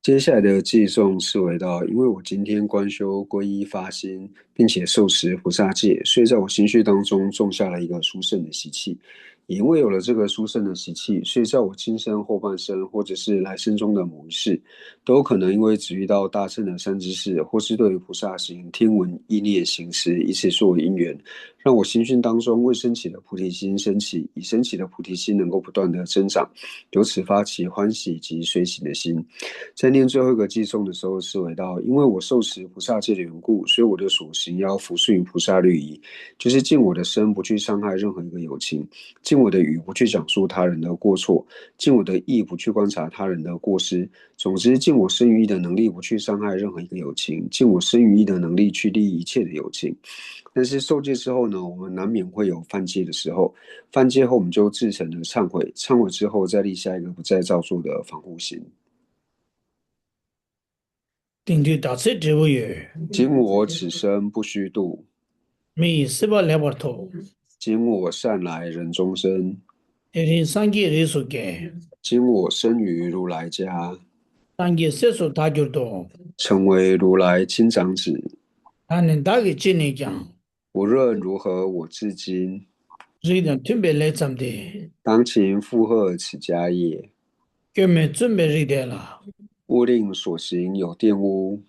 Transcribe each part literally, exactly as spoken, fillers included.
接下来的偈颂是回到，因为我今天观修皈依发心，并且受持菩萨戒，所以在我心绪当中种下了一个殊胜的习气。也因为有了这个殊胜的习气，所以在我今生、后半生，或者是来生中的某一世，都可能因为只遇到大乘的善知识，或是对于菩萨行、听闻、意念、行持，一起作为因缘，让我心性当中未升起的菩提心升起，以升起的菩提心能够不断的增长，由此发起欢喜及随喜的心。在念最后一个偈颂的时候，是回到，因为我受持菩萨戒的缘故，所以我的所行要服顺于菩萨律仪，就是尽我的身不去伤害任何一个有情，尽我的语不去讲述他人的过错，尽我的意不去观察他人的过失，总之，尽我身语意的能力不去伤害任何一个有情，尽我身语意的能力去利益一切的有情。但是受戒之后呢，我们难免会有犯戒的时候，犯戒后我们就至诚的忏悔，忏悔之后再立下一个不再造作的防护心。དེང་དུས་བདག་ཚེ་འབྲས་བུ་ཡོད། 今我此生不虚度། མི་ཡི་སྲིད་པ་ལེགས་པར་ཐོབ། 今我善来人中生། དེ་རིང་སངས་རྒྱས་རིགས་སུ་སྐྱེས། 今我生于如来家། སངས་རྒྱས་སྲས་སུ་བདག་གྱུར་ཏོ། 成为如来亲长子། ད་ནི་བདག་གིས་ཅི་ནས་ཀྱང་། 无论如何我至今། རིགས་དང་མཐུན་པའི་ལས་བརྩམས་ཏེ། 当勤负荷此家业། སྐྱོན་མེད་བཙུན་པའི་རིགས་དེ་ལ། 勿令所行有玷污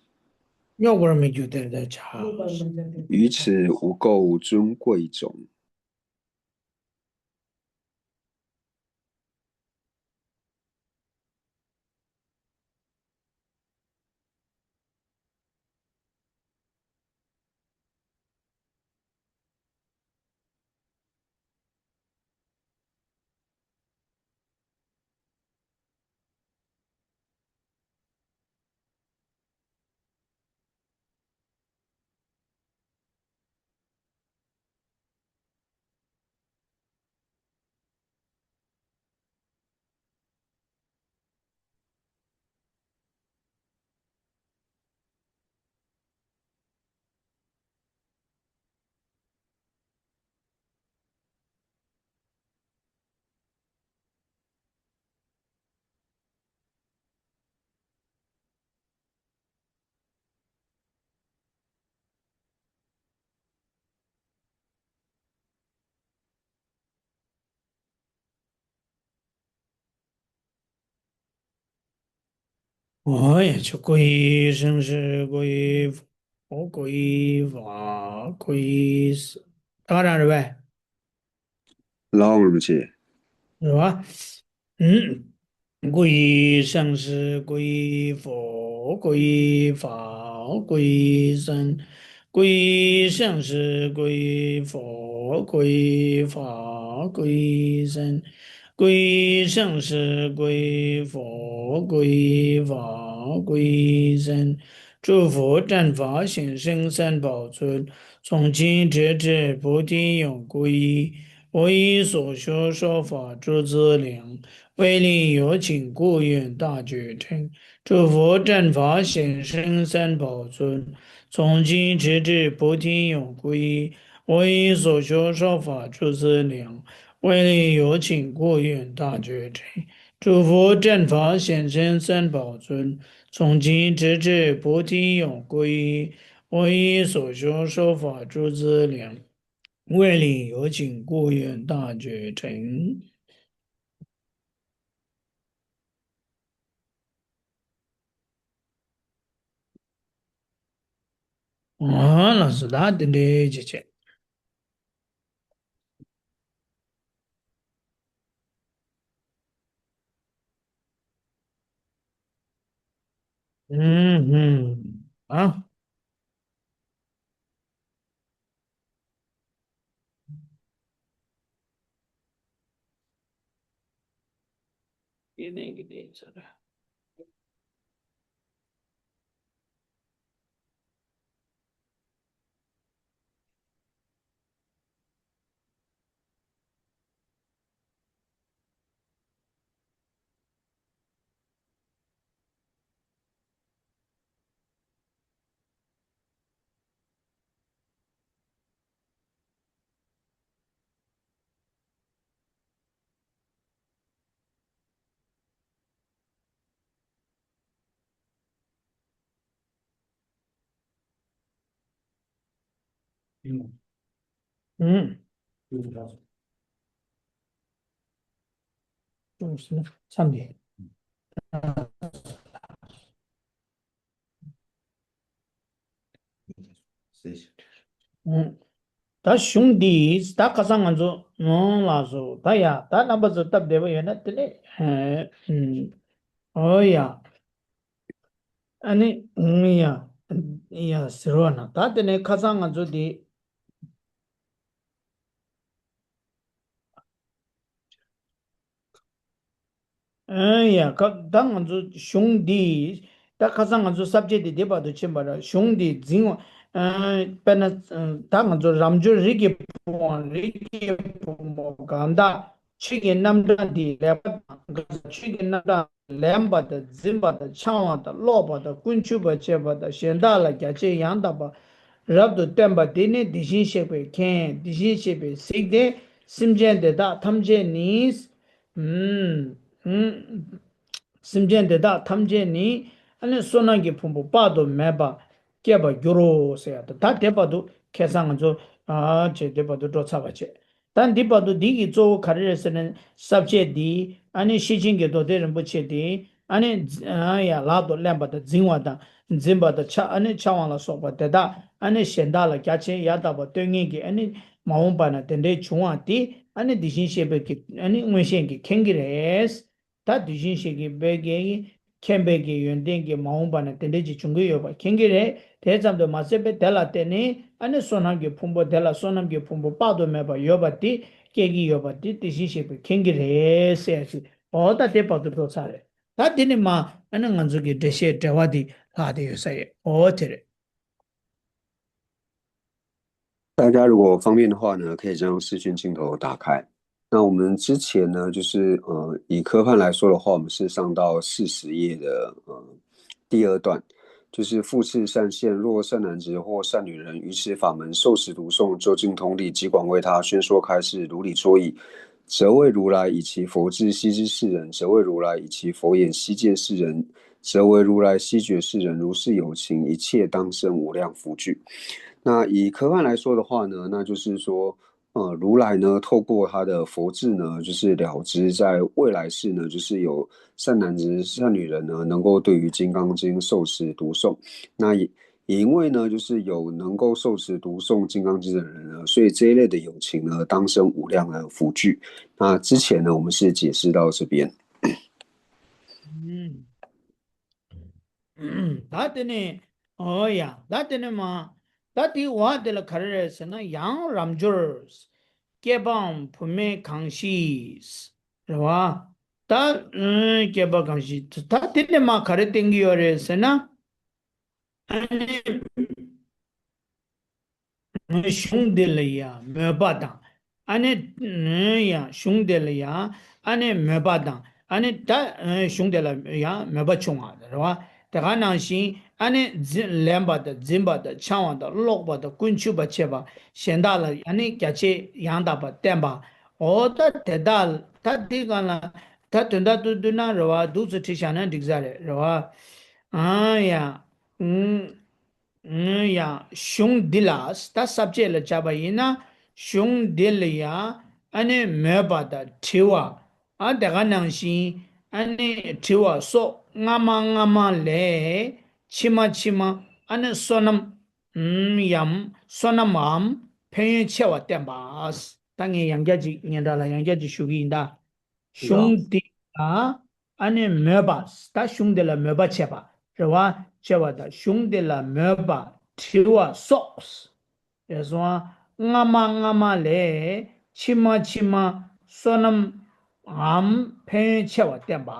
། རྙོག་པར་མི་འགྱུར་དེར་བདག་བྱ། 于此无垢尊贵种། ཨོ་ཡ་ཆོ། 皈依生死，皈依佛，皈依法，皈依僧། ད་ག་རང་རེད་པས། ལའོ་རིན་པོ་ཆེ། རེད་པ། ཨུམ། 皈依生死，皈依佛，皈依法，皈依僧。 皈依生死，皈依佛，皈依法，皈依僧。 皈依生死，皈依佛，皈依法，皈依僧。诸佛正法显现三宝尊，从今直至菩提永归依。我以所学说法诸资粮，为利有情故愿大觉成。诸佛正法显现三宝尊，从今直至菩提永归依。我以所学说法诸资粮， 为利有情故愿大觉成。诸佛正法显现三宝尊，从今直至菩提永归依。我以所学说法诸资粮，为利有情故愿大觉成。 ཨ་ལགས་སོ། ད་དེ་འདྲའི་བྱས་བྱས། ཨུམ་ཧུམ། ཨ། ཡེ་ནས་ཀྱི་དེ་ཚོ་ར། ཨུམ། ཅུང་ཟད་མཚམས་འདི། ཨུམ། ད་གཞུང་འདི་ད་ཁ་སང་ང་ཚོ་ནང་ལ་སོ་ད་ཡ་ད་རྣམ་པ་ཚོ་སྟབས་བདེ་པོ་ཡོད་ན་དེ་ནས་ཨུམ། ཨོ་ཡ། ཨ་ནི་ཨུམ་ཡ་ཡ་ཟེར་བ་ན་ད་དེ་ནས་ཁ་སང་ང་ཚོ་འདི། ཨེ་ཡ། ཁ་ད་ང་ཚོ་གཞུང་འདི་ད་ཁ་སང་ང་ཚོ་ས་བཅད་འདི་འདི་བར་དུ་ཕྱིན་པ་ར། གཞུང་འདི་འཛིན་པ། ཨེ་དཔེར་ན་ཨེ་ད་ང་ཚོ་རབ་འབྱོར་རིགས་ཀྱི་བུ་དབང་རིགས་ཀྱི་བུ་མོ་གང་དག་ཆོས་ཀྱི་རྣམ་གྲངས་འདི་ལེགས་པར་དང་། གང་ཟག་ཆོས་ཀྱི་རྣམ་གྲངས་ལེན་པ་དང་། འཛིན་པ་དང་། འཆང་བ་དང་། ཀློག་པ་དང་། ཀུན་ཆུབ་པ་བྱེད་པ་དང་། གཞན་དག་ལ་རྒྱ་ཆེར་ཡང་དག་པར་རབ་ཏུ་བསྟན་པ་འདི་ནི་དེ་བཞིན་གཤེགས་པས་མཁྱེན། དེ་བཞིན་གཤེགས་པས་གཟིགས་ཏེ། སེམས་ཅན་དེ་དག་ཐམས་ཅད་ནི། ཨུམ། ཨུམ། སེམས་ཅན་དེ་དག་ཐམས་ཅད་ནི། ཨ་ནི་བསོད་ནམས་ཀྱི་ཕུང་པོ་དཔག་ཏུ་མེད་པ་སྐྱེད་པར་འགྱུར་རོ་ཟེར་ཡ་དང་། ད་དེ་བར་དུ་ཁ་སང་ང་ཚོ་ཨ་བྱས་དེ་བར་དུ་འགྲོ་ཚར་བ་བྱས། ད་འདི་བར་དུ་འདི་གི་གཙོ་བོ་ག་རེ་རེད་ཟེར་ན། ས་བཅད་འདི་ཨ་ནི་ཤེར་ཕྱིན་གྱི་མདོ་སྡེ་རིན་པོ་ཆེ་འདི་ཨ་ནི་ཨ་ཡ་ལག་ཏུ་ལེན་པ་དང་། འཛིན་པ་དང་། འཛིན་པ་དང་། འཆང་ཨ་ནི་འཆང་བ་ལ་སོགས་པ་དེ་དག་ཨ་ནི་གཞན་དག་ལ་རྒྱ་ཆེར་ཡང་དག་པར་སྟོན་མཁན་གྱི་ཨ་ནི་མ་འོངས་པ་ན་དེ་འདྲའི་བྱུང་བ་དེ་ཨ་ནི་དེ་བཞིན་གཤེགས་པའི་གི་ཨ་ནི་མངོན་ཤེས་ཀྱིས་མཁྱེན་གྱི་རེད། ད་དེ་བཞིན་གཤེགས་པའི་གི་མཁྱེན་པའི་གི་ཡོན་ཏན་གྱིས་མ་འོངས་པ་ན་དེ་འདྲ་ཅིག་འབྱུང་གི་ཡོད་པ་མཁྱེན་གྱི་རེད། དེ་ཙམ་དུ་མ་ཟད་པའི་དེ་ལ་བརྟེན་ནས་ཨ་ནི་བསོད་ནམས་ཀྱི་ཕུང་པོ་དེ་ལ་བསོད་ནམས་ཀྱི་ཕུང་པོ་དཔག་ཏུ་མེད་པ་ཡོད་པ་དེ་སྐྱེ་གི་ཡོད་པ་དེ་དེ་བཞིན་གཤེགས་པས་མཁྱེན་གྱི་རེད་ཟེར་ཞིག་འོ་ད་དེ་བར་དུ་འགྲོ་ཚར་རེད། ད་དེ་ནས་མ་ཨ་ནི་ང་ཚོ་གི་འགྲེལ་བཤད་འགྲེལ་བ་དེ་ལྷག་བསྡད་ཡོད་ས་རེད། འོ་དེ་རེད། 大家如果方便的话呢，可以将视讯镜头打开。那我们之前呢，就是呃，以科判来说的话，我们是上到四十页的呃第二段，就是复次善现，若善男子或善女人于此法门受持读诵，周经通例，即广为他宣说开示，如理说已，则谓如来以其佛智悉知是人，则谓如来以其佛眼悉见是人，则为如来悉觉是人，如是有情，一切当生无量福聚。那以科判来说的话呢，那就是说，呃，如来呢，透过他的佛智呢，就是了知在未来世呢，就是有善男子、善女人呢，能够对于金刚经受持读诵。那也也因为呢，就是有能够受持读诵金刚经的人呢，所以这一类的有情呢，当生无量的福聚。那之前呢，我们是解释到这边。 ད་དེ་ནས་ཨོ་ཡ། ད་དེ་ནས་མ་ད་དེའི་འོག་དེ་ལ་ག་རེ་རེད་ཟེར་ན། ཡང་རབ་འབྱོར་སྐྱེས་པའམ་བུད་མེད་གང་ཞིག་རེད་བ། ད་སྐྱེས་པ་གང་ཞིག་ད་དེ་ནས་མ་ག་རེ་བསྟན་གྱི་ཡོད་རེད་ཟེར་ན། ཨ་ནི་གཞུང་འདི་ལ་ཡང་མོས་པ་དང་། ཨ་ནི་ཡང་གཞུང་འདི་ལ་ཡང་ཨ་ནི་མོས་པ་དང་། ཨ་ནི་ད་གཞུང་འདི་ལ་ཡང་མོས་པ་བྱུང་བ་རེད་བ། དེ་ག་ནང་བཞིན་ཨ་ནི་འཛིན་ལེན་པ་དང་། འཛིན་པ་དང་། འཆང་བ་དང་། ཀློག་པ་དང་། ཀུན་ཆུབ་པ་བྱེད་པ། གཞན་དག་ལ་ཨ་ནི་རྒྱ་ཆེ་ཡང་དག་པར་བསྟན་པ། འོ་ད་དེ་དག་ད་འདི་གང་ལ་ད་དོན་དག་ཏུ་བསྡུ་ན་རེད་བ། འདུག་སེ་བྲིས་བཞག་ན་འགྲིག་ས་རེད། རེད་བ། ཨ་ཡ། ཨུམ། ཡང་གཞུང་འདི་ལ་ད་ས་བཅད་ལ་བྱ་བ་ཡིན་ན། གཞུང་འདི་ལ་ཡང་ཨ་ནི་མོས་པ་དང་དྲི་བ། ཨ་དེ་ག་ནང་བཞིན་ཨ་ནི་དྲི་བ་སོགས་སྔ་མ་སྔ་མ་ལས་ཕྱི་མ་ཕྱི་མ་ཨ་ནི་བསོད་ནམས་ཡམ་བསོད་ནམས་འམ་ཕན་ཡོན་ཆེ་བ་བསྟན་པ། ད་ངས་ཡང་བསྐྱར་ཅིག་སྙན་གྲགས་ལ་ཡང་བསྐྱར་ཅིག་ཞུ་གི་ཡིན་ད། གཞུང་འདི་ལ་ཨ་ནི་མོས་པ། ད་གཞུང་འདི་ལ་མོས་པ་བྱེད་པ་རེད་བ། བྱེད་པ་དང་གཞུང་འདི་ལ་མོས་པ་དྲི་བ་སོགས་རེད་སོང་། སྔ་མ་སྔ་མ་ལས་ཕྱི་མ་ཕྱི་མ་བསོད་ནམས་འམ་ཕན་ཡོན་ཆེ་བ་བསྟན་པ།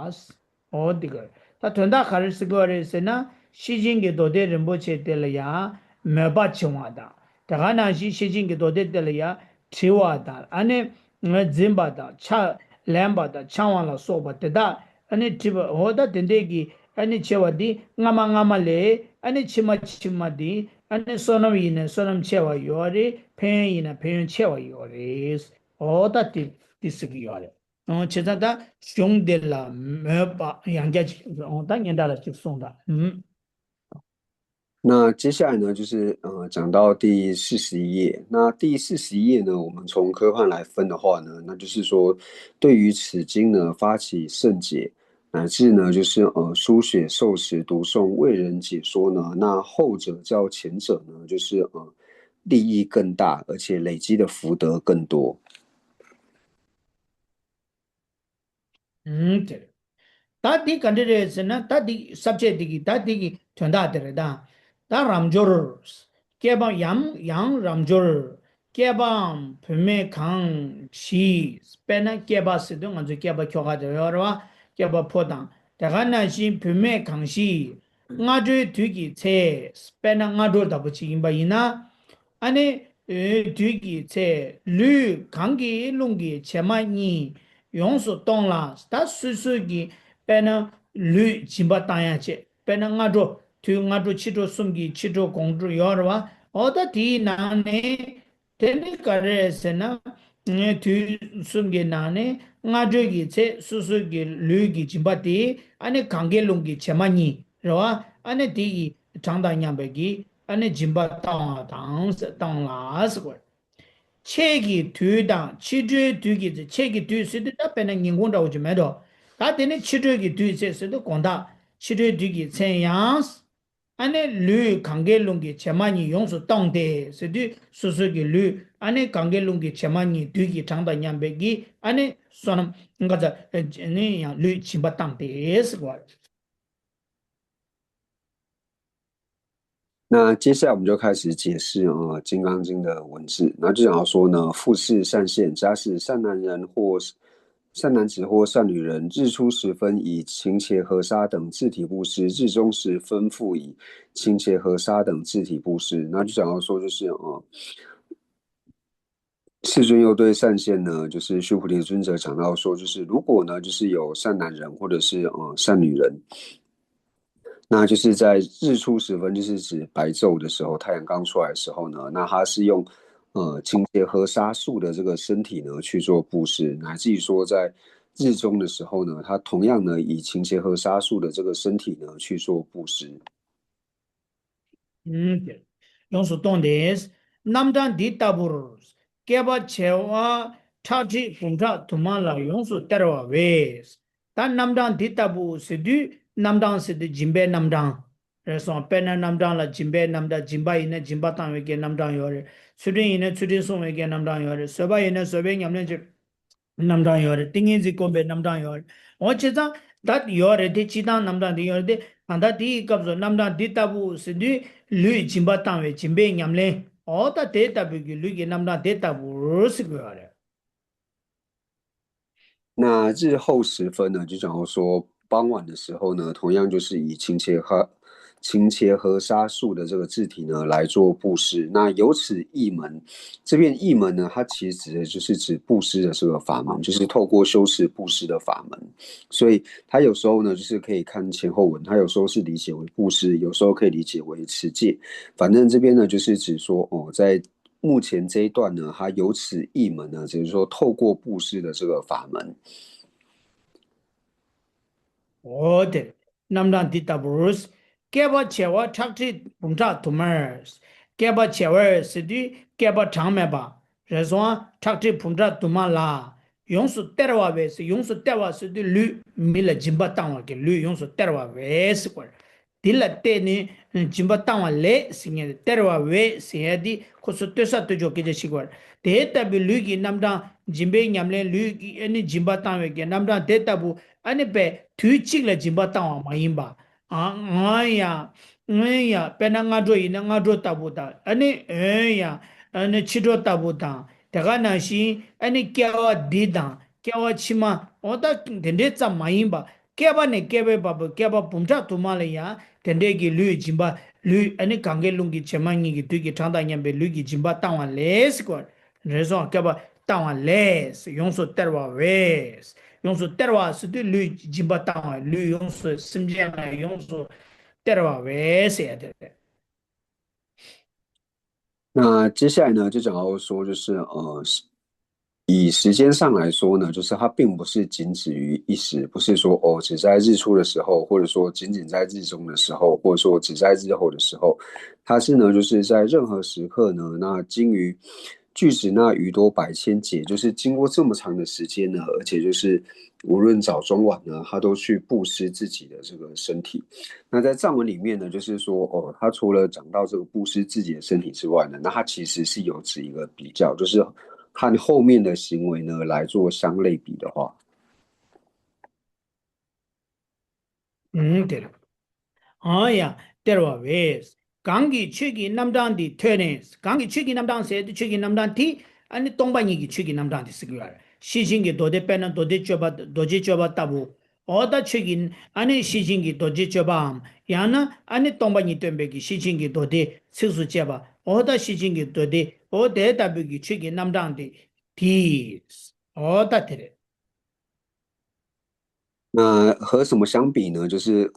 འོ་འདི་ག་རེད། ད་དོན་དག་ག་རེ་ཟེར་གྱི་ཡོད་རེད་ཟེར་ན། ཤེར་ཕྱིན་གྱི་མདོ་སྡེ་རིན་པོ་ཆེ་དེ་ལ་ཡང་མོས་པ་བྱུང་བ་དང་། དེ་ག་ནང་བཞིན་ཤེར་ཕྱིན་གྱི་མདོ་སྡེ་དེ་ལ་ཡང་དྲི་བ་དང་། ཨ་ནི་འཛིན་པ་དང་། ཕྱག་ལེན་པ་དང་། འཆང་བ་ལ་སོགས་པ་དེ་དག་ཨ་ནི་དྲི་བ། འོ་ད་དེ་འདྲས་ཀྱི་ཨ་ནི་ཆེ་བ་འདི་སྔ་མ་སྔ་མ་ལས་ཨ་ནི་ཕྱི་མ་ཕྱི་མ་འདི་ཨ་ནི་བསོད་ནམས་ཡིན་ན་བསོད་ནམས་ཆེ་བ་ཡོད་རེད། ཕན་ཡོན་ཡིན་ན་ཕན་ཡོན་ཆེ་བ་ཡོད་རེད། འོ་ད་དེ་དེ་ཟེར་གྱི་ཡོད་རེད། ཨོ་བྱས་ཙང་ད་གཞུང་འདི་ལ་མོས་པ། ཡང་བསྐྱར་ཅིག་ཨོ་ད་སྙན་གྲགས་ལ་ཅིག་གསུངས་དང་། ཨུམ། 那接下来呢，就是呃，讲到第四十一页。那第四十一页呢，我们从科判来分的话呢，那就是说，对于此经呢发起圣解，乃至呢就是呃书写受持读诵为人解说呢，那后者较前者呢，就是呃利益更大，而且累积的福德更多。 ཨུམ། དེ་རེད། ད་འདི་ག་འདྲ་རེད་ཟེར་ན། ད་འདི་ས་བཅད་འདི་གི་ད་འདི་གི་དོན་དག་དེ་རེད་ད། ད་རབ་འབྱོར། སྐྱེས་པ་ཡང་ཡང་རབ་འབྱོར། སྐྱེས་པའམ་བུད་མེད་གང་ཞིག་དཔེར་ན་སྐྱེས་པ་ཟེར་དུས་ང་ཚོའི་སྐྱེས་པ་ཁྱོ་ག་དེ་ཡོད་རེད་བ། སྐྱེས་པ་ཕོ་དང་། དེ་ག་ནང་བཞིན་བུད་མེད་གང་ཞིག་སྔ་དྲོའི་དུས་ཀྱི་ཚེ། དཔེར་ན་སྔ་དྲོ་ལྟ་བུ་ཅིག་ཡིན་པ་ཡིན་ན། ཨ་ནི། དུས་ཀྱི་ཚེ་ལུས་གང་གི་རླུང་གི་བྱེ་མ་གཉིས་ཡོངས་སུ་གཏོང་ལ། ད་སོ་སོ་གི་དཔེར་ན་ལུས་སྦྱིན་པ་བཏང་ཡ་བྱེད། དཔེར་ན་སྔ་དྲོ་དུས་སྔ་དྲོ་ཕྱི་དྲོ་གསུམ་གྱི་ཕྱི་དྲོ་དགོང་དྲོ་ཡོད་རེད་བ། འོ་ད་དེའི་ནང་ནས་དེ་ནི་ག་རེ་རེད་ཟེར་ན། དུས་གསུམ་གྱི་ནང་ནས་སྔ་དྲོའི་གི་ཚེ་སོ་སོ་གི་ལུས་ཀྱི་སྦྱིན་པ་དེ་ཨ་ནི་གང་གའི་རླུང་གི་བྱེ་མ་གཉིས་རེད་བ། ཨ་ནི་དེ་ཡི་གྲངས་དང་མཉམ་པའི་གི་ཨ་ནི་སྦྱིན་པ་བཏང་བ་དང་བཏང་ལ་ཟེར་བ། ཕྱེད་ཀྱི་དུས་དང་ཕྱི་དྲོའི་དུས་ཀྱི་ཚེ། ཕྱེད་ཀྱི་དུས་ཟེར་དུས་ད་དཔེར་ན་ཉིན་གུང་འདྲ་བོ་ཅིག་མེད་དོ། ད་དེ་ནི་ཕྱི་དྲོའི་གི་དུས་ཚེ་ཟེར་དུས་དགོང་དག་ཕྱི་དྲོའི་དུས་ཀྱི་མཚན་ཡང་། ཨ་ནི་ལུས་གང་གའི་རླུང་གི་བྱེ་མ་གཉིས་ཡོངས་སུ་གཏོང་སྟེ་ཟེར་དུས་སོ་སོ་གི་ལུས་ཨ་ནི་གང་གའི་རླུང་གི་བྱེ་མ་གཉིས་དུས་ཀྱི་གྲངས་དང་མཉམ་པའི་གི་ཨ་ནི་བསོད་ནམས་ག་ཚ་ནི་ཡང་ལུས་སྦྱིན་པ་བཏང་སྟེ་ཟེར་བ། 那接下来我们就开始解释呃《金刚经》的文字。那就讲到说呢，复次善现，假使善男人或善男子或善女人，日出时分以勤且合杀等自体布施，日中时分复以勤且合杀等自体布施。那就讲到说，就是呃，世尊又对善现呢，就是须菩提尊者讲到说，就是如果呢，就是有善男人或者是呃善女人，那就是在日出时分，就是指白昼的时候，太阳刚出来的时候呢，那他是用呃勤且合杀术的这个身体呢去做布施，乃至于说在日中的时候呢，他同样呢以勤且合杀术的这个身体呢去做布施。 ཡོངས་སུ་གཏོང་སྟེ། རྣམ་གྲངས་འདི་ལྟ་བུར། བསྐལ་པ་བྱེ་བ་ཁྲག་ཁྲིག་འབུམ་ཕྲག་དུ་མ་ལ་ཡོངས་སུ་སྟེར་བ་བས། ད་རྣམ་གྲངས་འདི་ལྟ་བུ་ཟེར་དུས་རྣམ་གྲངས་ཟེར་དུས་སྦྱིན་པའི་རྣམ་གྲངས་རེད་སོང་། དཔེར་ན་རྣམ་གྲངས་ལ་སྦྱིན་པའི་རྣམ་གྲངས། སྦྱིན་པ་ཡིན་ན་སྦྱིན་པ་བཏང་བའི་གི་རྣམ་གྲངས་ཡོད་རེད། ཚུལ་ཁྲིམས་ཡིན་ན་ཚུལ་ཁྲིམས་སྲུང་བའི་གི་རྣམ་གྲངས་ཡོད་རེད། བཟོད་པ་ཡིན་ན་བཟོད་པའི་ཉམས་ལེན་བྱེད། རྣམ་གྲངས་ཡོད་རེད། ཏིང་ངེ་འཛིན་སྒོམ་པའི་རྣམ་གྲངས་ཡོད་རེད། འོ་བྱས་ཙང་ད་ཡོད་རེད་དེ། སྤྱིར་བཏང་རྣམ་གྲངས་འདི་ཡོད་རེད་དེ། གང་ལྟར་དེའི་སྐབས་སུ་རྣམ་གྲངས་འདི་ལྟ་བུ་ཟེར་དུས་ལུས་སྦྱིན་པ་བཏང་བའི་སྦྱིན་པའི་ཉམས་ལེན། འོ་ད་དེ་ལྟ་བུའི་གི་ལུས་ཀྱི་རྣམ་གྲངས་དེ་ལྟ་བུར་ཟེར་དགོས་པ་རེད། 那日后时分呢，就讲到说傍晚的时候呢，同样就是以勤且合勤且合杀术的这个字体呢来做布施。那由此一门，这边一门呢，它其实指的就是指布施的这个法门，就是透过修持布施的法门。所以它有时候呢，就是可以看前后文，它有时候是理解为布施，有时候可以理解为持戒。反正这边呢，就是指说哦，在目前这一段呢，它由此一门呢，就是说透过布施的这个法门。 འོ་དེ། རྣམ་གྲངས་འདི་ལྟ་བུར། བསྐལ་པ་བྱེ་བ་ཁྲག་ཁྲིག་འབུམ་ཕྲག་དུ་མར། བསྐལ་པ་བྱེ་བ་ཟེར་དུས་བསྐལ་པ་གྲངས་མེད་པ་རེད་སོང་། ཁྲག་ཁྲིག་འབུམ་ཕྲག་དུ་མ་ལ་ཡོངས་སུ་སྟེར་བ་བས། ཡོངས་སུ་སྟེར་བ་ཟེར་དུས་ལུས་མི་ལ་སྦྱིན་པ་བཏང་བ་གི་ལུས་ཡོངས་སུ་སྟེར་བ་བས་ཟེར་བ་རེད། འདི་ལ་བརྟེན་ནས་སྦྱིན་པ་བཏང་བ་ལས་ཟེར་མཁན་དེ། སྟེར་བ་བས་ཟེར་ཡ་འདི་ཁོ་ཚོ་ལྟོས་ས་ལྟོས་འཇོག་སྐད་ཆ་ཞིག་བར། དེ་ལྟ་བུའི་ལུས་ཀྱི་རྣམ་གྲངས། སྦྱིན་པའི་ཉམས་ལེན། ལུས་ཀྱི་ཨ་ནི་སྦྱིན་པ་བཏང་བའི་གི་རྣམ་གྲངས་དེ་ལྟ་བུ་ཨ་ནི་པས་དུས་གཅིག་ལ་སྦྱིན་པ་བཏང་བ་མ་ཡིན་པ། ཨ་ང་ཡང་ང་ཡང་དཔེར་ན་སྔ་དྲོ་ཡིན་ན་སྔ་དྲོ་ལྟ་བུ་དང་། ཨ་ནི་འོན་ཡང་ཨ་ནི་ཕྱི་དྲོ་ལྟ་བུ་དང་། དེ་ག་ནང་བཞིན་ཨ་ནི་བསྐལ་བ་འདི་དང་བསྐལ་བ་ཕྱི་མ། འོ་ད་དེ་འདྲའི་ཙམ་མ་ཡིན་པ། བསྐལ་པ་ནས་བསྐལ་པའི་བར་དུ་བསྐལ་པ་འབུམ་ཕྲག་དུ་མ་ལ་ཡང་དེ་འདྲའི་གི་ལུས་སྦྱིན་པ། ལུས་ཨ་ནི་གང་གའི་རླུང་གི་བྱེ་མ་གཉིས་ཀྱི་དུས་ཀྱི་གྲངས་དང་མཉམ་པའི་ལུས་ཀྱི་སྦྱིན་པ་བཏང་བ་ལས་ཟེར་གོ་རེད་སོང་། བསྐལ་པ་བཏང་བ་ལས། ཡོངས་སུ་སྟེར་བ་བས། ཡོངས་སུ་སྟེར་བ་ཟེར་དུས་ལུས་སྦྱིན་པ་བཏང་བ། ལུས་ཡོངས་སུ་སེམས་ཅན་ལ་ཡོངས་སུ་སྟེར་བ་བས་ཟེར་ཡ་དེ་རེད། 那接下来呢，就讲到说，就是呃，以时间上来说呢，就是它并不是仅止于一时，不是说哦，只在日出的时候，或者说仅仅在日中的时候，或者说只在日后的时候，它是呢，就是在任何时刻呢，那精于巨石那鱼多百千节，就是经过这么长的时间呢，而且就是无论早中晚呢，它都去布施自己的这个身体。那在藏文里面呢，就是说哦，它除了讲到这个布施自己的身体之外呢，那它其实是有指一个比较，就是和后面的行为呢来做相类比的话。 ཨུམ། དེར། ཨང་ཡ། སྟེར་བ་བས། གང་གིས་ཆོས་ཀྱི་རྣམ་གྲངས་འདི་ཐོས་ནས། གང་གིས་ཆོས་ཀྱི་རྣམ་གྲངས་ཟེར་ཏེ་ཆོས་ཀྱི་རྣམ་གྲངས་དེ་ཨ་ནི་སྟོང་པ་ཉིད་ཀྱི་ཆོས་ཀྱི་རྣམ་གྲངས་དེ་ཟེར་གྱི་ཡོད་རེད། ཤེར་ཕྱིན་གྱི་མདོ་སྡེ་དཔེར་ན་མདོ་སྡེ་སྤྱོད་པ་རྡོ་རྗེ་སྤྱོད་པ་ལྟ་བུ། འོ་ད་ཆོས་ཀྱི་ཨ་ནི་ཤེར་ཕྱིན་གྱི་རྡོ་རྗེ་སྤྱོད་པའམ། ཡང་ན་ཨ་ནི་སྟོང་པ་ཉིད་སྟོན་པའི་གི་ཤེར་ཕྱིན་གྱི་མདོ་སྡེ་ཚིགས་སུ་བཅད་པ། འོ་ད་ཤེར་ཕྱིན་གྱི་མདོ་སྡེ། འོ་དེ་ལྟ་བུའི་གི་ཆོས་ཀྱི་རྣམ་གྲངས་དེ་དེས། འོ་ད་དེ་རེད། 那和什么相比呢？就是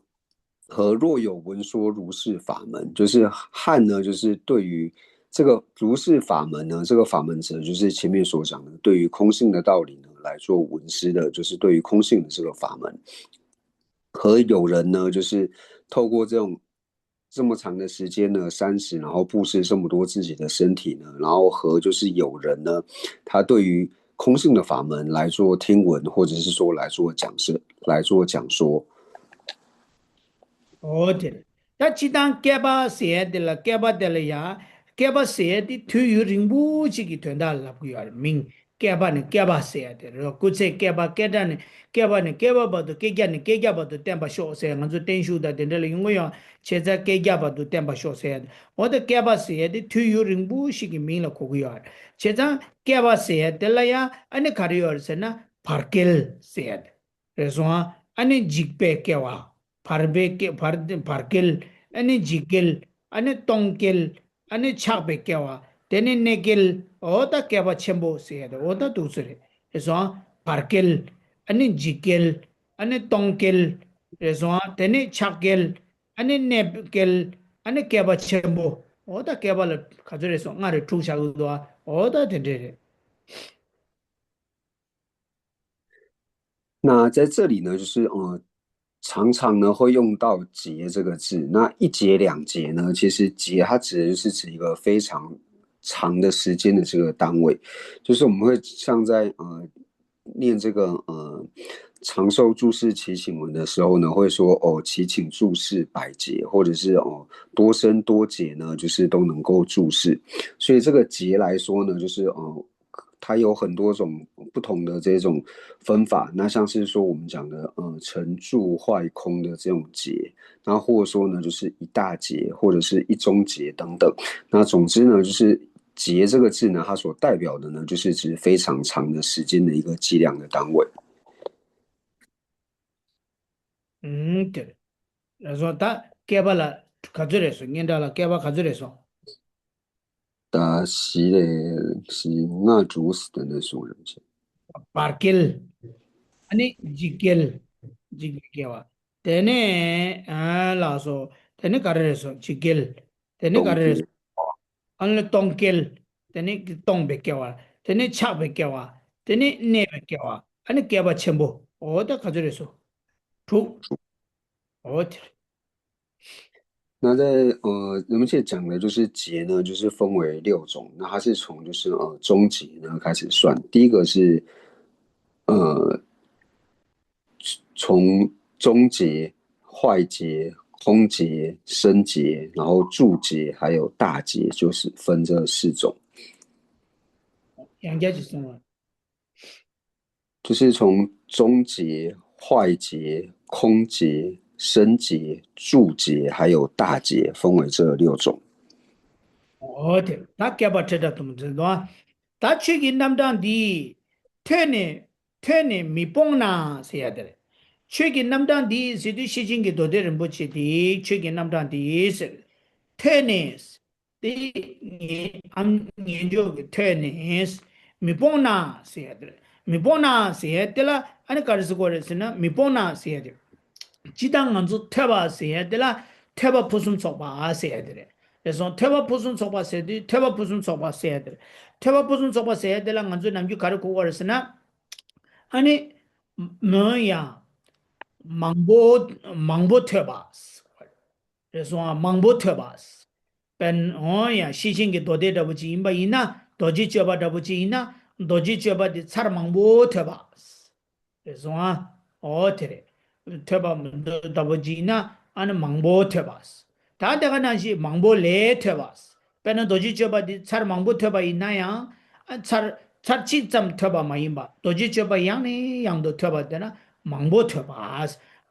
和若有闻说如是法门，就是和呢，就是对于这个如是法门呢，这个法门者就是前面所讲的对于空性的道理呢来做闻思的，就是对于空性的这个法门，和有人呢，就是透过这种这么长的时间呢，三十，然后布施这么多自己的身体呢，然后和就是有人呢，他对于空性的法门来做听闻，或者是说来做讲授，来做讲说。 འོ་དེ་རེད། ད་སྤྱིར་བཏང་བསྐལ་པ་ཟེར་ཡ་དེ་ལ་བསྐལ་པ་དེ་ལ་ཡ། བསྐལ་པ་ཟེར་ཡ་དེ་དུས་ཡུན་རིང་པོ་ཅིག་གི་དོན་དག་ལ་ལབ་ཀྱི་ཡོད་རེད། མིང་བསྐལ་པ་ནི་བསྐལ་པ་ཟེར་ཡ་དེ་རེད། སྐུ་ཚེ་བསྐལ་པ་བསྐལ་གྲངས་ནི་བསྐལ་པ་ནས་བསྐལ་པ་བར་དུ་བསྐལ་བརྒྱ་ནས་བསྐལ་བརྒྱ་བར་དུ་བརྟན་པར་ཤོག་ཟེར། ང་ཚོ་བརྟན་བཞུགས་དང་དེ་འདྲ་ལ་ཡོང་གི་ཡོད། བྱས་ཙང་བསྐལ་བརྒྱ་བར་དུ་བརྟན་པར་ཤོག་ཟེར་ཡ་དེ། འོ་ད་བསྐལ་པ་ཟེར་ཡ་དེ་དུས་ཡུན་རིང་པོ་ཞིག་གི་མིང་ལ་གོ་གི་ཡོད་རེད། བྱས་ཙང་བསྐལ་པ་ཟེར་ཡ་དེ་ལ་ཡ་ཨ་ནི་ག་རེ་ཡོད་རེད་ཟེར་ན་བར་བསྐལ་ཟེར་ཡ་དེ། རེད་སོང་ཨ། ཨ་ནི་འཇིག་པའི་བསྐལ་བ། བར་པའི་བསྐལ་བར་བར་བསྐལ། ཨ་ནི་འཇིག་བསྐལ། ཨ་ནི་སྟོང་བསྐལ། ཨ་ནི་ཆགས་པའི་བསྐལ་བ། དེ་ནི་གནས་བསྐལ། འོ་ད་བསྐལ་པ་ཆེན་པོ་ཟེར་ཡ་དེ་འོ་ད་འདུག་སེ་རེད། རེད་སོང་ཨ། བར་བསྐལ། ཨ་ནི་འཇིག་བསྐལ། ཨ་ནི་སྟོང་བསྐལ། རེད་སོང་ཨ། དེ་ནི་ཆགས་བསྐལ། ཨ་ནི་གནས་བསྐལ། ཨ་ནི་བསྐལ་པ་ཆེན་པོ། འོ་ད་བསྐལ་པ་ལ་ག་ཚོད་རེད་སོང་། ལྔ་རེད་དྲུག་བཞག་འདུག་ཨ། འོ་ད་དེ་འདྲས་རེད། 那在这里呢，就是呃，常常呢会用到劫这个字。那一劫两劫呢，其实劫它指的就是指一个非常长的时间的这个单位，就是我们会像在呃念这个呃长寿注释祈请文的时候呢，会说哦祈请注释百劫，或者是哦多生多劫呢，就是都能够注释。所以这个劫来说呢，就是哦它有很多种不同的这种分法。那像是说我们讲的，呃，成住坏空的这种劫，那或者说呢，就是一大劫或者是一中劫等等。那总之呢，就是劫这个字呢，它所代表的呢，就是指非常长的时间的一个计量的单位。 ཨུམ། དེ་རེད་སོང་། ད་བསྐལ་པ་ལ་ག་ཚོད་རེད་སོང་། སྙན་གྲགས་ལ་བསྐལ་པ་ག་ཚོད་རེད་སོང་། 大概是是那如此的那种人生。 བར་བསྐལ། ཨ་ནི་འཇིག་བསྐལ། འཇིག་པའི་བསྐལ་བ། དེ་ནས་ཨ་ལགས་སོ། དེ་ནས་ག་རེ་རེད་སོང་། འཇིག་བསྐལ། དེ་ནས་ག་རེ་རེད་སོང་། ཨ་ནི་སྟོང་བསྐལ། དེ་ནས་སྟོང་པའི་བསྐལ་བ། དེ་ནས་ཆགས་པའི་བསྐལ་བ། དེ་ནས་གནས་པའི་བསྐལ་བ། ཨ་ནི་བསྐལ་པ་ཆེན་པོ། འོ་ད་ག་ཚོད་རེད་སོང་། དྲུག་འོ་དེ་རེད། 那在呃，人们现在讲的就是劫呢，就是分为六种。那它是从就是呃终劫呢开始算。第一个是呃从终劫、坏劫、空劫、生劫，然后住劫，还有大劫，就是分这四种。 ཡང་བསྐྱར་ཅིག་གསུངས་རོགས། 就是从终劫、坏劫、空劫、生劫、住劫，还有大劫，分为这六种。 འོ་དེ་ད་བསྐལ་པ་ཁྲི་ཕྲག་དུ་མ་འཛིན་དོ། ད་ཆོས་ཀྱི་རྣམ་གྲངས་འདི་ཐོས་ནས་ཐོས་ནས་མི་སྤོང་ན་ཟེར་ཡ་དེ་རེད། ཆོས་ཀྱི་རྣམ་གྲངས་འདི་ཟེར་དུས་ཤེར་ཕྱིན་གྱི་མདོ་སྡེ་རིན་པོ་ཆེ་དེ་ཆོས་ཀྱི་རྣམ་གྲངས་འདི་ཟེར། ཐོས་ནས། དེ་ངས་ཨམ་ངན་ཕྱོགས་ཀྱི་ཐོས་ནས་མི་སྤོང་ན་ཟེར་ཡ་དེ་རེད། མི་སྤོང་ན་ཟེར་ཡ་དེ་ལ་ཨ་ནི་ག་རེ་ཟེར་དགོས་རེད་ཟེར་ན། མི་སྤོང་ན་ཟེར་ཡ་དེ་སྤྱིར་བཏང་ང་ཚོ་ཐོས་པ་ཟེར་ཡ་དེ་ལ་ཐོས་པ་ཕུན་སུམ་ཚོགས་པ་ཟེར་ཡ་དེ་རེད། རེད་སོང་། ཐོས་པ་ཕུན་སུམ་ཚོགས་པ་ཟེར་དུས་ཐོས་པ་ཕུན་སུམ་ཚོགས་པ་ཟེར་ཡ་དེ་རེད། ཐོས་པ་ཕུན་སུམ་ཚོགས་པ་ཟེར་ཡ་དེ་ལ་ང་ཚོས་ནམ་རྒྱུན་ག་རེ་གོ་དགོས་རེད་ཟེར་ན། ཨ་ནི། མོན་ཡང་། མང་པོ། མང་པོ་ཐོས་པ། རེད་སོང་ཨ། མང་པོ་ཐོས་པ། དཔེར་ན་འོ་ཡང་ཤེར་ཕྱིན་གྱི་མདོ་སྡེ་འདྲ་པོ་ཅིག་ཡིན་པ་ཡིན་ན། རྡོ་རྗེ་གཅོད་པ་འདྲ་པོ་ཅིག་ཡིན་ན། རྡོ་རྗེ་གཅོད་པ་དེ་ཚར་མང་པོ་ཐོས་པ། རེད་སོང་ཨ། འོ་དེ་རེད། ཐོས་པ་མི་འདུག་ལྟ་བུ་ཅིག་ཡིན་ན་ཨ་ནི་མང་པོ་ཐོས་པ། ད་དེ་ག་ནང་བཞིན་མང་པོ་ལས་ཐོས་པ། དཔེར་ན་རྡོ་རྗེ་གཅོད་པ་འདི་ཚར་མང་པོ་ཐོས་པ་ཡིན་ན་ཡང་ཨ་ཚར་ཚར་གཅིག་ཙམ་ཐོས་པ་མ་ཡིན་པ་རྡོ་རྗེ་གཅོད་པ་ཡང་ནས་ཡང་དུ་ཐོས་པ་དེ་ན་མང་པོ་ཐོས་པ།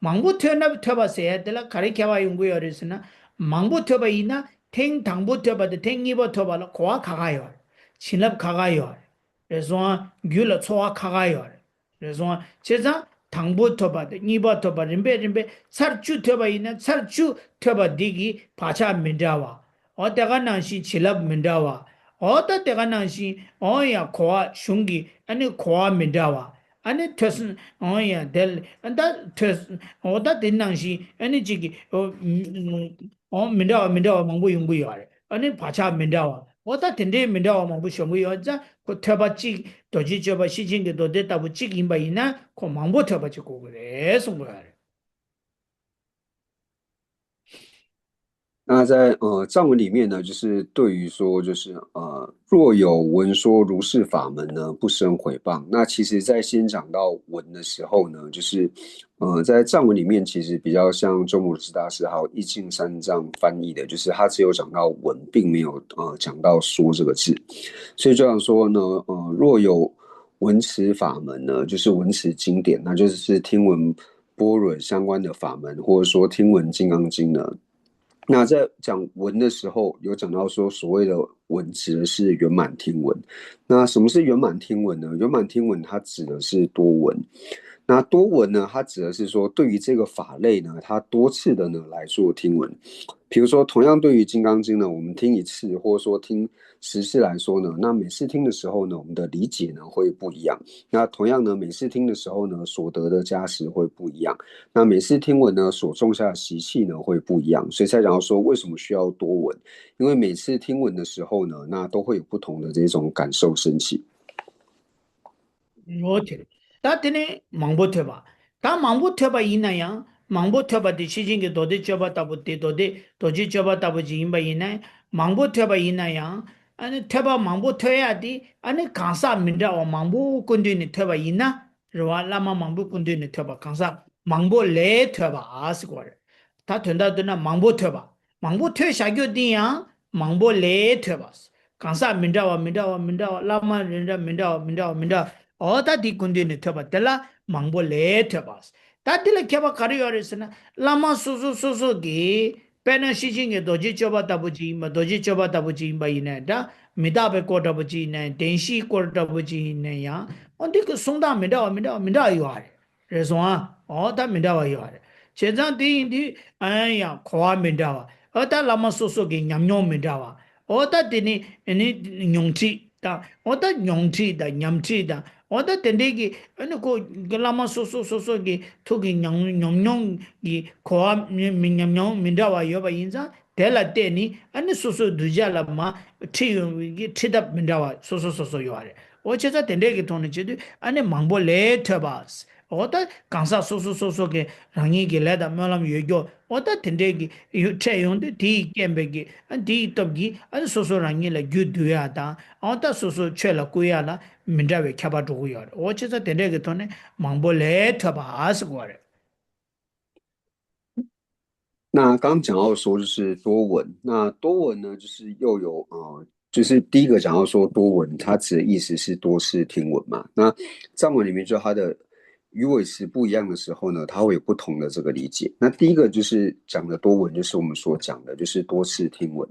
མང་པོ་ཐོས་ན་ཐོས་པ་ཟེར་ཡ་དེ་ལ་ག་རེ་ཁྱད་པར་ཡོང་གི་ཡོད་རེད་ཟེར་ན། མང་པོ་ཐོས་པ་ཡིན་ན་ཐེངས་དང་པོ་ཐོས་པ་དང་ཐེངས་གཉིས་པ་ཐོས་པ་ལ་གོ་བ་ཁ་ཁ་ཡོད་རེད། བྱིན་རླབས་ཁ་ཁ་ཡོད་རེད། རེད་སོང་ཨ། རྒྱུད་ལ་ཚོར་བ་ཁ་ཁ་ཡོད་རེད། རེད་སོང་ཨ། བྱས་ཙང་དང་པོ་ཐོས་པ་དང་གཉིས་པ་ཐོས་པ་རིམ་པས་རིམ་པས་ཚར་བཅུ་ཐོས་པ་ཡིན་ན་ཚར་བཅུ་ཐོས་པ་འདི་གི་བག་ཆགས་མི་འདྲ་བ། འོ་དེ་ག་ནང་བཞིན་བྱིན་རླབས་མི་འདྲ་བ། འོ་ད་དེ་ག་ནང་བཞིན་འོ་ཡང་གོ་བ་གཞུང་གི་ཨ་ནི་གོ་བ་མི་འདྲ་བ། ཨ་ནི་ཐོས་སོང་འོ་ཡང་དེ་ལ་ད་ཐོས་འོ་ད་དེ་ནང་བཞིན་ཨ་ནི་གཅིག་གི་འོ། འོ་མི་འདྲ་བ་མི་འདྲ་བ་མང་པོ་ཡོང་གི་ཡོད་རེད། ཨ་ནི་བག་ཆགས་མི་འདྲ་བ། འོ་ད་དེ་འདྲའི་མི་འདྲ་བ་མང་པོ་ཡོང་གི་ཡོད་ཙང་ཁོ་ཐོས་པ་གཅིག་རྡོ་རྗེ་གཅོད་པ་ཤེར་ཕྱིན་གྱི་མདོ་སྡེ་ལྟ་བུ་གཅིག་ཡིན་པ་ཡིན་ན་ཁོ་མང་པོ་ཐོས་པ་གཅིག་དགོས་ཀྱི་རེད་གསུང་གི་ཡོད་རེད། 那在呃藏文里面呢，就是对于说，就是呃，若有闻说如是法门呢，不生毁谤。那其实，在先讲到闻的时候呢，就是呃，在藏文里面，其实比较像鸠摩罗什大师还有译净三藏翻译的，就是他只有讲到闻，并没有呃讲到说这个字。所以就像说呢，呃，若有闻此法门呢，就是闻此经典，那就是听闻般若相关的法门，或者说听闻金刚经呢。那在讲闻的时候，有讲到说所谓的闻指的是圆满听闻。那什么是圆满听闻呢？圆满听闻它指的是多闻。那多闻呢，它指的是说对于这个法类呢，它多次的呢来做听闻。比如说，同样对于《金刚经》呢，我们听一次，或者说听十次来说呢，那每次听的时候呢，我们的理解呢会不一样。那同样呢，每次听的时候呢，所得的加持会不一样。那每次听闻呢，所种下的习气呢会不一样。所以才讲到说，为什么需要多闻？因为每次听闻的时候呢，那都会有不同的这种感受升起。 འོ་དེ་རེད། ད་དེ་ནས་མང་པོ་ཐོས་པ། ད་མང་པོ་ཐོས་པ་ཡིན་ན་ཡང་མང་པོ་ཐོས་པ་དེ་ཤེར་ཕྱིན་གྱི་མདོ་སྡེ་སྤྱོད་པ་ལྟ་བུ་དེ་མདོ་སྡེ་རྡོ་རྗེ་སྤྱོད་པ་ལྟ་བུ་ཅིག་ཡིན་པ་ཡིན་ན་མང་པོ་ཐོས་པ་ཡིན་ན་ཡང་ཨ་ནི་ཐོས་པ་མང་པོ་ཐོས་ཡ་དེ་ཨ་ནི་གང་ཟག་མི་འདྲ་བ་མང་པོ་སྐུ་མདུན་ནས་ཐོས་པ་ཡིན་ན་རེད་བ། བླ་མ་མང་པོ་སྐུ་མདུན་ནས་ཐོས་པ་གང་ཟག་མང་པོ་ལས་ཐོས་པ་ཟེར་གོ་རེད། ད་དོན་དག་བསྡུ་ན་མང་པོ་ཐོས་པ། མང་པོ་ཐོས་བཞག་རྒྱུ་འདི་ཡང་མང་པོ་ལས་ཐོས་པ། གང་ཟག་མི་འདྲ་བ་མི་འདྲ་བ་མི་འདྲ་བ་བླ་མ་རེ་འདྲ་མི་འདྲ་བ་མི་འདྲ་བ་མི་འདྲ་བ། འོ་ད་འདི་སྐུ་མདུན་ནས་ཐོས་པ་དེ་ལ་མང་པོ་ལས་ཐོས་པ། ད་འདི་ལ་ཁྱད་པར་ག་རེ་ཡོད་རེད་ཟེར་ན་བླ་མ་སོ་སོ་སོ་སོ་གིས་དཔེར་ན་ཤེར་ཕྱིན་གྱི་རྡོ་རྗེ་སྤྱོད་པ་ལྟ་བུ་ཅིག་ཡིན་པ་རྡོ་རྗེ་སྤྱོད་པ་ལྟ་བུ་ཅིག་ཡིན་པ་ཡིན་ནའི་འདྲ། མི་རྟག་པའི་སྐོར་འདྲ་བོ་ཅིག་ཡིན་ནའི་བདེན་བཞིའི་སྐོར་འདྲ་བོ་ཅིག་ཡིན་ནའི་ཡང་འོ་འདི་གི་གསུང་སྟངས་མི་འདྲ་བ་མི་འདྲ་བ་མི་འདྲ་བ་ཡོད་རེད། རེད་སོང་ཨ། འོ་ད་མི་འདྲ་བ་ཡོད་རེད། བྱས་ཙང་དེ་ཡིན་དུས་ཨ་ཡང་གོ་བ་མི་འདྲ་བ། འོ་ད་བླ་མ་སོ་སོ་གི་ཉམས་མྱོང་མི་འདྲ་བ། འོ་ད་དེ་ནི་ནི་མྱོང་ཁྲིད་དང་འོ་ད་མྱོང་ཁྲིད་དང་ཉམས་ཁྲིད་དང་འོ་ད་དེ་འདྲའི་གི་ཨ་ནི་ཁོ་གི་བླ་མ་སོ་སོ་སོ་སོ་གི་ཐུགས་ཀྱི་ཉམས་ཉམས་མྱོང་གི་གོ་བ་མི་མི་ཉམས་མྱོང་མི་འདྲ་བ་ཡོད་པ་ཡིན་ཙང་དེ་ལ་བརྟེན་ནི་ཨ་ནི་སོ་སོའི་གདུལ་བྱ་ལ་མ་ཁྲིད་ཡོང་བའི་གི་ཁྲིད་ཐབས་མི་འདྲ་བ་སོ་སོ་སོ་སོ་ཡོད་རེད། འོ་བྱས་ཙང་དེ་འདྲའི་གི་ཐོག་ནས་བྱེད་དུས་ཨ་ནི་མང་པོ་ལས་ཐོས་པ། འོ་ད་གང་ཟག་སོ་སོ་སོ་སོ་གི་རང་ཉིད་ཀྱི་ལས་དང་སྨོན་ལམ་ཡོད་རྒྱུ་འོ་ད་དེ་འདྲའི་གི་ཡོད་འཕྲད་ཡོང་དུས་དེའི་རྐྱེན་པས་གི་ཨ་དེའི་སྟོབས་ཀྱིས་ཨ་ནི་སོ་སོ་རང་ཉིད་ལ་རྒྱུད་འདུལ་ཡ་དང་འོ་ད་སོ་སོ་ཆོས་ལ་བསྐུལ་ཡ་ལ་མི་འདྲ་བའི་ཁྱད་པར་འགྲོ་གི་ཡོད་རེད། འོ་བྱས་ཙང་དེ་འདྲའི་གི་ཐོག་ནས་མང་པོ་ལས་ཐོས་པ་ཟེར་གོ་རེད། 那刚讲到说就是多闻，那多闻呢，就是又有呃，就是第一个讲到说多闻，它指的意思是多次听闻嘛。那藏文里面就它的语尾词不一样的时候呢，它会有不同的这个理解。那第一个就是讲的多闻，就是我们所讲的，就是多次听闻。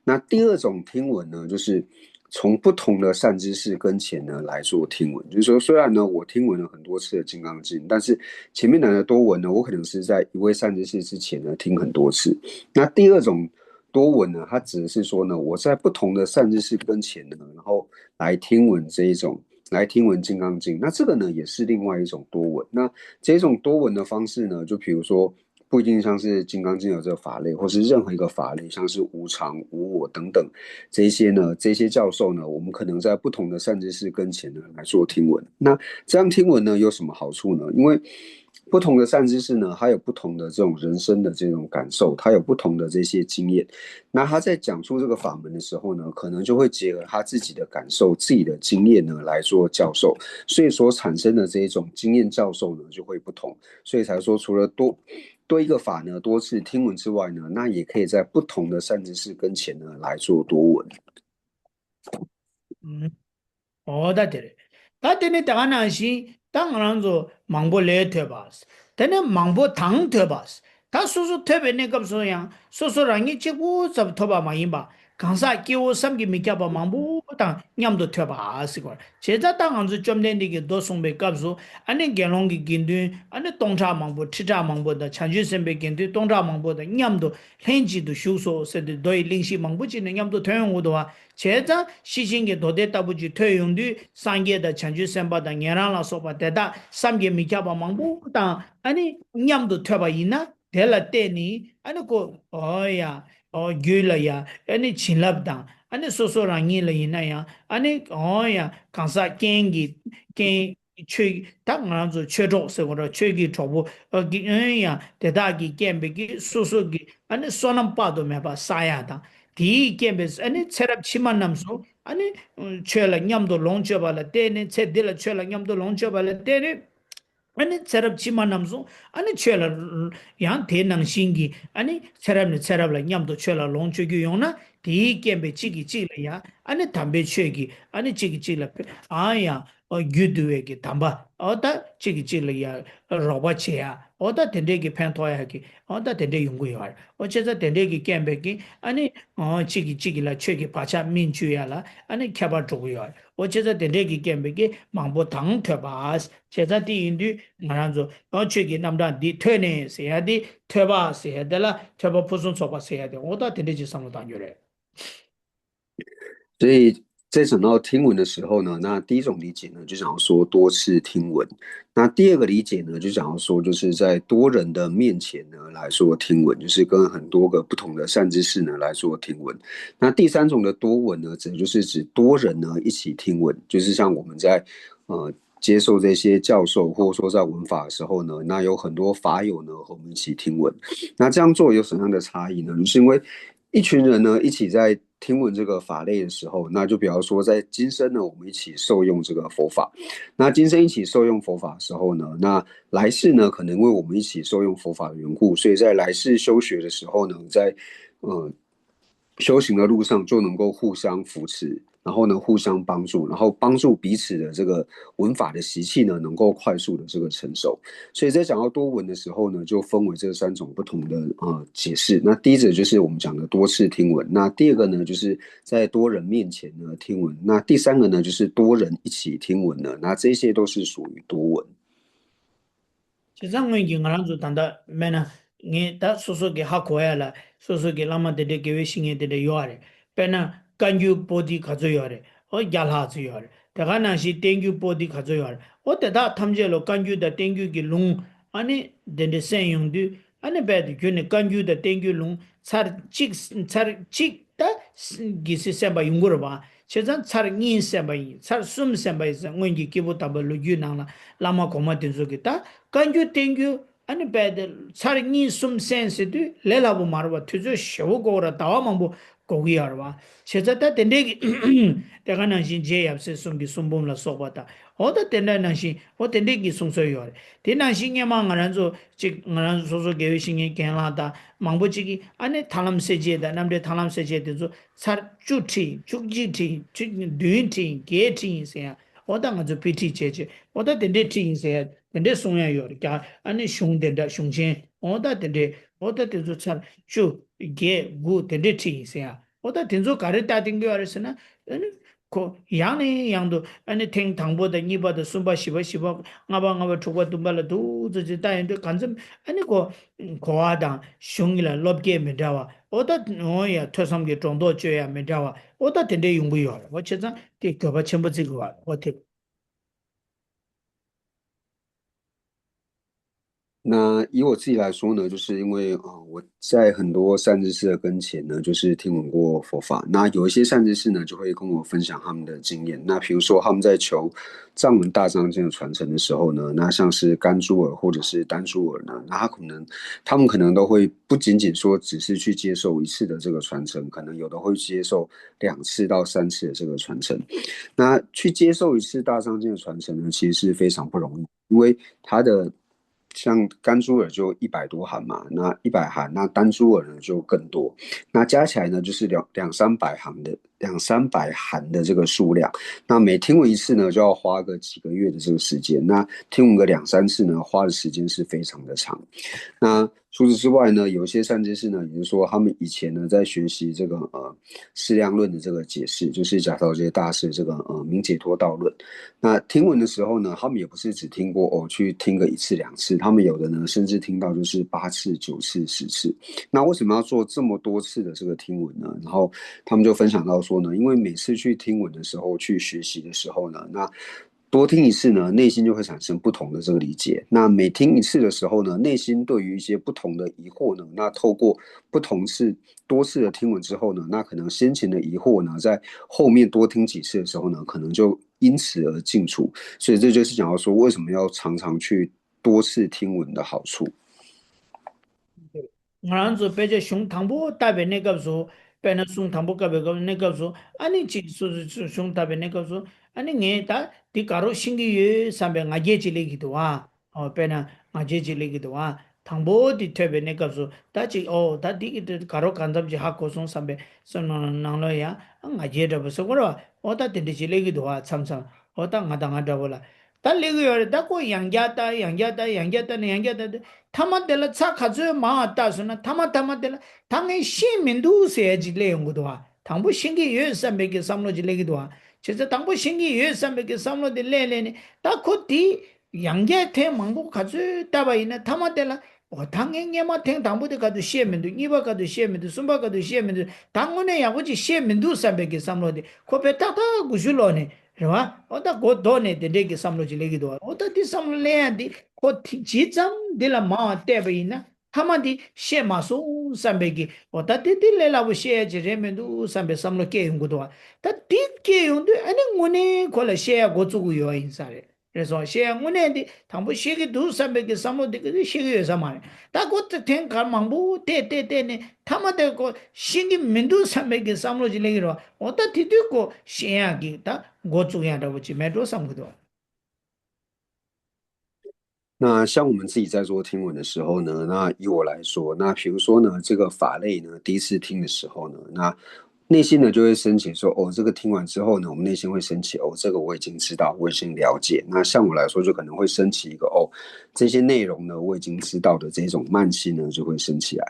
那第二种听闻呢，就是从不同的善知识跟前呢来做听闻，就是说，虽然呢我听闻了很多次的《金刚经》，但是前面来的多闻呢，我可能是在一位善知识之前呢听很多次。那第二种多闻呢，它指的是说呢，我在不同的善知识跟前呢，然后来听闻这一种，来听闻《金刚经》。那这个呢，也是另外一种多闻。那这种多闻的方式呢，就比如说，不一定像是《金刚经》有这个法类，或是任何一个法类，像是无常、无我等等这些呢，这些教授呢，我们可能在不同的善知识跟前呢来做听闻。那这样听闻呢，有什么好处呢？因为不同的善知识呢，他有不同的这种人生的这种感受，他有不同的这些经验。那他在讲述这个法门的时候呢，可能就会结合他自己的感受、自己的经验呢来做教授，所以所产生的这一种经验教授呢就会不同。所以才说，除了多对一个法呢多次听闻之外呢，那也可以在不同的善知识跟前呢来做多闻。嗯，哦，ད་དེ་རེད། ད་དེ་ནི་ད་ག་ནང་བཞིན་ད་ང་རང་ཚོ་མང་པོ་ལས་ཐོས་པ། དེ་ནས་མང་པོ་དང་ཐོས་པ། ད་སོ་སོ་ཐོས་པའི་གནས་སྐབས་སུ་ཡང་སོ་སོ་རང་ཉིད་གཅིག་པུ་ཙམ་ཐོས་པ་མ་ཡིན་པ། གང་ཟག་སྐྱེ་བོ་བསམ་གྱིས་མི་ཁྱབ་པ་མང་པོ་དང་མཉམ་དུ་ཐོས་པ་ཟེར་གོ། བྱས་ཙང་ད་ང་ཚོ་བཅོམ་ལྡན་འདས་ཀྱིས་མདོ་གསུངས་པའི་སྐབས་སུ་ཨ་ནི་དགེ་སློང་གི་དགེ་འདུན་ཨ་ནི་སྟོང་ཕྲག་མང་པོ་ཁྲི་ཕྲག་མང་པོ་དང་བྱང་ཆུབ་སེམས་དཔའི་དགེ་འདུན་སྟོང་ཕྲག་མང་པོ་དང་མཉམ་དུ་ལྷན་ཅིག་ཏུ་བཞུགས་སོ་ཟེར་ཏེ་མདོ་ཡི་གླེང་གཞི་མང་པོ་ཅིག་ནས་མཉམ་དུ་ཐོན་ཡོང་གི་འདུག་བ། བྱས་ཙང་ཤེར་ཕྱིན་གྱི་མདོ་སྡེ་ལྟ་བུ་ཅིག་ཐོས་ཡོང་དུས་སངས་རྒྱས་དང་བྱང་ཆུབ་སེམས་དཔའ་དང་ཉན་རང་ལ་སོགས་པ་དེ་དག་བསམ་གྱིས་མི་ཁྱབ་པ་མང་པོ་དང་ཨ་ནི་མཉམ་དུ་ཐོས་པ་ཡིན་ན། དེ་ལ་བརྟེན་ནས་ཨ་ནི་ཁོ་ཨོ་ཡ་ཨོ་རྒྱུད་ལ་ཡ་ཨ་ནི་བྱིན་རླབས་དང་ཨ་ནི་སོ་སོ་རང་ཉིད་ལ་ཡིན་ན་ཡང་ཨ་ནི་ཨོ་ཡ་གང་ཟག་རྐྱེན་གྱི་རྐྱེན་ཆོས་ད་ང་རང་ཚོ་ཆོས་གྲོགས་ཟེར་བ་ར་ཆོས་ཀྱི་གྲོགས་པོ་ཨོ་གི་ཨོ་ཡ་དེ་དག་གིས་རྐྱེན་པས་ཀྱི་སོ་སོ་གི་ཨ་ནི་བསོད་ནམས་དཔག་ཏུ་མེད་པ་བསགས་ཡ་དང་དེས་རྐྱེན་པས་ཨ་ནི་ཚེ་རབས་ཕྱི་མ་རྣམས་སུ་ཨ་ནི་ཆོས་ལ་མཉམ་དུ་ལོངས་སྤྱོད་པ་ལ་བརྟེན་ནས་ཚེ་འདི་ལ་ཆོས་ལ་མཉམ་དུ་ལོངས་སྤྱོད་པ་ལ་བརྟེན་ནས། ཨ་ནི་ཚེ་རབས་ཕྱི་མ་རྣམས་སུ་ཨ་ནི་ཆོས་ལ་ཡང་དེ་ནང་བཞིན་གྱི་ཨ་ནི་ཚེ་རབས་ནས་ཚེ་རབས་ལ་མཉམ་དུ་ཆོས་ལ་ལོངས་སྤྱོད་རྒྱུ་ཡོང་ན་དེའི་རྐྱེན་པས་གཅིག་གིས་གཅིག་ལ་ཡང་ཨ་ནི་དམ་པའི་ཆོས་ཀྱིས་ཨ་ནི་གཅིག་གིས་གཅིག་ལ་ཕན་ཨ་ཡང་རྒྱུ་འདུལ་བའི་གི་དམ་པ་ཨོ་ད་གཅིག་གིས་གཅིག་ལ་ཡང་རོགས་པ་བྱེད་ཡ་ཨོ་ད་དེ་འདྲའི་གི་ཕན་ཐོགས་ཡ་གི་ཨོ་ད་དེ་འདྲའི་ཡོང་གི་ཡོད་རེད། ཨོ་བྱས་ཙང་དེ་འདྲའི་གི་རྐྱེན་པས་གི་ཨ་ནི་ཨོ་གཅིག་གིས་གཅིག་གི་ལ་ཆོས་ཀྱི་བག་ཆགས་སྨིན་བཅུག་ཡ་ལ་ཨ་ནི་ཁྱད་པར་འགྲོ་གི་ཡོད་རེད། ཨོ་བྱས་ཙང་དེ་འདྲའི་གི་རྐྱེན་པས་གི་མང་པོ་དང་ཐོས་པ། བྱས་ཙང་དེ་ཡིན་དུས་ང་རང་ཚོ་ཨོ་ཆོས་ཀྱི་རྣམ་གྲངས་འདི་ཐོས་ནས་ཟེར་ཡ་དེ་ཐོས་པ་ཟེར་ཡ་དེ་ལ་ཐོས་པ་ཕུན་སུམ་ཚོགས་པ་ཟེར་ཡ་དེ་ཨོ་ད་དེ་འདྲ་ཅིག་བསམ་བློ་བཏང་རྒྱུ་རེད། 所以在讲到听闻的时候呢，那第一种理解呢，就想要说多次听闻。那第二个理解呢，就想要说就是在多人的面前呢来说听闻，就是跟很多个不同的善知识呢来说听闻。那第三种的多闻呢，则就是指多人呢一起听闻，就是像我们在呃接受这些教授或者说在闻法的时候呢，那有很多法友呢和我们一起听闻。那这样做有什么样的差异呢？就是因为一群人呢一起在听闻这个法类的时候，那就比方说在今生呢，我们一起受用这个佛法。那今生一起受用佛法的时候呢，那来世呢，可能因为我们一起受用佛法的缘故，所以在来世修学的时候呢，在呃修行的路上就能够互相扶持，然后呢互相帮助，然后帮助彼此的这个闻法的习气呢，能够快速的这个成熟。所以在讲到多闻的时候呢，就分为这三种不同的呃解释。那第一则就是我们讲的多次听闻，那第二个呢，就是在多人面前呢听闻，那第三个呢，就是多人一起听闻呢，那这些都是属于多闻。 བྱས་ཙང་སྔོན་གྱི་ང་རང་ཚོ་ད་ལྟ་མེད་ན་ངས་ད་སོ་སོ་གི་ཧ་གོ་ཡ་ལ་སོ་སོ་གི་བླ་མ་དེ་འདྲའི་དགེ་བའི་བཤེས་གཉེན་དེ་འདྲ་ཡོད་རེད། དཔེར་ན་བཀའ་འགྱུར་པོ་ཏི་ག་ཚོད་ཡོད་རེད། ཨོ་བརྒྱ་ལྷག་ཙམ་ཡོད་རེད། དེ་ག་ནང་བཞིན་བསྟན་འགྱུར་པོ་ཏི་ག་ཚོད་ཡོད་རེད། ཨོ་དེ་དག་ཐམས་ཅད་ལ་བཀའ་འགྱུར་དང་བསྟན་འགྱུར་གྱི་ལུང་ཨ་ནི་དེ་འདྲ་གསན་ཡོང་དུས་ཨ་ནི་རྦད་དེ་ཁྱོད་ནི་བཀའ་འགྱུར་དང་བསྟན་འགྱུར་ལུང་ཚར་གཅིག་ཚར་གཅིག་ད་གི་སི་གསན་པ་ཡོང་གི་རེད་བ། བྱས་ཙང་ཚར་གཉིས་གསན་པ་ཡིན་ཚར་གསུམ་གསན་པ་ཡིན་ཟེར་སྔོན་གྱི་སྐྱེས་བུ་དམ་པ་ལོ་རྒྱུས་ནང་ལ་བླ་མ་གོང་མ་དེ་ཚོ་གིས་ད་བཀའ་འགྱུར་བསྟན་འགྱུར་ཨ་ནི་རྦད་དེ་ཚར་གཉིས་གསུམ་གསན་ཟེར་དུས་ལས་སླ་པོ་མ་རེད་བ། དུས་ཚོད་ཞེ་པོ་འགོར་ར་ཟླ་བ་མང་པོ་འགོར་གི་ཡོད་རེད་བ། བྱས་ཙང་ད་དེ་འདྲའི་གི་དེ་ག་ནང་བཞིན་རྗེ་ཡབ་སྲས་གསུམ་གྱི་གསུང་འབུམ་ལ་སོགས་པ་དང་ཨོ་ད་དེ་འདྲ་ནང་བཞིན་ཨོ་དེ་འདྲའི་གི་གསུང་སྲོལ་ཡོད་རེད། དེ་ནང་བཞིན་སྔོན་མ་ང་རང་ཚོ་གཅིག་ང་རང་ཚོ་སོ་སོ་དགེ་བའི་བཤེས་གཉེན་རྒན་ལགས་དང་མང་པོ་གཅིག་གིས་ཨ་ནི་ཐར་ལམ་གསལ་བྱེད་དང་རྣམ་འགྲེལ་ཐར་ལམ་གསལ་བྱེད་དེ་ཚོ་ཚར་བཅུ་ཁྲིད་ཡིན་བཅུ་གཅིག་ཁྲིད་ཡིན་བཅུ་བདུན་ཁྲིད་ཡིན་བརྒྱད་ཁྲིད་ཡིན་ཟེར་ཡ་ཨོ་ད་ང་ཚོ་དཔེ་ཁྲིད་བྱས་བྱས་ཨོ་ད་དེ་འདྲའི་ཁྲིད་ཡིན་ཟེར་ཡ་དེ་འདྲའི་གསུང་ཡ་ཡོད་རེད། རྒྱ་ཨ་ནི་གཞུང་དེ་འདྲ་གཞུང་ཆེན་ཨོ་ད་དེ་འདྲའི་ཨོ་ད་དེ་ཚོ་ཚར་བཅུ་བརྒྱད་དགུ་དེ་འདྲའི་ཁྲིད་ཡིན་ཟེར་ཡ་ཨོ་ད་དེ་ཚོ་ག་རེ་ལྟ་བསྟན་གྱི་ཡོད་རེད་ཟེར་ན་ཨ་ནི་ཁོ་ཡང་ནས་ཡང་དུ་ཨ་ནི་ཐེངས་དང་པོ་དང་གཉིས་པ་དང་གསུམ་པ་བཞི་པ་བཞི་པ་ལྔ་པ་ལྔ་པ་དྲུག་པ་བདུན་པ་ལ་འདུག་ཙམ་ཅིག་ལྟ་ཡོང་དུས་གང་འཚམ་ཨ་ནི་ཁོ་གོ་བ་དང་གཞུང་ལ་བློ་སྐྱེད་མི་འདྲ་བ་ཨོ་ད་འོ་ཡ་ཐོས་བསམ་གྱི་སྒྲོ་འདོགས་གཅོད་ཡ་མི་འདྲ་བ་ཨོ་ད་དེ་འདྲའི་ཡོང་གི་ཡོད་རེད། ཨོ་བྱས་ཙང་དེ་དགོས་པ་ཆེན་པོ་བརྩི་དགོས་པ་ཨོ་དེ། 那以我自己来说呢，就是因为呃我在很多善知识的跟前呢，就是听闻过佛法。那有一些善知识呢，就会跟我分享他们的经验。那比如说他们在求藏文大藏经的传承的时候呢，那像是甘珠尔或者是丹珠尔呢，那他可能他们可能都会不仅仅说只是去接受一次的这个传承，可能有的会接受两次到三次的这个传承。那去接受一次大藏经的传承呢，其实是非常不容易，因为它的像甘珠尔就一百多行嘛，那一百行，那丹珠尔呢就更多，那加起来呢就是两两三百行的两三百行的这个数量。那每听闻一次呢，就要花个几个月的这个时间。那听闻个两三次呢，花的时间是非常的长。那除此之外呢，有一些善知识呢，也就是说他们以前呢在学习这个呃释量论的这个解释，就是假道这些大师这个呃明解脱道论。那听闻的时候呢，他们也不是只听过哦，去听个一次两次，他们有的呢甚至听到就是八次、九次、十次。那为什么要做这么多次的这个听闻呢？然后他们就分享到说呢，因为每次去听闻的时候，去学习的时候呢，那多听一次呢，内心就会产生不同的这个理解。那每听一次的时候呢，内心对于一些不同的疑惑呢，那透过不同次、多次的听闻之后呢，那可能先前的疑惑呢，在后面多听几次的时候呢，可能就因此而尽除。所以这就是讲到说，为什么要常常去多次听闻的好处。ང་རང་ཚོ་དཔེ་ཆ་གཞུང་དང་པོ་བལྟ་བའི་གནས་སྐབས་སུ། དཔེར་ན་གཞུང་དང་པོ་བལྟ་བའི་གནས་སྐབས་སུ་ཨ་ནི་གཅིག་སོ་སོའི་གཞུང་བལྟ་བའི་གནས་སྐབས་སུ་ཨ་ནི་ངས་ད་འདི་དགའ་རོགས་ཤེས་ཀྱི་ཡོད་བསམ་པའི་ང་རྒྱལ་ཅིག་སླེབས་ཀྱི་འདུག་ཨ། ཨོ་དཔེར་ན་ང་རྒྱལ་ཅིག་སླེབས་ཀྱི་འདུག་ཨ། དང་པོ་འདི་ཐོས་པའི་གནས་སྐབས་སུ་ད་ཅིག་ཨོ་ད་འདི་གི་དགའ་རོགས་གང་འཚམ་ཅིག་ཧ་གོ་སོང་བསམ་པའི་བསམ་བློ་ནང་ལོགས་ཡང་ང་རྒྱལ་འདྲ་པོ་ཟེར་དགོས་རེད་བ། ཨོ་ད་དེ་འདྲ་ཅིག་སླེབས་ཀྱི་འདུག་ཨ། མཚམས་མཚམས་ཨོ་ད་ང་དང་ང་འདྲ་པོ་ལ། ད་སླེབས་ཀྱི་ཡོད་རེད། ད་ཁོ་ཡང་བསྐྱར་ལྟ་ཡང་བསྐྱར་ལྟ་ཡང་བསྐྱར་ལྟ་ནས་ཡང་བསྐྱར་ལྟ་དུས་ཐ་མ་དེ་ལ་ཚར་ག་ཚོད་མང་བ་བལྟས་སོང་ན་ཐ་མ་ཐ་མ་དེ་ལ་ད་ངས་ཤེས་མི་འདུག་ཟེར་ཡ་ཅིག་སླེབས་ཡོང་གི་འདུག་ཨ། དང་པོ་ཤེས་ཀྱི་ཡོད་བསམ་པའི་གི་བསམ་བློ་ཅིག་སླེབས་ཀྱི་འདུག་ཨ། བྱས་ཙང་དང་པོ་ཤེས་ཀྱི་ཡོད་བསམ་པའི་གི་བསམ་བློ་དེ་སླེབས་སླེབས་ནས་ད་ཁོ་དེ་ཡང་བསྐྱར་ཐེངས་མང་པོ་ག་ཚོད་བལྟས་པ་ཡིན་ན་ཐ་མ་དེ་ལ་འོ་ད་ངས་སྔས་མ་ཐེངས་དང་པོ་དེ་ག་དུས་ཤེས་མི་འདུག་གཉིས་པ་ག་དུས་ཤེས་མི་འདུག་གསུམ་པ་ག་དུས་ཤེས་མི་འདུག་ད་དངོས་གནས་ཡག་པོ་ཅིག་ཤེས་མི་འདུག་བསམ་པའི་གི་བསམ་བློ་དེ་ཁོ་དཔེ་ཏག་ཏག་སྒུལ་ཤུགས་ལོག་ནས། རེད་བ། འོ་ད་མགོ་ལྡོག་ནས་དེ་འདྲས་ཀྱི་བསམ་བློ་ཅིག་སླེབས་ཀྱི་འདུག་བ། འོ་ད་དེ་བསམ་བློ་སླེབས་ཡ་འདི་ཁོ་དེ་ཇི་ཙམ་འདི་ལ་མང་བ་བལྟས་པ་ཡིན་ན་ཐ་མ་འདི་ཤེས་མ་སོང་བསམ་པའི་གི་འོ་ད་དེ་དེ་ལས་སླ་པོ་ཤེས་ཡ་ཅིག་རེད་མི་འདུག་བསམ་པའི་བསམ་བློ་སྐྱེ་ཡོང་གི་འདུག་བ། ད་དེ་སྐྱེ་ཡོང་དུས་ཨ་ནི་དངོས་གནས་ཁོ་ལ་ཤེས་ཡ་འགོ་བཙུགས་ཀྱི་ཡོད་ཡིན་ས་རེད། རེད་སོང་། ཤེས་ཡ་དངོས་གནས་འདི་དང་པོ་ཤེས་ཀྱི་འདུག་བསམ་པའི་གི་བསམ་བློ་འདི་གི་ཤེས་ཀྱི་ཡོད་ས་མ་རེད། ད་ཁོ་ད་ཐེངས་གར་མང་པོ་བལྟས་བལྟས་བལྟས་ནས་ཐ་མ་དེ་ཁོ་ཤེས་ཀྱི་མི་འདུག་བསམ་པའི་གི་བསམ་བློ་ཅིག་སླེབས་ཀྱི་རེད་བ། འོ་ད་དེ་དུས་ཁོ་ཤེས་ཡ་གི་ད་འགོ་བཙུགས་ཡ་འདྲ་པོ་ཅིག་མེད་འགྲོ་བསམ་གི་འདུག那像我们自己在做听闻的时候呢，那以我来说，那比如说呢，这个法类呢，第一次听的时候呢，那内心呢就会升起说，哦，这个听完之后呢，我们内心会升起，哦，这个我已经知道，我已经了解。那像我来说，就可能会升起一个，哦，这些内容呢，我已经知道的这种慢心呢，就会升起来。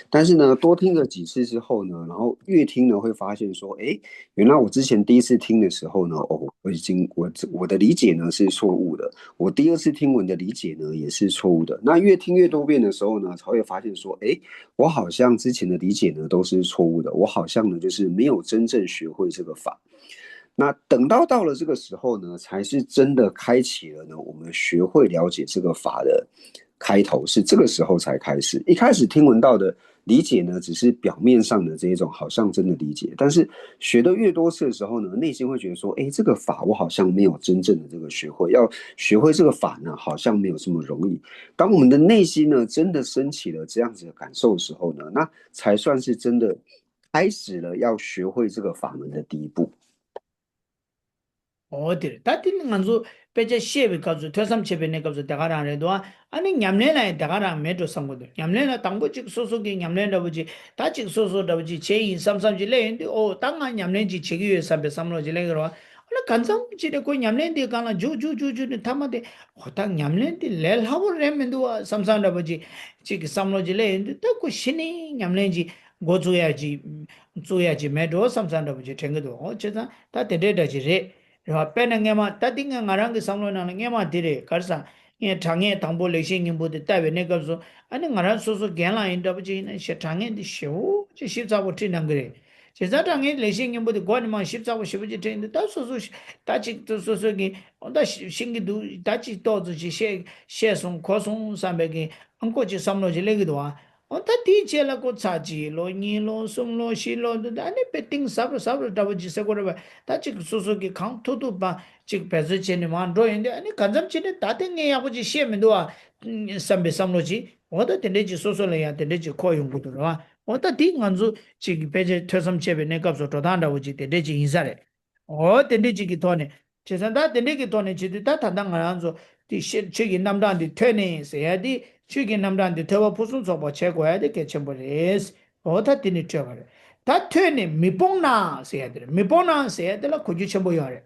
但是呢，多听了几次之后呢，然后越听呢，会发现说，诶，原来我之前第一次听的时候呢，哦，我已经我我的理解呢是错误的，我第二次听闻的理解呢也是错误的。那越听越多遍的时候呢，才会发现说，诶，我好像之前的理解呢都是错误的，我好像呢就是没有真正学会这个法。那等到到了这个时候呢，才是真的开启了呢我们学会了解这个法的开头，是这个时候才开始。一开始听闻到的理解呢，只是表面上的这一种好像真的理解，但是学的越多次的时候呢，内心会觉得说，诶，这个法我好像没有真正的这个学会，要学会这个法呢，好像没有这么容易。当我们的内心呢，真的升起了这样子的感受的时候呢，那才算是真的开始了要学会这个法门的第一步。 འོ་དེ་རེད། ད་དེ་ནི་ང་ཚོ་དཔེ་ཆ་བཤད་པའི་སྐབས་སུ་ཐོས་བསམ་བྱེད་པའི་གནས་སྐབས་སུ་དེ་ག་རང་རེད་འདུག་ཨ། ཨ་ནི་ཉམས་ལེན་ལ་ཡང་དེ་ག་རང་མེད་འགྲོ་བསམ་གི་འདུག་ཉམས་ལེན་ལ་དང་པོ་གཅིག་སོ་སོ་གི་ཉམས་ལེན་འདྲ་པོ་ཅིག་ད་གཅིག་སོ་སོ་འདྲ་པོ་ཅིག་བྱས་ཡིན་བསམ་བསམ་ཅིག་སླེབས་ཡོང་དུས། ཨོ་ད་ང་ཉམས་ལེན་ཅིག་བྱེད་ཀྱི་ཡོད་བསམ་པའི་བསམ་བློ་ཅིག་སླེབས་ཀྱི་རེད་བ། ཨ་ལ་གང་འཚམ་ཅིག་རེད། ཁོ་ཉམས་ལེན་དེའི་སྒང་ལ་འཇུག་འཇུག་འཇུག་འཇུག་ནས་ཐ་མ་དེ་ཨོ་ད་ཉམས་ལེན་དེ་ལས་སླ་པོ་རེད་མི་འདུག་ཨ་བསམ་བསམ་འདྲ་པོ་ཅིག་གཅིག་གི་བསམ་བློ་ཅིག་སླེབས་ཡོང་དུས། ད་ཁོ་གཞི་ནས་ཉམས་ལེན་ཅིག་འགོ་བཙུགས་ཡ་ཅིག་བཙུགས་ཡ་ཅིག་མེད་འགྲོ་བསམ་བསམ་འདྲ་པོ་ཅིག་དྲན་གྱི་འདུག་ཨོ་བྱས་ཙང་ད་དེ་འདྲའི་འདྲ་ཅིག་རེད། རེད་བ། དཔེར་ན་སྔས་མ་ད་འདི་ངས་ང་རང་གི་བསམ་བློའི་ནང་ལ་སྔས་མ་འདི་རེད། ག་རེ་ཟེར། ངས་དྲང་ངེས་དང་པོ་ལེགས་བཤད་སྙིང་པོ་འདི་བལྟ་བའི་གནས་སྐབས་སུ། ཨ་ནི་ང་རང་སོ་སོ་རྒན་ལགས་ཡིན་འདྲ་པོ་ཅིག་ཡིན་ན་ཞེ་དྲང་ངེས་འདི་ཞེ་པོ་ཅིག་ཞིབ་ཚགས་པོ་ཁྲིད་གནང་གི་རེད། བྱས་ཙང་དྲང་ངེས་ལེགས་བཤད་སྙིང་པོ་དེ་མགོ་ནས་མར་ཞིབ་ཚགས་པོ་ཞེ་པོ་ཅིག་དྲན་དུས། ད་སོ་སོ་ཞིག་ད་ཅིག་ཏུ་སོ་སོ་གིས་འོ་ད་ཤེས་ཀྱི་འདུག་ད་ཅིག་ཏོག་ཙམ་ཅིག་ཤེས་ཤེས་སོང་གོ་སོང་བསམ་པའི་གི་ཨང་ཀོ་ཅིག་བསམ་བློ་ཅིག་སླེབས་ཀྱི་འདུག་ཨ། འོ་ད་དེའི་རྗེས་ལ་ཁོ་ཚར་གཅིག་ལོ་གཉིས་ལོ་གསུམ་ལོ་བཞི་ལོ་འདུག་ད་ནི་དཔེ་གཏིང་ཟབ་རུ་ཟབ་རུ་འདྲ་བོ་ཅིག་ཟེར་དགོས་རེད་པ། ད་ཅིག་སོ་སོ་གིས་གང་ཐུབ་ཐུབ་པ་ཅིག་འབད་རྩོལ་བྱས་ནས་མར་འགྲོ་ཡོང་དུས། ཨ་ནི་གང་འཚམ་ཅིག་ནི་ད་དེ་ངས་ཡག་པོ་ཅིག་ཤེས་མི་འདུག་ཨ་བསམ་པའི་བསམ་བློ་ཅིག་འོ་ད་དེ་འདྲས་ཅིག་སོ་སོ་ལ་ཡང་དེ་འདྲས་ཅིག་འཁོར་ཡོང་གི་འདུག་རེད་བ། འོ་ད་དེ་ང་ཚོ་ཅིག་གི་ཕལ་ཆེར་ཐོས་བསམ་བྱས་པའི་གནས་སྐབས་སུ་འགྲོ་སྟངས་འདྲ་བོ་ཅིག་དེ་འདྲས་ཅིག་ཡིན་ས་རེད། འོ་དེ་འདྲས་ཅིག་གི་ཐོག་ནས་བྱས་ཙང་། ད་དེ་འདྲས་ཀྱི་ཐོག་ནས་བྱེད་དུས། ད་ད་ལྟ་ང་རང་ཚོ་དེ་ཤེས། ཆོས་ཀྱི་རྣམ་གྲངས་འདི་ཐོས་ནས་ཟེར་ཡ་དེ། ཆོས་ཀྱི་རྣམ་གྲངས་འདི་ཐོས་པ་ཕུན་སུམ་ཚོགས་པ་བྱེད་དགོས་ཡ་དེ་གལ་ཆེན་པོ་རེད། འོ་ད་དེ་ནི་འཕྲོས་པ་རེད། ད་ཐོས་ནས་མི་སྤོང་ན་ཟེར་ཡ་དེ་རེད། མི་སྤོང་ན་ཟེར་ཡ་དེ་ལ་གོ་རྒྱུ་ཆེན་པོ་ཡོད་རེད།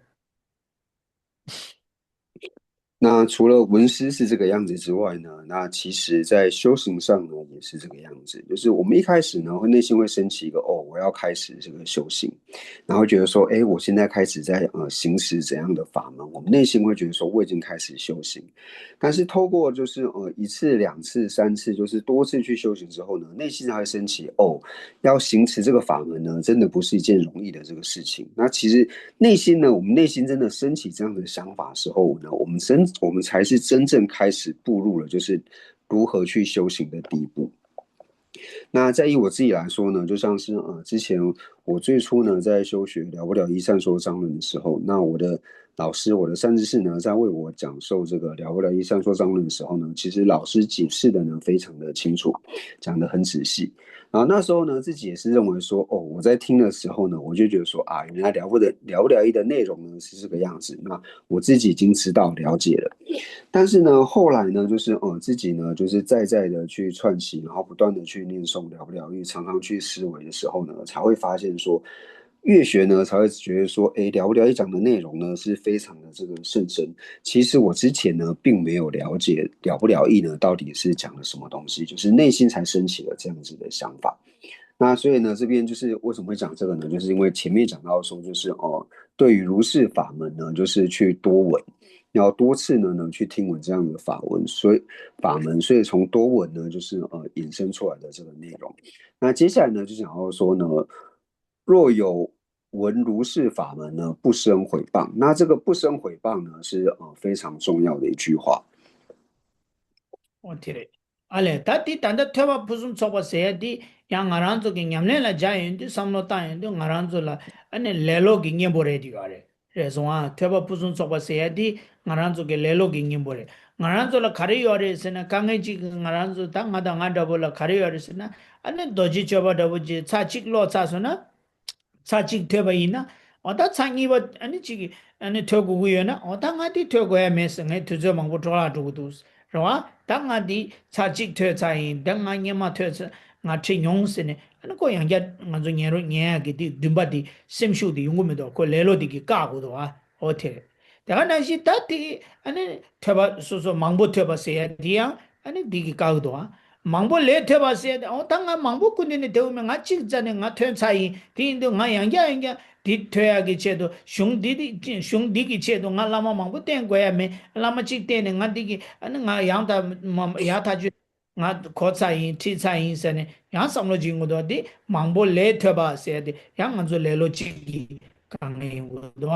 那除了文思是这个样子之外呢，那其实在修行上呢也是这个样子，就是我们一开始呢会内心会升起一个哦，我要开始这个修行，然后觉得说，哎，我现在开始在呃行使怎样的法门，我们内心会觉得说我已经开始修行，但是透过就是呃一次、两次、三次，就是多次去修行之后呢，内心才会升起哦，要行持这个法门呢，真的不是一件容易的这个事情。那其实内心呢，我们内心真的升起这样的想法的时候呢，我们真我们才是真正开始步入了就是如何去修行的第一步。那再以我自己来说呢，就像是呃之前我最初呢在修学了不了一善说章论的时候，那我的老师，我的善知识呢，在为我讲授这个了不了一善说章论的时候呢，其实老师解释的呢非常的清楚，讲得很仔细。然后那时候呢，自己也是认为说，哦，我在听的时候呢，我就觉得说啊，原来了不得了不了一的内容呢是这个样子，那我自己已经知道了解了。但是呢，后来呢，就是呃自己呢，就是再再的去串习，然后不断的去念诵了不了一，常常去思维的时候呢，才会发现说，越学呢才会觉得说，哎，了不了一讲的内容呢是非常的这个甚深。其实我之前呢并没有了解了不了一呢到底是讲了什么东西，就是内心才升起了这样子的想法。那所以呢，这边就是为什么会讲这个呢？就是因为前面讲到说，就是哦，对于如是法门呢，就是去多闻，要多次呢呢去听闻这样的法文，所以法门，所以从多闻呢，就是呃衍生出来的这个内容。那接下来呢，就讲到说呢，若有闻如是法门呢，不生毁谤。那这个不生毁谤呢，是呃非常重要的一句话。 འོ་དེ་རེད། ཨ་ལས། ད་དེ་ད་ལྟ་ཐོས་པ་ཕུན་སུམ་ཚོགས་པ་ཟེར་ཡ་དེ་ཡང་ང་རང་ཚོ་གི་ཉམས་ལེན་ལ་སྦྱར་ཡོང་དུས། བསམ་བློ་བཏང་ཡོང་དུས། ང་རང་ཚོ་ལ་ཨ་ནི་ལེ་ལོ་གི་གཉེན་པོ་རེད་དེ་ཡོད་རེད། རེད་སོང་ཨ། ཐོས་པ་ཕུན་སུམ་ཚོགས་པ་ཟེར་ཡ་དེ་ང་རང་ཚོ་གི་ལེ་ལོ་གི་གཉེན་པོ་རེད། ང་རང་ཚོ་ལ་ག་རེ་ཡོད་རེད་ཟེར་ན། དཀའ་ངལ་གཅིག་གི་ང་རང་ཚོ་ད་ང་དང་ང་འདྲ་པོ་ལ་ག་རེ་ཡོད་རེད་ཟེར་ན། ཨ་ནི་རྡོ་རྗེ་གཅོད་པ་འདྲ་པོ་ཅིག་ཚར་གཅིག་ཀློག་ཚར་སོང་ན། ཚར་གཅིག་ཐོས་པ་ཡིན་ན། འོ་ད་ཚར་གཉིས་པ་ཨ་ནི་གཅིག་ཨ་ནི་ཐོས་དགོས་ཀྱི་ཡོད་ན། འོ་ད་ང་འདི་ཐོས་དགོས་ཡ་མེད་ཟེར། ངའི་དུས་ཚོད་མང་པོ་འཕྲོ་བརླག་འགྲོ་གི་འདུག་རེད་བ། ད་ང་འདི་ཚར་གཅིག་ཐོས་ཚར་ཡིན། ད་ང་སྔོན་མ་ཐོས་ཚར། ང་ཁྲིད་མྱོང་ཟེར་ནས། ཨ་ནི་ཁོ་ཡང་བསྐྱར་ང་ཚོ་ཉན་རོགས་ཉན་ཡ་གི་དེ་འདུན་པ་དེ། སེམས་ཤུགས་དེ་ཡོང་གི་མི་འདུག་ཁོ་ལེ་ལོ་དེ་གིས་བཀག་དགོས་འདུག་བ། འོ་དེ་རེད། དེ་ག་ནང་བཞིན་ད་དེ་ཨ་ནི་ཐོས་པ་སོ་སོ་མང་པོ་ཐོས་པ་ཟེར་ཡ་དེ་ཡང་ཨ་ནི་འདི་གིས་བཀག་འདུག་ཨ། མང་པོ་ལས་ཐོས་པ་ཟེར་ཡ་དེ། འོ་ད་ང་མང་པོ་སྐུ་མདུན་ནས་ཐོས་མེད། ང་གཅིག་རྩ་ནས་ང་ཐོས་ཚར་ཡིན། དེ་ཡིན་དུས་ང་ཡང་བསྐྱར་ཡང་བསྐྱར་འདི་ཐོས་ཡ་གི་ཆེད་དུ། གཞུང་འདི་འདི་གཞུང་འདི་གི་ཆེད་དུ་ང་བླ་མ་མང་པོ་བསྟེན་དགོས་ཡ་མེད། བླ་མ་གཅིག་བསྟེན་ནས་ང་འདི་གི་ཨ་ནི་ང་ཡང་དག་མ་ཡག་ཐག་ཆོད། ང་གོ་ཚར་ཡིན། ཁྲིད་ཚར་ཡིན་ཟེར་ནས་ཡང་བསམ་བློ་ཅིག་ཡོང་གི་འདུག་དེ་མང་པོ་ལས་ཐོས་པ་ཟེར་དེ་ཡང་ང་ཚོ་ལེ་ལོ་གཅིག་གི་དཀའ་ངལ་ཡོང་གི་འདུག་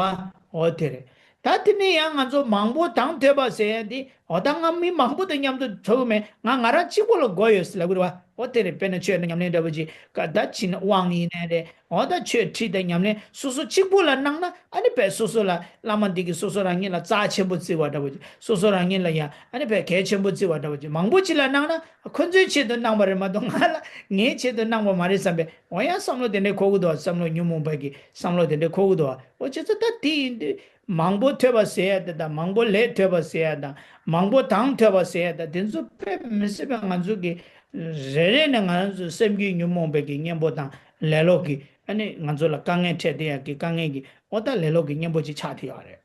འོ་དེ་རེད། ད་དེ་ནས་ཡང་ང་ཚོ་མང་པོ་དང་ཐོས་པ་ཟེར་དེ། འོ་ད་ང་མི་མང་པོ་དང་མཉམ་དུ་ཐོས་མེད། ང་ང་རང་གཅིག་པོ་ལ་དགོས་ཡོད་ཟེར་ལབ་གི་རེད་བ། འོ་དེ་རེད། དཔེར་ན་ཆོས་ཉམས་ལེན་འདྲ་པོ་ཅིག་ག་ད་ཕྱིན་ན་དབང་ཡིན་ནའི་རེད། འོ་ད་ཆོས་ཁྲིད་དང་ཉམས་ལེན་སོ་སོ་གཅིག་པུ་ལ་གནང་ན། ཨ་ནི་དཔེ་སོ་སོ་ལ་བླ་མ་འདི་གིས་སོ་སོ་རང་ཉིད་ལ་རྩ་ཆེན་པོ་བརྩི་བ་འདྲ་བོ་ཅིག་སོ་སོ་རང་ཉིད་ལ་ཡང་ཨ་ནི་དཔེ་གལ་ཆེན་པོ་བརྩི་བ་འདྲ་བོ་ཅིག་མང་པོ་ཅིག་ལ་གནང་ན་ཁོ་ཚོའི་ཆེད་དུ་གནང་བ་རེད་མ་གཏོགས། ང་ལ་ངའི་ཆེད་དུ་གནང་བ་མ་རེད་བསམ་པའི། འོ་ཡང་བསམ་བློ་དེ་འདྲ་འཁོར་གི་འདུག་བསམ་བློ་ཉོན་མོངས་པ་གི་བསམ་བློ་དེ་འདྲ་འཁོར་གི་འདུག་འོ་བྱས་ཙང་ད་དེ་ཡིན་དུས། མང་པོ་ཐོས་པ་ཟེར་ཡ་དེ་དང་། མང་པོ་ལས་ཐོས་པ་ཟེར་ཡ་དང་། མང་པོ་དང་ཐོས་པ་ཟེར་ཡ་དང་། དེ་ཚོ་དཔེ་མི་སྲིད་པའི་ང་ཚོ་གི་རེ་རེ་ནས་ང་ཚོ་སེམས་རྒྱུད་ཉོན་མོངས་པའི་གི་གཉེན་པོ་དང་ལེ་ལོ་གི་ཨ་ནི་ང་ཚོ་ལ་དཀའ་ངལ་འཕྲད་བསྡད་ཡ་གི་དཀའ་ངལ་གི། འོ་ད་ལེ་ལོ་གི་གཉེན་པོ་ཅིག་ཆགས་བསྡད་ཡོད་རེད།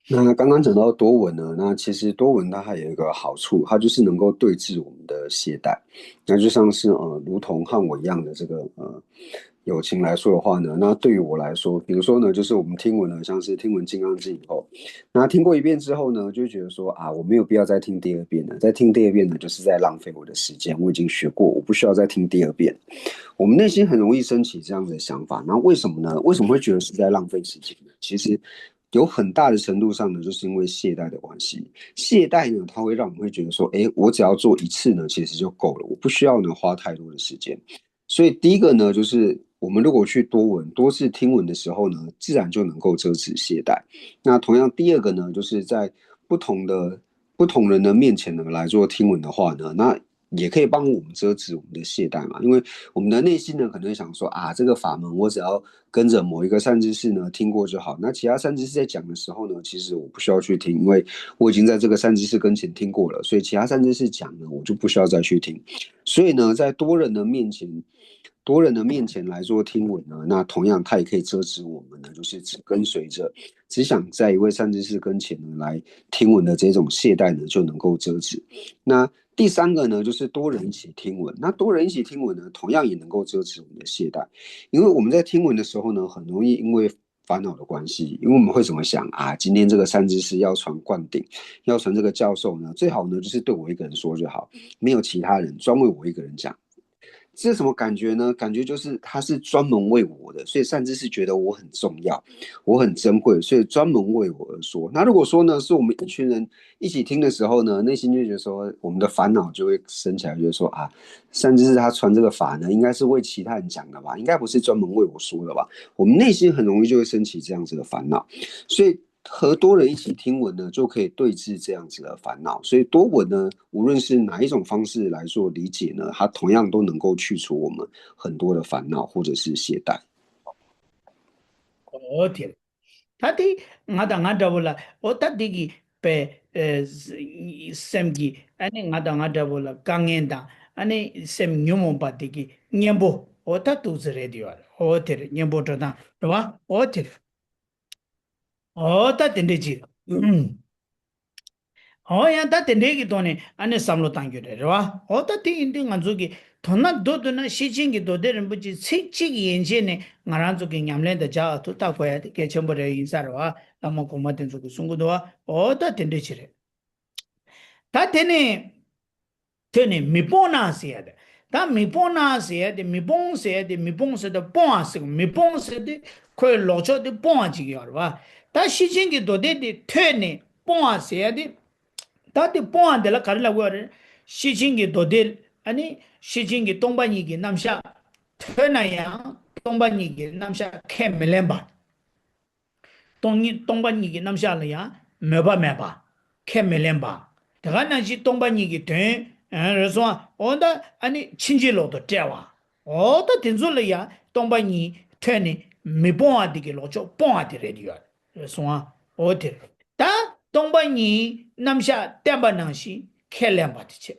那刚刚讲到多闻呢，那其实多闻它还有一个好处，它就是能够对治我们的懈怠。那就像是呃，如同汉伟一样的这个呃，友情来说的话呢，那对于我来说，比如说呢，就是我们听闻了像是听闻《金刚经》以后，那听过一遍之后呢，就觉得说啊，我没有必要再听第二遍了。再听第二遍呢，就是在浪费我的时间。我已经学过，我不需要再听第二遍。我们内心很容易升起这样子的想法。那为什么呢？为什么会觉得是在浪费时间呢？其实有很大的程度上呢，就是因为懈怠的关系。懈怠呢，它会让我们会觉得说，诶，我只要做一次呢，其实就够了，我不需要呢花太多的时间。所以第一个呢，就是我们如果去多闻、多次听闻的时候呢，自然就能够遮止懈怠。那同样，第二个呢，就是在不同的不同人的面前呢来做听闻的话呢，那也可以帮我们遮止我们的懈怠嘛。因为我们的内心呢，可能会想说啊，这个法门我只要跟着某一个善知识呢听过就好。那其他善知识在讲的时候呢，其实我不需要去听，因为我已经在这个善知识跟前听过了，所以其他善知识讲呢，我就不需要再去听。所以呢，在多人的面前，多人的面前来做听闻呢，那同样它也可以遮止我们呢，就是只跟随着，只想在一位善知识跟前呢来听闻的这种懈怠呢，就能够遮止。那第三个呢，就是多人一起听闻。那多人一起听闻呢，同样也能够遮止我们的懈怠，因为我们在听闻的时候呢，很容易因为烦恼的关系，因为我们会怎么想啊？今天这个善知识要传灌顶，要传这个教授呢，最好呢就是对我一个人说就好，没有其他人，专为我一个人讲。这什么感觉呢？感觉就是他是专门为我的，所以善知识觉得我很重要，我很珍贵，所以专门为我而说。那如果说呢，是我们一群人一起听的时候呢，内心就觉得说，我们的烦恼就会升起来，觉得说啊，善知识他传这个法呢，应该是为其他人讲的吧，应该不是专门为我说的吧？我们内心很容易就会升起这样子的烦恼，所以和多人一起听闻呢，就可以对治这样子的烦恼。所以多闻呢，无论是哪一种方式来做理解呢，它同样都能够去除我们很多的烦恼或者是懈怠。ཨོ་དེ་རེད། ད་དེ་ང་དང་ང་འདྲ་བོ་ལ་ཨོ་ད་དེ་གི་པའི་སེམས་ཀྱི་ཨ་ནི་ང་དང་ང་འདྲ་བོ་ལ་དཀའ་ངལ་དང་ཨ་ནི་སེམས་ཉོན་མོངས་པ་དེ་གི་གཉེན་པོ་ཨོ་ད་ཏོག་ཙམ་རེད་དེ་ཡོད་ཨོ་དེ་རེད། གཉེན་པོ་འགྲོ་སྟངས་རེད་བ་ཨོ་དེ་རེད། ཨོ་ད་དེ་འདྲས་ཅིག་ཨོ་ཡང་ད་དེ་འདྲས་ཀྱི་ཐོག་ནས་ཨ་ནི་བསམ་བློ་བཏང་རྒྱུ་རེད་རེད་བ། ཨོ་ད་དེ་ཡིན་དུས་ང་ཚོ་གི་དོ་སྣང་མདོར་བསྡུ་ན་ཤེར་ཕྱིན་གྱི་མདོ་སྡེ་རིན་པོ་ཆེ་ཚིག་གཅིག་ཡན་ཆད་ནས་ང་རང་ཚོ་གི་ཉམས་ལེན་དང་སྦྱར་ཐུབ་ལྟ་དགོས་ཡ་དེ་གལ་ཆེན་པོ་རེད་ཡིན་ས་རེད་བ། བླ་མ་གོང་མ་དེ་ཚོ་གི་གསུང་གི་འདུག་བ། ཨོ་ད་དེ་འདྲས་ཅིག་རེད། ད་དེ་ནས་ཐོས་ནས་མི་སྤོང་ན་ཟེར་ཡ་དེ། ད་མི་སྤོང་ན་ཟེར་ཡ་དེ་མི་སྤོང་ཟེར་ཡ་དེ་མི་སྤོང་ཟེར་དེ་སྤོང་བ་ཟེར་མི་སྤོང་ཟེར་དེ་ཁོའི་ལོག་ཕྱོགས་དེ་སྤོང་བ་ཅིག་ཡོད་རེད་བ། ད་ཤེར་ཕྱིན་གྱི་མདོ་སྡེ་དེ་ཐོས་ནས་སྤོང་བ་ཟེར་ཡ་དེ། ད་དེ་སྤོང་བ་དེ་ལ་ག་རེ་ལབ་དགོས་རེད། ཤེར་ཕྱིན་གྱི་མདོ་སྡེ་ཨ་ནི་ཤེར་ཕྱིན་གྱི་སྟོང་པ་ཉིད་ཀྱི་རྣམ་གཞག་ཐོས་ན་ཡང་སྟོང་པ་ཉིད་ཀྱི་རྣམ་གཞག་ཁས་མི་ལེན་པ། སྟོང་ཉིད་སྟོང་པ་ཉིད་ཀྱི་རྣམ་གཞག་ལ་ཡང་མོས་པ་མེད་པ། ཁས་མི་ལེན་པ། དེ་ག་ནང་བཞིན་སྟོང་པ་ཉིད་ཀྱི་དོན་རེད་སོང་ཨ། འོ་ད་ཨ་ནི་ཕྱིན་ཅི་ལོག་ཏུ་བཀྲལ་བ། འོ་ད་དེ་ཚོ་ལ་ཡང་སྟོང་པ་ཉིད་ཐོས་ནས་མི་སྤོང་བ་དེ་གི་ལོག་ཕྱོགས་སྤོང་བ་དེ་རེད་ཡོད་རེད་སོང་ཨ། འོ་དེ་རེད། ད་སྟོང་པ་ཉིད་རྣམ་གཞག་བསྟན་པ་ནང་བཞིན་ཁས་ལེན་པ་དེ་བྱེད།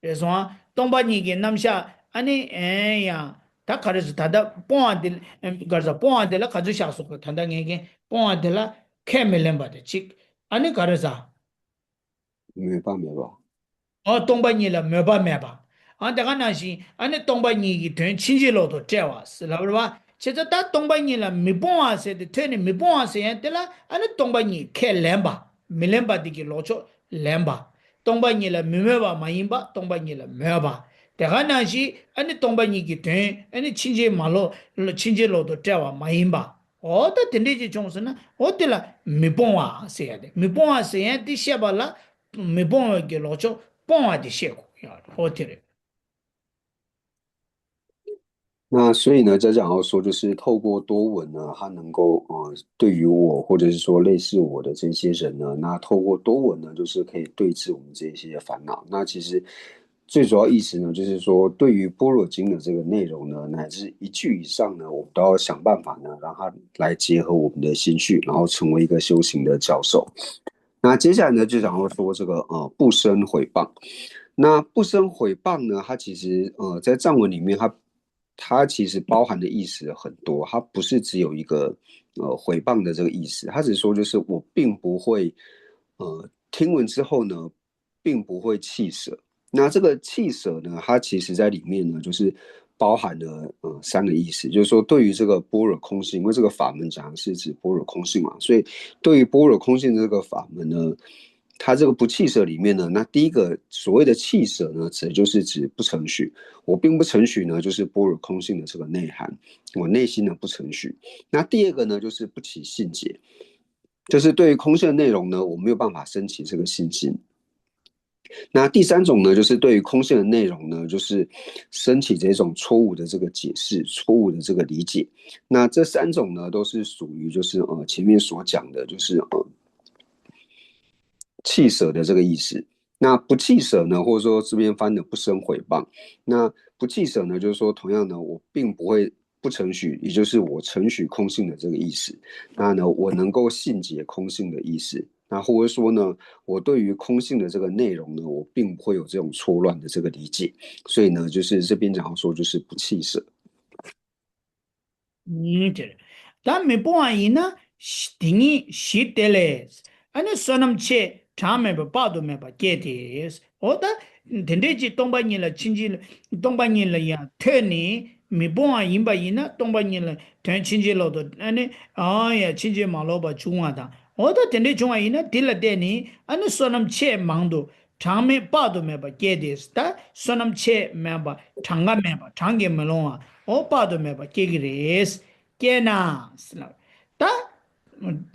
རེད་སོང་ཨ། སྟོང་པ་ཉིད་ཀྱི་རྣམ་གཞག་ཨ་ནི་ཨེ་ཡང་ད་ག་རེ་ཟེར། ད་ལྟ་སྤོང་བ་དེ་ཨེ་ག་རེ་ཟེར། སྤོང་བ་དེ་ལ་ག་ཚོད་བཞག་སོང་གི། ད་ལྟ་ངས་ཀྱིས་སྤོང་བ་དེ་ལ་ཁས་མི་ལེན་པ་དེ་གཅིག་ཨ་ནི་ག་རེ་ཟེར། མོས་པ་མེད་པ། ཨོ་སྟོང་པ་ཉིད་ལ་མོས་པ་མེད་པ། ཨ་དེ་ག་ནང་བཞིན་ཨ་ནི་སྟོང་པ་ཉིད་ཀྱི་དོན་ཕྱིན་ཅི་ལོག་ཏུ་བཀྲལ་བ་ཟེར་ལབ་རེད་བ། བྱས་ཙང་ད་སྟོང་པ་ཉིད་ལ་མི་སྤོང་བ་ཟེར་ཏེ་ཐོས་ནས་མི་སྤོང་བ་ཟེར་ཡང་དེ་ལ་ཨ་ནི་སྟོང་པ་ཉིད་ཁས་ལེན་པ། མི་ལེན་པ་དེ་གི་ལོག་ཕྱོགས་ལེན་པ། སྟོང་པ་ཉིད་ལ་མི་མོས་པ་མ་ཡིན་པ་སྟོང་པ་ཉིད་ལ་མོས་པ། དེ་ག་ནང་བཞིན་ཨ་ནི་སྟོང་པ་ཉིད་ཀྱི་དོན་ཨ་ནི་ཕྱིན་ཅི་མ་ལོག་ཕྱིན་ཅི་ལོག་ཏུ་བཀྲལ་བ་མ་ཡིན་པ། འོ་ད་དེ་འདྲས་ཅིག་བྱུང་ཟེར་ན་འོ་དེ་ལ་མི་སྤོང་བ་ཟེར་ཡ་དེ། མི་སྤོང་བ་ཟེར་ཡ་དེ་བཤད་པ་ལ་མི་སྤོང་བའི་གི་ལོག་ཕྱོགས་སྤོང་བ་དེ་བཤད་དགོས་ཡ་འོ་དེ་རེད།那所以呢，家长要说，就是透过多闻呢，它能够呃，对于我或者是说类似我的这些人呢，那透过多闻呢，就是可以对治我们这些烦恼。那其实最主要意思呢，就是说对于般若经的这个内容呢，乃至一句以上呢，我们都要想办法呢，让它来结合我们的心绪，然后成为一个修行的教授。那接下来呢，就想要说这个呃不生毁谤。那不生毁谤呢，它其实呃在藏文里面它它其实包含的意思很多，它不是只有一个呃毁谤的这个意思，它只是说就是我并不会呃听闻之后呢，并不会弃舍。那这个弃舍呢，它其实在里面呢，就是包含了呃三个意思，就是说对于这个般若空性，因为这个法门讲的是指般若空性嘛，所以对于般若空性这个法门呢，它这个不弃舍里面呢，那第一个所谓的弃舍呢，指的就是指不承许。我并不承许呢，就是般若空性的这个内涵，我内心呢不承许。那第二个呢，就是不起信解，就是对于空性的内容呢，我没有办法升起这个信心。那第三种呢，就是对于空性的内容呢，就是升起这种错误的这个解释、错误的这个理解。那这三种呢，都是属于就是呃前面所讲的，就是呃弃舍的这个意思。那不弃舍呢，或者说这边翻的不生毁谤，那不弃舍呢，就是说同样呢，我并不会不承许，也就是我承许空性的这个意思。那呢，我能够信解空性的意思。那或者说呢，我对于空性的这个内容呢，我并不会有这种错乱的这个理解。所以呢，就是这边讲到说，就是不弃舍。 ཨུམ། དེ་རེད། ད་མི་སྤོང་བ་ཡིན་ན། དེ་ཉིད་གཞི་དེ་ལས། ཨ་ནི་བསོད་ནམས་ཆེས་གྲངས་མེད་པ་དཔག་ཏུ་མེད་པ་སྐྱེས་ཏེ། འོ་ད། དེ་འདྲས་ཀྱི་སྟོང་པ་ཉིད་ལ་ཕྱིན་ཅི། སྟོང་པ་ཉིད་ལ་ཡང་ཐོས་ནས་མི་སྤོང་བ་ཡིན་པ་ཡིན་ན། སྟོང་པ་ཉིད་ལ་དོན་ཕྱིན་ཅི་ལོག་ཏུ། ཨ་ནི། ཨ་ཡ་ཕྱིན་ཅི་མ་ལོག་པ་བྱུང་བ་དང་། འོ་ད་དེ་འདྲས་བྱུང་བ་ཡིན་ན། དེ་ལ་བརྟེན་ནས་ཨ་ནི་བསོད་ནམས་ཆེས་མང་དུ། གྲངས་མེད་དཔག་ཏུ་མེད་པ་སྐྱེས་ཏེ། ད་བསོད་ནམས་ཆེས་མེད་པ། གྲངས་ཀ་མེད་པ། གྲངས་ཀྱིས་མི་ལོང་བ། འོ་དཔག་ཏུ་མེད་པ་སྐྱེ་གི་རེད། སྐྱེས་ན་ཟེར་ལབ། ད་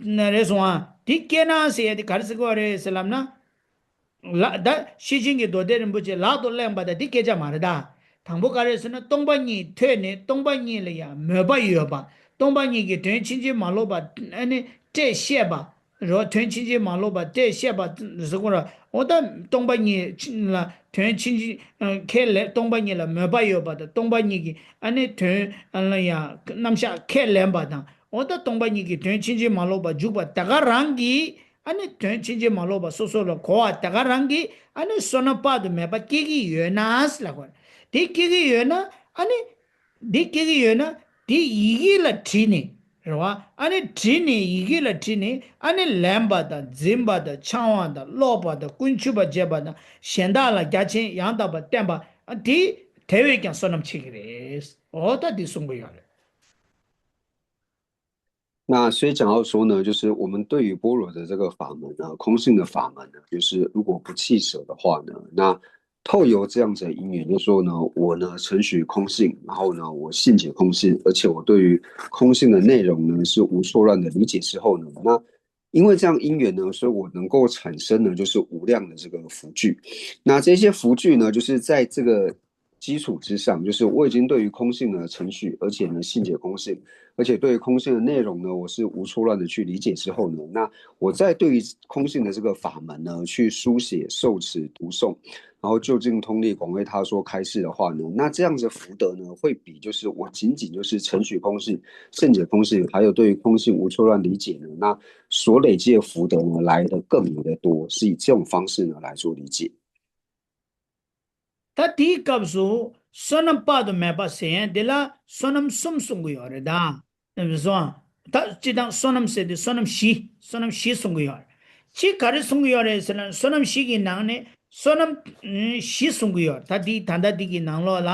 ན་རེ་སོང་ཨ། དེ་སྐྱེས་ན་ཟེར་ཡ་དེ་ག་རེ་ཟེར་གི་ཡོད་རེད་ཟེར་ལབ་ན། ལ་ད་ཤེར་ཕྱིན་གྱི་མདོ་སྡེ་རིན་པོ་ཆེ་ལག་ཏུ་གླེང་བ་ད་དེ་སྐད་ཆ་མ་རེད་ད། དང་པོ་ག་རེ་ཟེར་ན། སྟོང་པ་ཉིད་ཐོས་ནས་སྟོང་པ་ཉིད་ལ་ཡང་མོས་པ་ཡོད་པ། སྟོང་པ་ཉིད་ཀྱི་དོན་ཕྱིན་ཅི་མ་ལོག་པ་ཨ་ནི་སྤྲད་ཤེས་པ། རོ་དོན་ཕྱིན་ཅི་མ་ལོག་པ་སྤྲད་ཤེས་པ་ཟེར་གོ་ར། འོ་ད་སྟོང་པ་ཉིད་ལ་དོན་ཕྱིན་ཅི་ཁས་ལེན། སྟོང་པ་ཉིད་ལ་མོས་པ་ཡོད་པ་དང་། སྟོང་པ་ཉིད་ཀྱི་ཨ་ནི་དོན་ལ་ཡང་རྣམ་གཞག་ཁས་ལེན་པ་དང་། འོ་ད་སྟོང་པ་ཉིད་ཀྱི་དོན་ཕྱིན་ཅི་མ་ལོག་པ་འཇུག་པ་དེ་ག་རང་གིས། ཨ་ནི་དོན་ཕྱིན་ཅི་མ་ལོག་པ་སོ་སོ་ལ་གོ་བ་དེ་ག་རང་གིས། ཨ་ནི་བསོད་ནམས་དཔག་ཏུ་མེད་པ་སྐྱེ་གི་ཡོད་ན་ཟེར་ལབ་གོ། དེ་སྐྱེ་གི་ཡོད་ན། ཨ་ནི་འདི་སྐྱེ་གི་ཡོད་ན། དེ་ཡི་གེ་ལ་བྲིས་ནས་རེད་བ། ཨ་ནི་བྲིས་ནས་ཡི་གེ་ལ་བྲིས་ནས། ཨ་ནི་ལེན་པ་དང་འཛིན་པ་དང་འཆང་བ་དང་ཀློག་པ་དང་ཀུན་ཆུབ་པ་བྱེད་པ་དང་གཞན་དག་ལ་རྒྱ་ཆེན་ཡང་དག་པར་བསྟན་པ། ཨ་དེ་དེ་བས་ཀྱང་བསོད་ནམས་ཆེ་གི་རེད། འོ་ད་འདི་གསུང་གི་ཡོད་རེད། 那所以讲到说呢，就是我们对于般若的这个法门呢，空性的法门呢，就是如果不弃舍的话呢，那透由这样子的因缘，就是说呢，我呢承许空性，然后呢，我信解空性，而且我对于空性的内容呢是无错乱的理解之后呢，那因为这样因缘呢，所以我能够产生呢就是无量的这个福聚。那这些福聚呢，就是在这个基础之上，就是我已经对于空性呢承许，而且呢信解空性，而且对于空性的内容呢，我是无错乱的去理解之后呢，那我再对于空性的这个法门呢，去书写、受持、读诵，然后就近通力广为他说开示的话呢，那这样子福德呢，会比就是我仅仅就是承许空性、圣解空性，还有对于空性无错乱理解呢，那所累积的福德呢，来的更为的多，是以这种方式呢来做理解。 ད་དེའི་སྐབས་སུ་བསོད་ནམས་དཔག་ཏུ་མེད་པ་ཟེར་ཡན་དེ་ལ་བསོད་ནམས་གསུམ་གསུང་གི་ཡོད་རེད་ད། ནམ་སོང་། ད་སྤྱི་བཏང་བསོད་ནམས་ཟེར་དེ་བསོད་ནམས་བཞི། བསོད་ནམས་བཞི་གསུང་གི་ཡོད་རེད། གཅིག་ག་རེ་གསུང་གི་ཡོད་རེད་ཟེར་ན། བསོད་ནམས་བཞི་གི་ནང་ནས་བསོད་ནམས་ཨུམ་བཞི་གསུང་གི་ཡོད་རེད། ད་དེ་ད་ལྟ་དེ་གི་ནང་ལོགས་ལ་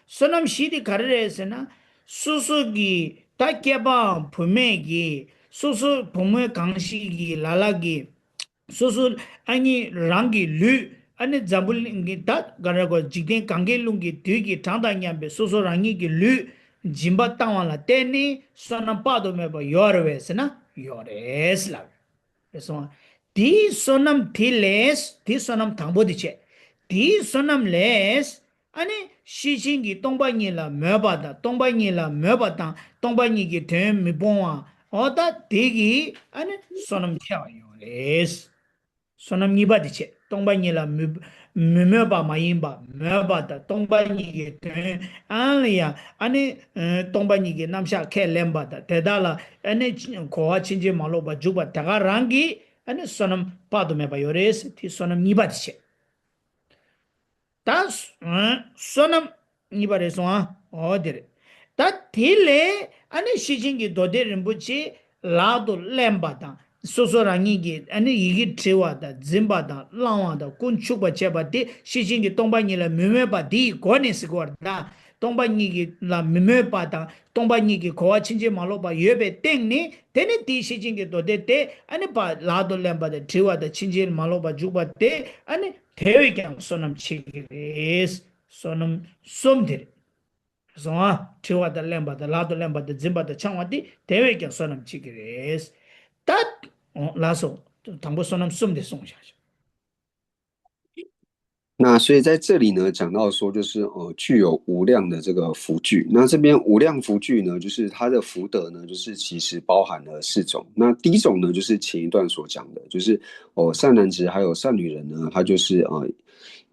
བསོད་ནམས་བཞི་དེ་ག་རེ་རེད་ཟེར་ན། སོ་སོ་གི་ད་སྐྱེས་པའམ་བུད་མེད་ཀྱི་སོ་སོ་བུ་མོ་གང་ཞིག་གི་ལ་ལ་གི་སོ་སོ་ཨ་ནི་རང་གི་ལུས། ཨ་ནི་འཛམ་བུ་གླིང་གི་ད་ག་རེ་གོ། འཇིག་རྟེན་གང་གཱའི་ཀླུང་གི་དུས་ཀྱི་གྲངས་དང་མཉམ་པའི་སོ་སོ་རང་ཉིད་ཀྱི་ལུས་སྦྱིན་པ་བཏང་བ་ལ་བརྟེན་ནས་བསོད་ནམས་དཔག་ཏུ་མེད་པ་ཡོད་རེད་པས་ཟེར་ན་ཡོད་རེད་ལབ་རེད་སོང་། དེའི་བསོད་ནམས་དེ་ལས། དེའི་བསོད་ནམས་དང་པོ་དེ་བྱས། དེའི་བསོད་ནམས་ལས། ཨ་ནི་ཤེར་ཕྱིན་གྱི་སྟོང་པ་ཉིད་ལ་མོས་པ་དང་། སྟོང་པ་ཉིད་ལ་མོས་པ་དང་སྟོང་པ་ཉིད་ཀྱི་དོན་མི་སྤོང་བ། འོ་ད་དེ་གིས་ཨ་ནི་བསོད་ནམས་ཆེ་བ་ཡོང་རེད། བསོད་ནམས་གཉིས་པ་དེ་བྱས། སྟོང་པ་ཉིད་ལ་མི་མི་མོས་པ་མ་ཡིན་པ་མོས་པ་དང་། སྟོང་པ་ཉིད་ཀྱི་དོན་ཨ་ལ་ཡ་ཨ་ནི་སྟོང་པ་ཉིད་ཀྱི་རྣམ་གཞག་ཁས་ལེན་པ་དང་། དེ་དག་ལ་ཨ་ནི་གོ་བ་ཕྱིན་ཅི་མ་ལོག་པ་འཇུག་པ་དེ་ག་རང་གིས་ཨ་ནི་བསོད་ནམས་དཔག་ཏུ་མེད་པ་ཡོད་རེད། དེ་བསོད་ནམས་གཉིས་པ་དེ་བྱས། ད་བསོད་ནམས་གཉིས་པ་རེད་སོང་ཨ། འོ་དེ་རེད། ད་དེ་ལས་ཨ་ནི་ཤེར་ཕྱིན་གྱི་མདོ་སྡེ་རིན་པོ་ཆེ་ལག་ཏུ་ལེན་པ་དང་། སོ་སོ་རང་ཉིད་ཀྱིས་ཨ་ནི་ཡི་གེ་བྲི་བ་དང་། འཛིན་པ་དང་། བླང་བ་དང་། ཀུན་ཆུབ་པ་བྱེད་པ་དེ་ཤེར་ཕྱིན་གྱི་སྟོང་པ་ཉིད་ལ་མི་མོས་པ་དེའི་སྒོ་ནས་ཟེར་གོ་བ་དང་ སྟོང་པ་ཉིད་ཀྱི་ལ་མི་མོས་པ་དང་སྟོང་པ་ཉིད་ཀྱི་གོ་བ་ཕྱིན་ཅི་མ་ལོག་པ་ཡོད་པའི་སྟེང་ནས། དེ་ནི་དེའི་ཤེར་ཕྱིན་གྱི་མདོ་སྡེ་དེ་ཨ་ནི་ཕར་ལག་ཏུ་ལེན་པ་དང་དྲིལ་བ་དང་ཕྱིན་ཅི་མ་ལོག་པར་འཇུག་པ་དེ་ཨ་ནི་དེ་བས་ཀྱང་བསོད་ནམས་ཆེ་གི་རེད། བསོད་ནམས་གསུམ་དེ་རེད། སོང་ཨ། དྲིལ་བ་དང་ལེན་པ་དང་ལག་ཏུ་ལེན་པ་དང་འཛིན་པ་དང་འཆང་བ་དེ་དེ་བས་ཀྱང་བསོད་ནམས་ཆེ་གི་རེད། ད། འོ་ལགས་སོ། དང་པོ་བསོད་ནམས་གསུམ་དེ་གསུངས་བཞག་ཤག那所以在这里呢，讲到说就是呃具有无量的这个福聚。那这边无量福聚呢，就是它的福德呢，就是其实包含了四种。那第一种呢，就是前一段所讲的，就是哦善男子还有善女人呢，他就是呃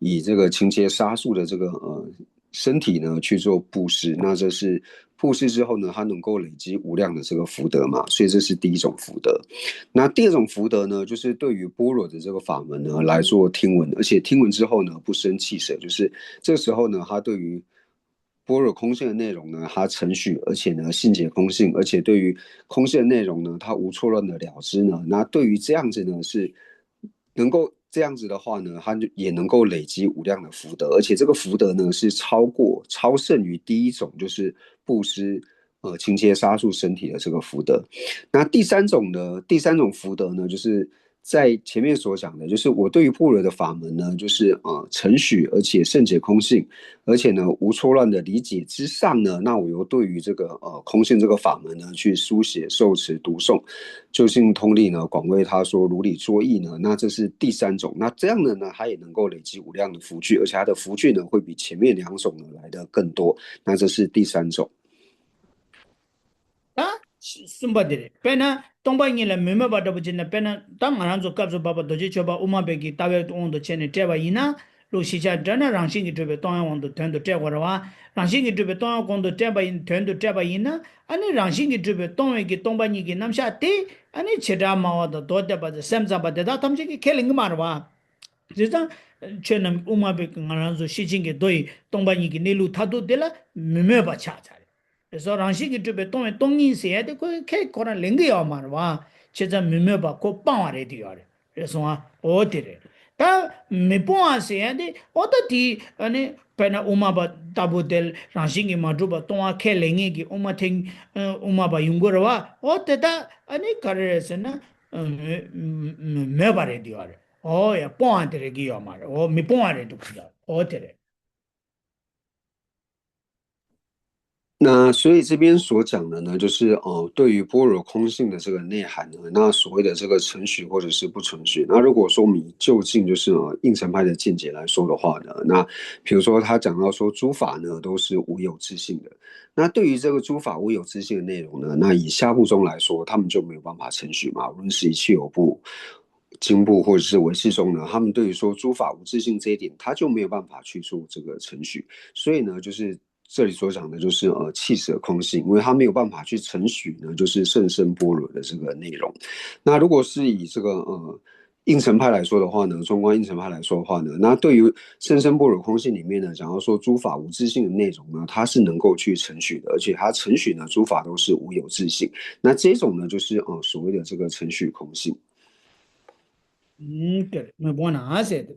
以这个情节杀术的这个呃身体呢去做布施，那这是布施之后呢，他能够累积无量的这个福德嘛，所以这是第一种福德。那第二种福德呢，就是对于般若的这个法门呢来做听闻，而且听闻之后呢不生气舍，就是这时候呢，他对于般若空性的内容呢，他承许，而且呢信解空性，而且对于空性的内容呢，他无错乱的了知呢。那对于这样子呢，是能够这样子的话呢，他就也能够累积无量的福德，而且这个福德呢是超过、超胜于第一种，就是布施呃情节杀术身体的这个福德。那第三种呢，第三种福德呢，就是在前面所讲的，就是我对于般若的法门呢，就是呃承许，而且圣解空性，而且呢无错乱的理解之上呢，那我又对于这个呃空性这个法门呢去书写、受持、读诵，究竟通力呢，广为他说，如理作意呢，那这是第三种。那这样的呢，他也能够累积无量的福聚，而且他的福聚呢会比前面两种呢来的更多。那这是第三种。ད་གསུམ་པ་དེ་རེད། དཔེར་ན་སྟོང་པ་ཉིད་ལ་མི་མོས་པ་འདྲ་པོ་བྱས་ན། དཔེར་ན་ད་ང་རང་ཚོ་སྐབས་སུ་བབ་པ་རྡོ་རྗེ་གཅོད་པ་དབུ་མ་པའི་གི་ལྟ་བའི་དབང་དུ་བྱས་ནས་བཀྲལ་བ་ཡིན་ན། ལུགས་གཞི་ཆ་འདྲ་ན་རང་བཞིན་གྱིས་གྲུབ་པའི་སྟོང་པའི་དབང་དུ་དོན་དུ་བཀྲལ་དགོས་རེད་བ། རང་བཞིན་གྱིས་གྲུབ་པའི་སྟོང་པའི་དབང་དུ་བཀྲལ་བ་ཡིན། དོན་དུ་བཀྲལ་བ་ཡིན་ན། ཨ་ནི་རང་བཞིན་གྱིས་གྲུབ་པའི་སྟོང་པའི་གི་སྟོང་པ་ཉིད་ཀྱི་རྣམ་གཞག་དེ་ཨ་ནི་བྱེ་བྲག་སྨྲ་བ་དང་མདོ་སྡེ་པ་དང་སེམས་ཙམ་པ་དེ་དག་ཐམས་ཅད་ཀྱིས་ཁས་ལེན་གྱི་མ་རེད་བ། བྱས་ཙང་ཆོས་རྣམས་དབུ་མ་པའི་ང་རང་ཚོ་ཤེར་ཕྱིན་གྱི་མདོ་ཡི་སྟོང་པ་ཉིད་ཀྱི་གནས་ལུགས་མཐར་ཐུག་དེ་ལ་མི་མོས་པ་ཆགས་ཚར་རེད། རེད་སོ། རང་བཞིན་གྱིས་གྲུབ་པའི་སྟོང་པའི་སྟོང་ཉིད་ཟེར་ཡ་དེ་ཁོས་ཁས་ཁོ་རང་ལེན་གྱི་ཡོད་མ་རེད་བ། བྱས་ཙང་མི་མོས་པ་ཁོ་སྤང་བ་རེད་དེ་ཡོད་རེད། རེད་སོང་ཨ། འོ་དེ་རེད། ད་མི་སྤོང་བ་ཟེར་ཡ་དེ་འོ་ད་དེ་ཨ་ནི་དཔེར་ན་དབུ་མ་པ་ལྟ་བུ་དེ་རང་བཞིན་གྱིས་མ་གྲུབ་པ་སྟོང་པ་ཁས་ལེན་མཁན་གྱི་དབུ་མ་ཐེངས་དབུ་མ་པ་ཡོང་གི་རེད་བ། འོ་དེ་ད་ཨ་ནི་ག་རེ་རེད་ཟེར་ན་མོས་པ་རེད་དེ་ཡོད་རེད། འོ་ཡ་སྤོང་བ་དེ་རེད་ཀྱི་ཡོད་མ་རེད། འོ་མི་སྤོང་བ་རེད་འདུག་གི་ཡོད། འོ་དེ་རེད།那所以这边所讲的呢，就是呃，对于般若空性的这个内涵呢，那所谓的这个承许或者是不承许，那如果说我们以究竟就是呃应成派的见解来说的话呢，那比如说他讲到说诸法呢都是无有自性的，那对于这个诸法无有自性的内容呢，那以下部宗来说，他们就没有办法承许嘛，无论是以汽油部、经部或者是唯识宗呢，他们对于说诸法无自性这一点，他就没有办法去做这个承许，所以呢，就是这里所讲的就是呃气舍空性，因为他没有办法去承许呢，就是甚深般若的这个内容。那如果是以这个呃应成派来说的话呢，中观应成派来说的话呢，那对于甚深般若空性里面呢，讲到说诸法无自性的内容呢，它是能够去承许的，而且它承许呢诸法都是无有自性。那这种呢，就是呃所谓的这个承许空性。 ཨུམ། དེར་མི་སྤོང་ན་ཟེར་ཏེ།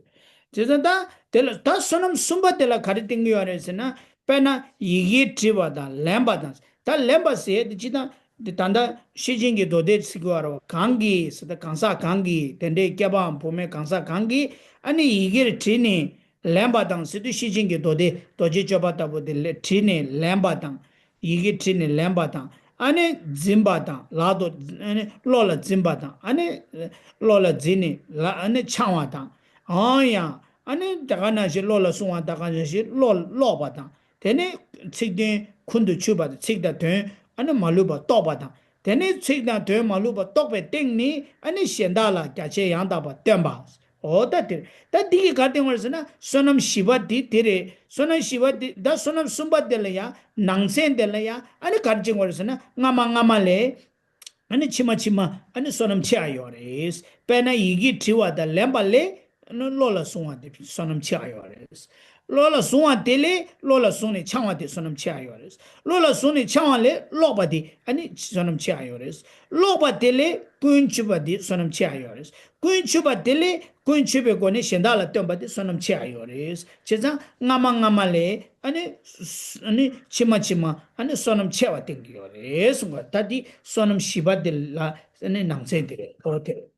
བྱས་ཙང་ད་དེ་ལ་ད་བསོད་ནམས་གསུམ་པ་དེ་ལ་ག་རེ་བསྟན་གྱི་ཡོད་རེད་ཟེར་ན། དཔེར་ན་ཡི་གེ་བྲི་བ་དང་ལེན་པ་དང་། ད་ལེན་པ་ཟེར་དེ་ཅི་དང་། འདི་ད་ལྟ་ཤེར་ཕྱིན་གྱི་མདོ་སྡེ་ཚིག་གི་བར་བ་གང་གིས་ཟེར་ད་གང་ཟག་གང་གིས། དེ་འདྲའི་སྐྱེས་པའམ་བུད་མེད་གང་ཟག་གང་གིས་ཨ་ནི་ཡི་གེར་བྲིས་ནས་ལེན་པ་དང་ཟེར་དུས་ཤེར་ཕྱིན་གྱི་མདོ་སྡེ་རྡོ་རྗེ་གཅོད་པ་ལྟ་བུ་དེ་ལ་བྲིས་ནས་ལེན་པ་དང་། ཡི་གེ་བྲིས་ནས་ལེན་པ་དང་། ཨ་ནི་འཛིན་པ་དང་། ལག་ཏུ་ཨ་ནི་བློ་ལ་འཛིན་པ་དང་། ཨ་ནི་བློ་ལ་འཛིན་ནས་ལ་ཨ་ནི་འཆང་བ་དང་། འོ་ཡང་ཨ་ནི་དེ་ག་ནང་བཞིན་བློ་ལ་བཟུང་བ་དེ་ག་ནང་བཞིན་བློ་ཀློག་པ་དང་། དེ་ནས་ཚིག་དོན་ཁུར་དུ་ཆུད་པ་དང་། ཚིག་དང་དོན་ཨ་ནི་མ་ལུས་པ་རྟོགས་པ་དང་། དེ་ནས་ཚིག་དང་དོན་མ་ལུས་པ་རྟོགས་པའི་སྟེང་ནས་ཨ་ནི་གཞན་དག་ལ་རྒྱ་ཆེ་ཡང་དག་པར་སྟོན་པ། འོ་ད་དེ་རེད། ད་འདི་གིས་ག་རེ་བསྟན་པ་རེད་ཟེར་ན་བསོད་ནམས་བཞི་པ་དེ་དེ་རེད། བསོད་ནམས་བཞི་པ་དེ་ད་བསོད་ནམས་གསུམ་པ་དེ་ལ་ཡང་ནང་ཚན་དེ་ལ་ཡང་ཨ་ནི་ག་རེ་བྱེད་དགོས་རེད་ཟེར་ན་སྔ་མ་སྔ་མ་ལས་ཨ་ནི་ཕྱི་མ་ཕྱི་མ་ཨ་ནི་བསོད་ནམས་ཆེ་བ་ཡོད་རེད། དཔེར་ན་ཡི་གེ་བྲི་བ་དང་ལེན་པ་ལས་ཨ་ནི་བློ་ལ་བཟུང་བ་དེ་བསོད་ནམས་ཆེ་བ་ཡོད་རེད། བློ་ལ་བཟུང་བ་དེ་ལས་བློ་ལ་བཟུང་ནས་འཆང་བ་དེ་བསོད་ནམས་ཆེ་བ་ཡོད་རེད། བློ་ལ་བཟུང་ནས་འཆང་བ་ལས་ཀློག་པ་དེ་ཨ་ནི་བསོད་ནམས་ཆེ་བ་ཡོད་རེད། ཀློག་པ་དེ་ལས་ ཀུན་ཆུད་པ་འདི་བསོད་ནམས་ཆེ་བ་ཡོད་རེད། ཀུན་ཆུད་པ་དེ་ལས་ཀུན་ཆུད་པའི་སྒོ་ནས་གཞན་དག་ལ་སྟོན་པ་དེ་བསོད་ནམས་ཆེ་བ་ཡོད་རེད། བྱས་ཙང་སྔ་མ་སྔ་མ་ལས་ཨ་ནི་ཨ་ནི་ཕྱི་མ་ཕྱི་མ་ཨ་ནི་བསོད་ནམས་ཆེ་བ་བསྟན་གྱི་ཡོད་རེད་གསུངས་པ། ད་འདི་བསོད་ནམས་བཞི་པ་དེ་ལ་ཨ་ནི་ནང་ཚན་དེ་རེད། ཨོ་དེ་རེད།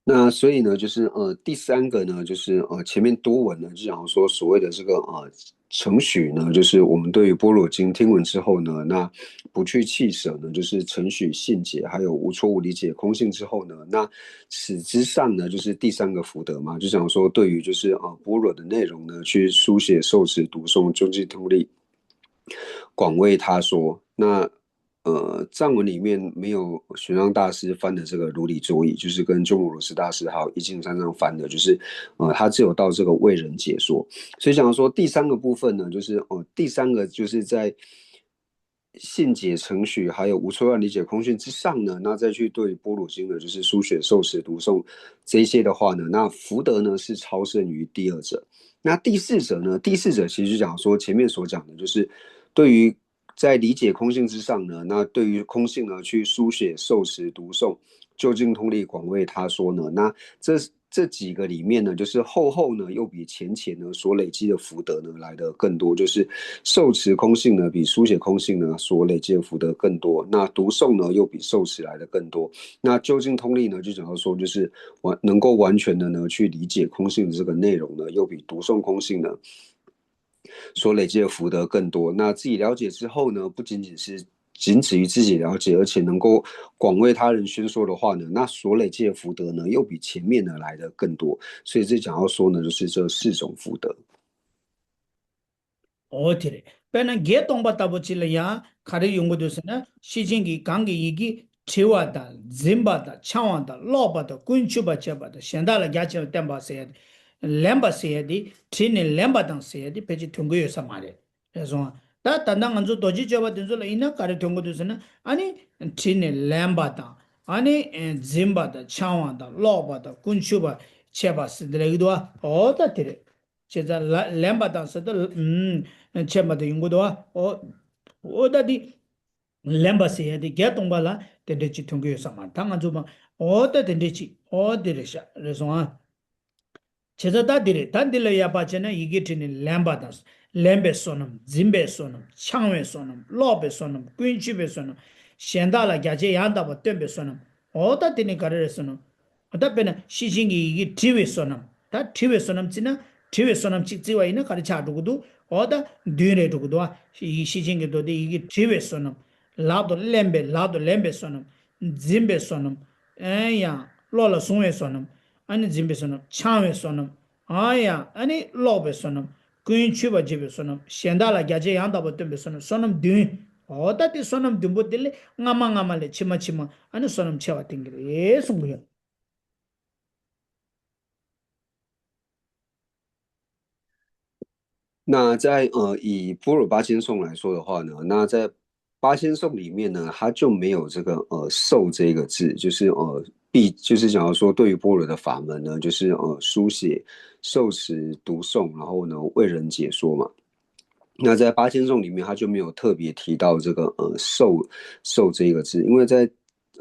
那所以呢，就是呃，第三个呢，就是呃，前面多闻呢，就讲说所谓的这个呃程许呢，就是我们对于般若经听闻之后呢，那不去弃舍呢，就是程许信解，还有无错误理解空性之后呢，那此之上呢，就是第三个福德嘛，就讲说对于就是呃般若的内容呢，去书写、受持、读诵、究竟通力，广为他说。那呃，藏文里面没有玄奘大师翻的这个如理作意，就是跟鸠摩罗什大师还有一径山藏翻的，就是呃，他只有到这个为人解说。所以讲说第三个部分呢，就是哦，第三个就是在信解程许还有无错乱理解空性之上呢，那再去对般若经的就是书写、受持、读诵这些的话呢，那福德呢是超胜于第二者。那第四者呢？第四者其实就讲说前面所讲的，就是对于在理解空性之上呢，那对于空性呢，去书写、受持、读诵，究竟通力广为他说呢，那这这几个里面呢，就是后后呢又比前前呢所累积的福德呢来的更多，就是受持空性呢比书写空性呢所累积的福德更多，那读诵呢又比受持来的更多，那究竟通力呢，就讲到说就是完能够完全的呢去理解空性的这个内容呢，又比读诵空性呢所累积的福德更多。那自己了解之后呢，不仅仅是仅止于自己了解，而且能够广为他人宣说的话呢，那所累积的福德呢，又比前面呢来的更多。所以这讲到说呢，就是这四种福德。 ཨོ་དེ་རེད། དཔེར་ན་བརྒྱད་སྟོང་པ་ལྟ་བུ་ཅིག་ལ་ཡང་ག་རེ་ཡོང་གི་འདུག་ཟེར་ན། ཤེར་ཕྱིན་གྱི་གང་གི་ཡི་གེ་བྲི་བ་དང་། འཛིན་པ་དང་། འཆང་བ་དང་། ཀློག་པ་དང་། ཀུན་ཆུད་པར་བྱེད་པ་དང་། གཞན་དག་ལ་རྒྱ་ཆེ་བ་བསྟན་པ་ཟེར་ཡ་དེ། ལེན་པ་ཟེར་ཡ་དེ། བྲིས་ནས་ལེན་པ་དང་ཟེར་ཡ་དེ་ཕལ་ཆེར་ཐོན་གྱི་ཡོད་ས་མ་རེད། རེད་སོང་ཨ། ད་ད་ལྟ་ང་ཚོ་རྡོ་རྗེ་གཅོད་པ་དེ་ཚོ་ལ་ཡིན་ན་ག་རེ་ཐོན་གྱི་འདུག་ཟེར་ན། ཨ་ནི་བྲིས་ནས་ལེན་པ་དང་། ཨ་ནི་འཛིན་པ་དང་། འཆང་བ་དང་། ཀློག་པ་དང་། ཀུན་ཆུད་པར་བྱེད་པ་ཟེར་དེ་ལ་ཡོད་འདུག་ཨ། ཨོ་ད་དེ་རེད། བྱས་ཙང་ལ་ལེན་པ་དང་ཟེར་དུས་ཨུམ་ཆད་པ་དེ་ཡོང་གི་འདུག་བ། ཨོ་ཨོ་ད་འདི་ལེན་པ་ཟེར་ཡ་དེ་བརྒྱད་སྟོང་པ་ལ་དེ་འདྲ་ཅིག་ཐོན་གི་ཡོད་ས་མ་རེད། ད་ང་ཚོ་མ་ཨོ་ད་དེ་འདྲ་ཅིག་ཨོ་དེ་རེད་ཤག་རེད་སོང་ཨ། བྱས་ཙང་ད་འདི་རེད། ད་འདི་ལ་ཡར་བར་བྱས་ན་ཡི་གེ་བྲིས་ནས་ལེན་པ་དང་། ལེན་པའི་བསོད་ནམས། འཛིན་པའི་བསོད་ནམས། འཆང་བའི་བསོད་ནམས། ཀློག་པའི་བསོད་ནམས། ཀུན་ཆུད་པའི་བསོད་ནམས། གཞན་དག་ལ་རྒྱ་ཆེ་ཡང་དག་པར་སྟོན་པའི་བསོད་ནམས། ཨོ་ད་དེ་ནི་ག་རེ་རེད་ཟེར་ན། ད་དཔེར་ན་ཤེར་ཕྱིན་གྱི་ཡི་གེ་བྲི་བའི་བསོད་ནམས། ད་བྲི་བའི་བསོད་ནམས་བརྩིས་ན། བྲི་བའི་བསོད་ནམས་གཅིག་བརྩིས་པ་ཡིན་ན་ག་རེ་ཆགས་འགྲོ་གི་འདུག་ཨོ་ད་བདུན་རེད་འགྲོ་གི་འདུག་ཨ། ཤེར་ཕྱིན་གྱི་མདོ་སྡེ་ཡི་གེ་བྲི་བའི་བསོད་ནམས། ལག་ཏུ་ལེན་པའི་ལག་ཏུ་ལེན་པའི་བསོད་ནམས། འཛིན་པའི་བསོད་ནམས། ཨེ་ཡང་བློ་ལ་བཟུང་བའི་བསོད་ནམས། ཨ་ནི་འཛིན་པའི་བསོད་ནམས། འཆང་བའི་བསོད་ནམས། ཨ་ཡང་ཨ་ནི་ཀློག་པའི་བསོད་ནམས། ཀུན་ཆུད་པར་བྱེད་པའི་བསོད་ནམས། གཞན་དག་ལ་རྒྱ་ཆེ་ཡང་དག་པར་སྟོན་པའི་བསོད་ནམས། བསོད་ནམས་བདུན། འོ་ད་དེ་བསོད་ནམས་བདུན་པོ་དེ་ལས་སྔ་མ་སྔ་མ་ལས་ཕྱི་མ་ཕྱི་མ་ཨ་ནི་བསོད་ནམས་ཆེ་བ་བསྟན་གྱི་རེད་གསུང་གི་ཡོད། 那在呃以般若八千颂来说的话呢，那在八千颂里面呢，它就没有这个呃受这个字，就是呃必就是想要说对于般若的法门呢，就是呃书写、受持、读诵，然后呢为人解说嘛。那在八千颂里面，它就没有特别提到这个呃受受这个字，因为在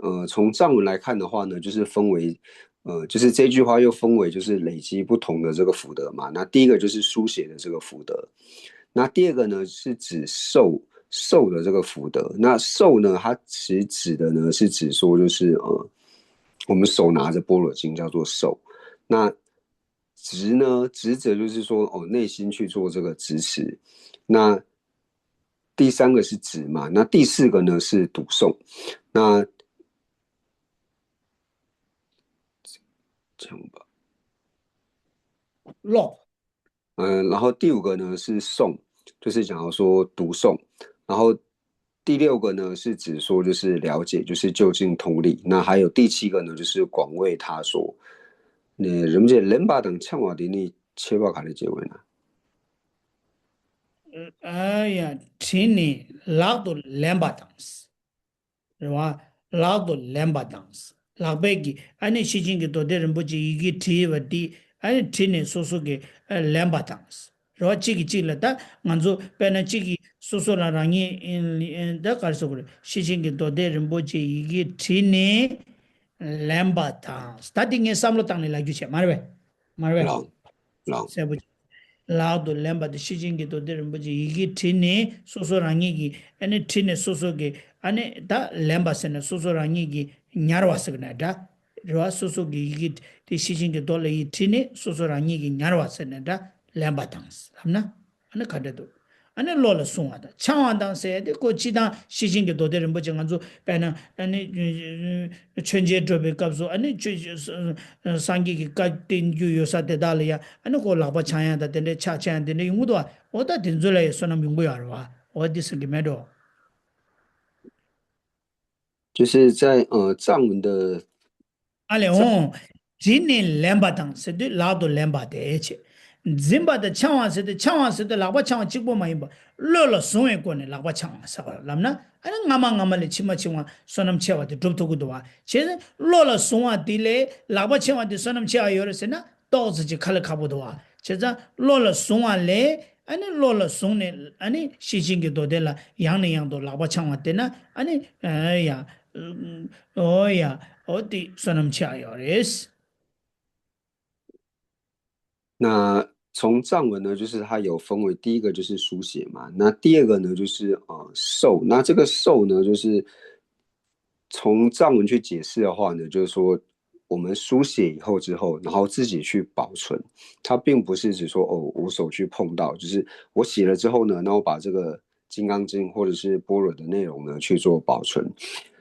呃从藏文来看的话呢，就是分为呃就是这句话又分为就是累积不同的这个福德嘛。那第一个就是书写的这个福德，那第二个呢是指受受的这个福德。那受呢，它其实指的呢是指说就是呃我们手拿着般若经叫做受。那执呢，执者就是说哦内心去做这个执持。那第三个是执嘛，那第四个呢是读诵。那这样吧，落嗯，然后第五个呢是诵，就是讲到说读诵，然后第六个呢是指说就是了解，就是究竟通力，那还有第七个呢就是广为他说。那人们这人把等唱话的你切报卡的结尾呢？ ཨ་ཡ་བྲིས་ནས་ལག་ཏུ་ལེན་པ་དང་། རེད་བ། ལག་ཏུ་ལེན་པ་དང་། ལག་པས་ཀྱི་ཨ་ནི་ཤེར་ཕྱིན་གྱི་མདོ་སྡེ་རིན་པོ་ཆེ་ཡི་གེ་བྲིས་པ་འདི་ཨ་ནི་བྲིས་ནས་སོ་སོ་གི་ཨ་ལེན་པ་དང་། རེད་བ། གཅིག་གིས་གཅིག་ལ། ད་ང་ཚོ་དཔེར་ན་གཅིག་གིས་སོ་སོ་ལ་རང་ཉིད་ཨིན་ཨིན་ད་ག་རེ་ཟེར་དགོས་རེད། ཤེར་ཕྱིན་གྱི་མདོ་སྡེ་རིན་པོ་ཆེ་ཡི་གེ་བྲིས་ནས་ལེན་པ་དང་། ད་འདི་ངས་བསམ་བློ་བཏང་ནས་ལབ་རྒྱུ་བྱས། མ་རེད་པས། མ་རེད་པས། ལགས། ལགས། གསལ་པོ་བྱས། ལག་ཏུ་ལེན་པ་དེ་ཤེར་ཕྱིན་གྱི་མདོ་སྡེ་རིན་པོ་ཆེ་ཡི་གེ་བྲིས་ནས་སོ་སོ་རང་ཉིད་ཀྱིས། ཨ་ནི་བྲིས་ནས་སོ་སོ་གིས། ཨ་ནི་ད་ལེན་པ་ཟེར་ན་སོ་སོ་རང་ཉིད་ཀྱིས་ཉར་བ་ཟེར་གི་ན་འདྲ། རེད་བ། སོ་སོ་གི་ཡི་གེ་དེ་ཤེར་ཕྱིན་གྱི་མདོ་ལ་ཡི་བྲིས་ནས་སོ་སོ་རང་ཉིད་ཀྱིས་ཉར་བ་ཟེར་ན་འདྲ། ལེན་པ་དང་ལབ་ན། ཨ་ནི་ག་འདྲ་འདུག་ཨ་ནི་བློ་ལ་བཟུང་བ་དང་འཆང་བ་དང་ཟེར་ཏེ། ཁོ་སྤྱིར་བཏང་ཤེར་ཕྱིན་གྱི་མདོ་སྡེ་རིན་པོ་ཆེ། ང་ཚོ་དཔེར་ན་ཨ་ནི་མཆོད་མཇལ་སྒྲུབ་པའི་སྐབས་སུ། ཨ་ནི་ཆོས་སངས་རྒྱས་ཀྱི་བཀའ་བསྟན་རྒྱུ་ཡོད་ས་དེ་དག་ལ་ཡང་། ཨ་ནི་ཁོ་ལག་པ་འཆང་ཡ་དང་དེ་འདྲའི་ཕྱག་འཚལ་ཡ་དེ་འདྲ་ཡོང་གི་འདུག་བ། འོ་ད་དེ་ཚོ་ལ་ཡང་བསོད་ནམས་ཡོང་གི་ཡོད་རེད་བ། འོ་འདི་ཟེར་གི་མེད་འགྲོ། 就是在呃藏文的 ཨ་ལས། འོང་། བྲིས་ནས་ལེན་པ་དང་ཟེར་དུས་ལག་ཏུ་ལེན་པ་དེ་བྱས། འཛིན་པ་དང་འཆང་བ་ཟེར་དུས། འཆང་བ་ཟེར་དུས་ལག་པ་འཆང་བ་གཅིག་པོ་མ་ཡིན་པ། བློ་ལ་བཟུང་བའི་སྒོ་ནས་ལག་པ་འཆང་བ་ཟེར་བ་ལབ་ན། ཨ་ནི་སྔ་མ་སྔ་མ་ལས་ཕྱི་མ་ཕྱི་མ་བསོད་ནམས་ཆེ་བ་དེ་སྒྲུབ་ཐུབ་ཀྱི་འདུག་བ། བྱས་ཙང་བློ་ལ་བཟུང་བ་དེ་ལས་ལག་པ་འཆང་བ་དེ་བསོད་ནམས་ཆེ་བ་ཡོད་རེད་ཟེར་ན། ཏོག་ཙམ་ཅིག་ཁ་ལ་ཁག་པོ་འདུག་བ། བྱས་ཙང་བློ་ལ་བཟུང་བ་ལས། ཨ་ནི་བློ་ལ་བཟུང་ནས། ཨ་ནི་ཤེར་ཕྱིན་གྱི་མདོ་སྡེ་ལ་ཡང་ནས་ཡང་དུ་ལག་པ་འཆང་བ་དེ་ན། ཨ་ནི་ཨ་ཡ། ཨོ་ཡ། ཨོ་དེ་བསོད་ནམས་ཆེ་བ་ཡོད་རེད། 那从藏文呢，就是它有分为第一个就是书写嘛，那第二个呢就是呃授，那这个授呢就是从藏文去解释的话呢，就是说我们书写以后之后，然后自己去保存，它并不是指说哦我手去碰到，就是我写了之后呢，那我把这个金刚经或者是般若的内容呢去做保存，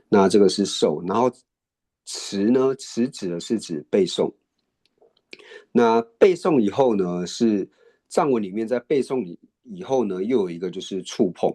那这个是授，然后持呢，持指的是指背诵。那背诵以后呢，是藏文里面在背诵以以后呢，又有一个就是触碰。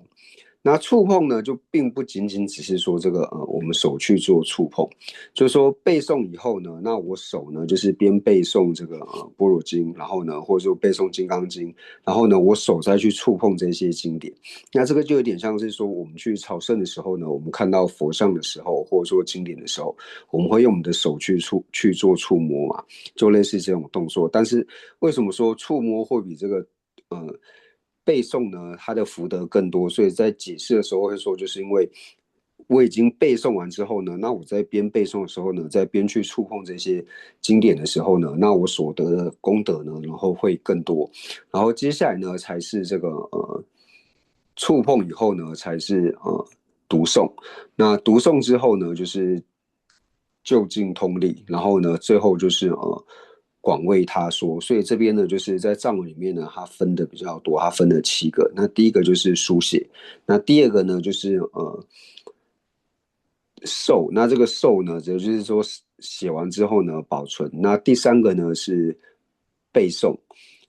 那触碰呢，就并不仅仅只是说这个呃，我们手去做触碰，就是说背诵以后呢，那我手呢就是边背诵这个呃般若经，然后呢，或者说背诵金刚经，然后呢，我手再去触碰这些经典。那这个就有点像是说我们去朝圣的时候呢，我们看到佛像的时候，或者说经典的时候，我们会用我们的手去触去做触摸嘛，就类似这种动作。但是为什么说触摸会比这个呃背诵呢，它的福德更多？所以在解释的时候会说，就是因为我已经背诵完之后呢，那我在边背诵的时候呢，在边去触碰这些经典的时候呢，那我所得的功德呢，然后会更多。然后接下来呢，才是这个呃触碰以后呢，才是呃读诵。那读诵之后呢，就是究竟通力，然后呢，最后就是呃广为他说。所以这边呢，就是在藏文里面呢，它分的比较多，它分了七个。那第一个就是书写，那第二个呢，就是呃授。那这个授呢，也就是说写完之后呢保存。那第三个呢是背诵，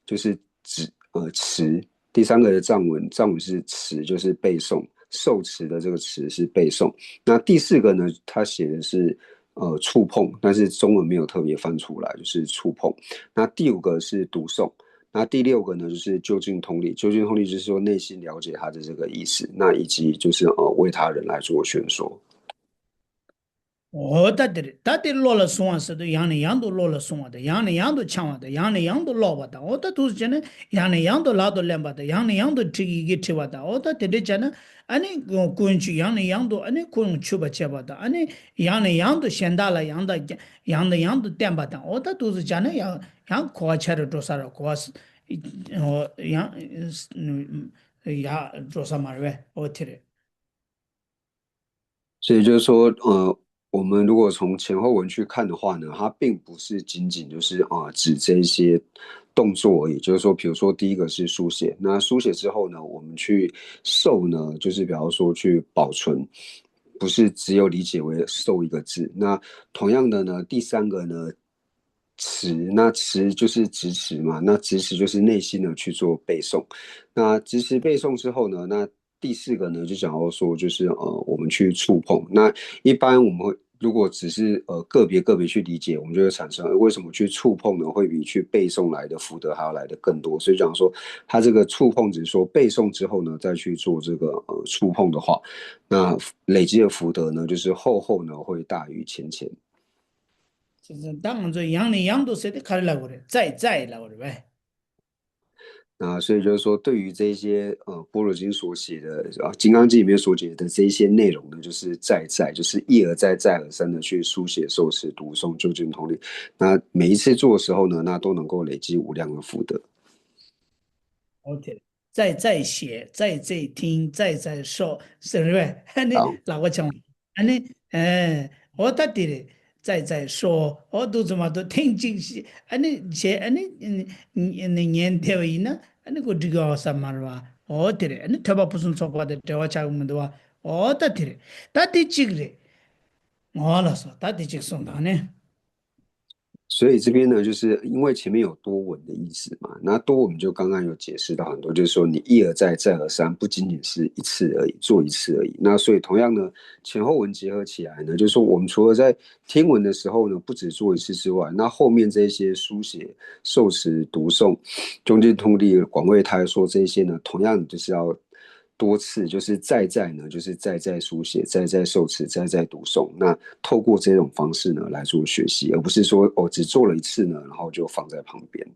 就是指呃持。第三个的藏文，藏文是持，就是背诵，受持的这个持是背诵。那第四个呢，他写的是呃触碰，但是中文没有特别翻出来，就是触碰。那第五个是读诵，那第六个呢就是究竟通力，究竟通力就是说内心了解他的这个意思，那以及就是呃为他人来做宣说。 འོ་ད་དེ་རེད། ད་དེ་བློ་ལ་བཟུང་བ་ཟེར་དུས་ཡང་ནས་ཡང་དུ་བློ་ལ་བཟུང་བ་དང་། ཡང་ནས་ཡང་དུ་འཆང་བ་དང་། ཡང་ནས་ཡང་དུ་ཀློག་པ་དང་། འོ་ད་འདུག་སེ་བྱས་ནས་ཡང་ནས་ཡང་དུ་ལག་ཏུ་ལེན་པ་དང་། ཡང་ནས་ཡང་དུ་ཁྲིད་ཡི་གེ་བྲི་བ་དང་། འོ་ད་དེ་འདྲས་བྱས་ན་ཨ་ནི་ཀུན་སྤྱོད་ཡང་ནས་ཡང་དུ་ཨ་ནི་ཁོང་ཆུད་པ་བྱེད་པ་དང་། ཨ་ནི་ཡང་ནས་ཡང་དུ་གཞན་དག་ལ་ཡང་དང་ཡང་ནས་ཡང་དུ་བསྟན་པ་དང་། འོ་ད་འདུག་སེ་བྱས་ན་ཡང་ཡང་གོ་བ་ཆ་རེ་འགྲོ་ས་ར་གོ་བ་ས་འོ་ཡང་ཡག་འགྲོ་ས་མ་རེད་པས། འོ་དེ་རེད། 所以就是说，呃，我们如果从前后文去看的话呢，它并不是仅仅就是啊、呃指这一些动作而已。就是说，比如说第一个是书写，那书写之后呢，我们去授呢，就是比方说去保存，不是只有理解为授一个字。那同样的呢，第三个呢，持，那持就是执持嘛，那执持就是内心的去做背诵。那执持背诵之后呢，那第四个呢，就讲到说，就是呃，我们去触碰。那一般我们会如果只是呃个别个别去理解，我们就会产生，呃为什么去触碰呢，会比去背诵来的福德还要来的更多？所以讲说，它这个触碰只是说背诵之后呢，再去做这个呃触碰的话，那累积的福德呢，就是后后呢会大于前前。 ད་ང་ཚོ་ཡང་ནས་ཡང་དུ་ཟེར་དེ་ག་རེ་ལབ་དགོས་རེད། ཙའི་ཙའི་ལབ་དགོས་རེད་པས། 啊，所以就是说，对于这些呃般若经所写的啊，《金刚经》里面所写的这一些内容呢，就是再再，就是一而再、再而三的去书写、受持、读诵、究竟通律。那每一次做的时候呢，那都能够累积无量的福德。 OK，再再写，再再听，再再说，是不是？ ཨ་ནི་ལག་པ་འཆང་བ། ཨ་ནི་ཨེ་འོ་ད་དེ་རེད། 再再说། འོ་འདུག་ཙམ་མ་གཏོགས་ཐེངས་གཅིག་ཤི་ཨ་ནི་བྱས་ཨ་ནི་ཉན་བསྡད་པ་ཡིན་ན་ཨ་ནི་ཁོ་འགྲིག་གི་ཡོད་ས་མ་རེད་བ། འོ་དེ་རེད། ཨ་ནི་ཐོས་པ་ཕུན་སུམ་ཚོགས་པ་དང་འབྲེལ་བ་ཆགས་ཀྱི་མི་འདུག་བ། འོ་ད་དེ་རེད། ད་དེ་གཅིག་རེད། འོ་ལགས་སོ། ད་དེ་གཅིག་གསུངས་དང་ནི། 所以这边呢，就是因为前面有多闻的意思嘛，那多闻就刚刚有解释到很多，就是说你一而再、再而三，不仅仅是一次而已，做一次而已。那所以同样呢，前后文结合起来呢，就是说我们除了在听闻的时候呢，不止做一次之外，那后面这些书写、受持、读诵、究竟通律、广为他说这些呢，同样就是要多次，就是再再呢，就是再再书写、再再受持、再再读诵。那透过这种方式呢来做学习，而不是说哦只做了一次呢，然后就放在旁边。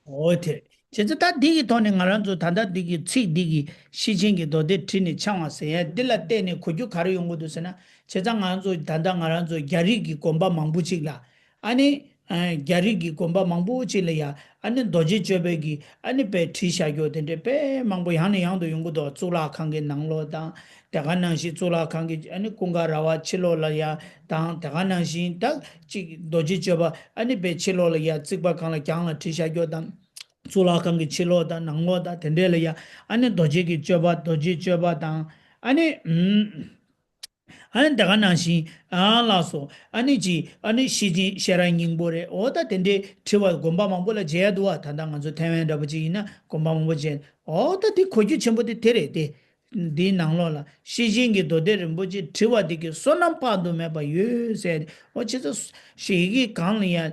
འོ་དེ་རེད། བྱས་ཙང་ད་འདི་གི་ཐོག་ནས་ང་རང་ཚོ་ད་ལྟ་འདི་གི་ཚིག་འདི་གི་ཤེར་ཕྱིན་གྱི་མདོ་སྡེ་བྲིས་ནས་འཆང་བ་ཟེར་ཡ་འདི་ལ་བརྟེན་ནས་གོ་རྒྱུ་ག་རེ་ཡོང་གི་འདུག་ཟེར་ན། བྱས་ཙང་ང་རང་ཚོ་ད་ལྟ་ང་རང་ཚོ་རྒྱ་རིགས་ཀྱི་དགོན་པ་མང་པོ་ཅིག་ལ་ཨ་ནི་རྒྱ་རིགས་ཀྱི་དགོན་པ་མང་པོ་ཅིག་ལ་ཡ་ཨ་ནི་རྡོ་རྗེ་གཅོད་པའི་གི་ཨ་ནི་དཔེ་བྲིས་བཞག་རྒྱུ་དེ་འདྲའི་དཔེ་མང་པོ་ཡང་ནས་ཡང་དུ་ཡོང་གི་འདུག་གཙུག་ལག་ཁང་གི་ནང་ལོགས་དང་། དེ་ག་ནང་བཞིན་གཙུག་ལག་ཁང་གི་ཨ་ནི་ཀུན་དགའ་ར་བ་ཕྱི་ལོགས་ལ་ཡ་དང་། དེ་ག་ནང་བཞིན་ད་ཅིག་རྡོ་རྗེ་གཅོད་པ་ཨ་ནི་དཔེ་ཕྱི་ལོགས་ལ་ཡ་རྩིག་པ་གང་ལ་གྱང་ལ་བྲིས་བཞག་རྒྱུ་དང་། གཙུག་ལག་ཁང་གི་ཕྱི་ལོགས་དང་ནང་ལོགས་དང་དེ་འདྲས་ལ་ཡ་ཨ་ནི་རྡོ་རྗེ་གི་གཅོད་པ་རྡོ་རྗེ་གཅོད་པ་དང་ཨ་ནི་ཨུམ། ཨ་ནི་དེ་ག་ནང་བཞིན་ཨ་ལགས་སོ། ཨ་ནི་ཅི་ཨ་ནི་ཤེར་ཕྱིན་ཤེས་རབ་སྙིང་པོ་རེད། འོ་ད་དེ་འདྲའི་བྲིས་པ་དགོན་པ་མང་པོ་ལ་མཇལ་ཡ་འདུག་བ། ད་ལྟ་ང་ཚོ་ཐའེ་ཝན་འདྲ་པོ་ཅིག་ཡིན་ན་དགོན་པ་མང་པོ་མཇལ། འོ་ད་དེ་གོ་རྒྱུ་ཆེན་པོ་དེ་དེ་རེད་དེ། འདིའི་ནང་ལོགས་ལ་ཤེར་ཕྱིན་གྱི་མདོ་སྡེ་རིན་པོ་ཆེ་བྲིས་པ་འདི་གི་བསོད་ནམས་དཔག་ཏུ་མེད་པ་ཡོད་ཟེར། འོ་ཅི་ཙམ་ཞིག་གི་གང་ལ་ཡང་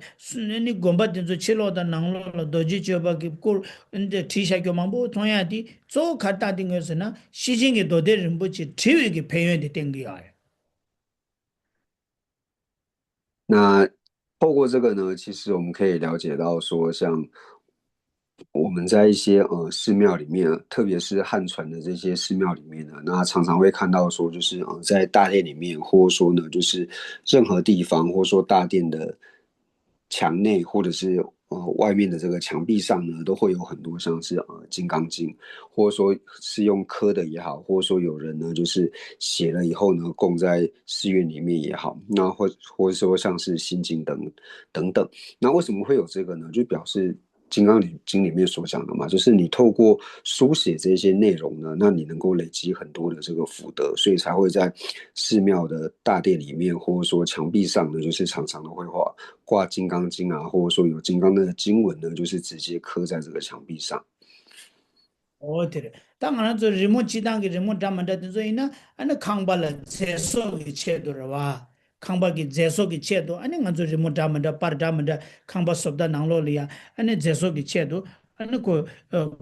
ནི་དགོན་པ་དེ་ཚོ་ཕྱི་ལོགས་དང་ནང་ལོགས་ལ་རྡོ་རྗེ་གཅོད་པ་གི་སྐོར་འདི་བྲིས་བཞག་རྒྱུ་མང་པོ་མཐོང་ཡ་དེ་གཙོ་བོ་ག་རེ་བལྟ་དེ་ངོས་ཟེར་ན་ཤེར་ཕྱིན་གྱི་མདོ་སྡེ་རིན་པོ་ཆེ་བྲིས་པའི་གི་ཕན་ཡོན་དེ་བསྟན་གྱི་ཡོད་རེད། 那透过这个呢，其实我们可以了解到说，像我们在一些呃寺庙里面，特别是汉传的这些寺庙里面呢，那常常会看到说，就是呃在大殿里面，或者说呢，就是任何地方，或者说大殿的墙内，或者是呃外面的这个墙壁上呢，都会有很多像是呃金刚经，或者说是用刻的也好，或者说有人呢就是写了以后呢供在寺院里面也好，那或或者说像是心经等等等。那为什么会有这个呢？就表示《金刚经》里面所讲的嘛，就是你透过书写这些内容呢，那你能够累积很多的这个福德，所以才会在寺庙的大殿里面，或者说墙壁上呢，就是常常的会画挂《金刚经》啊，或者说有金刚的经文呢，就是直接刻在这个墙壁上。 འོ་དེ་རེད། ད་ང་རང་ཚོ་རི་མོ་སྤྱི་བཏང་གི་རི་མོ་འདྲ་མི་འདྲ་དེ་ཚོ་ཡིན་ན་ཨ་ནི་ཁང་པ་ལ་མཛེས་བཟོ་གི་ཆེད་དུ་རེད་བ། ཁང་པ་གི་མཛེས་བཟོ་གི་ཆེད་དུ་ཨ་ནི་ང་ཚོ་རི་མོ་འདྲ་མི་འདྲ་པར་འདྲ་མི་འདྲ་ཁང་པ་བཟོ་ལྟ་ནང་ལོགས་ལ་ཡ་ཨ་ནི་མཛེས་བཟོ་གི་ཆེད་དུ་ཨ་ནི་ཁོ་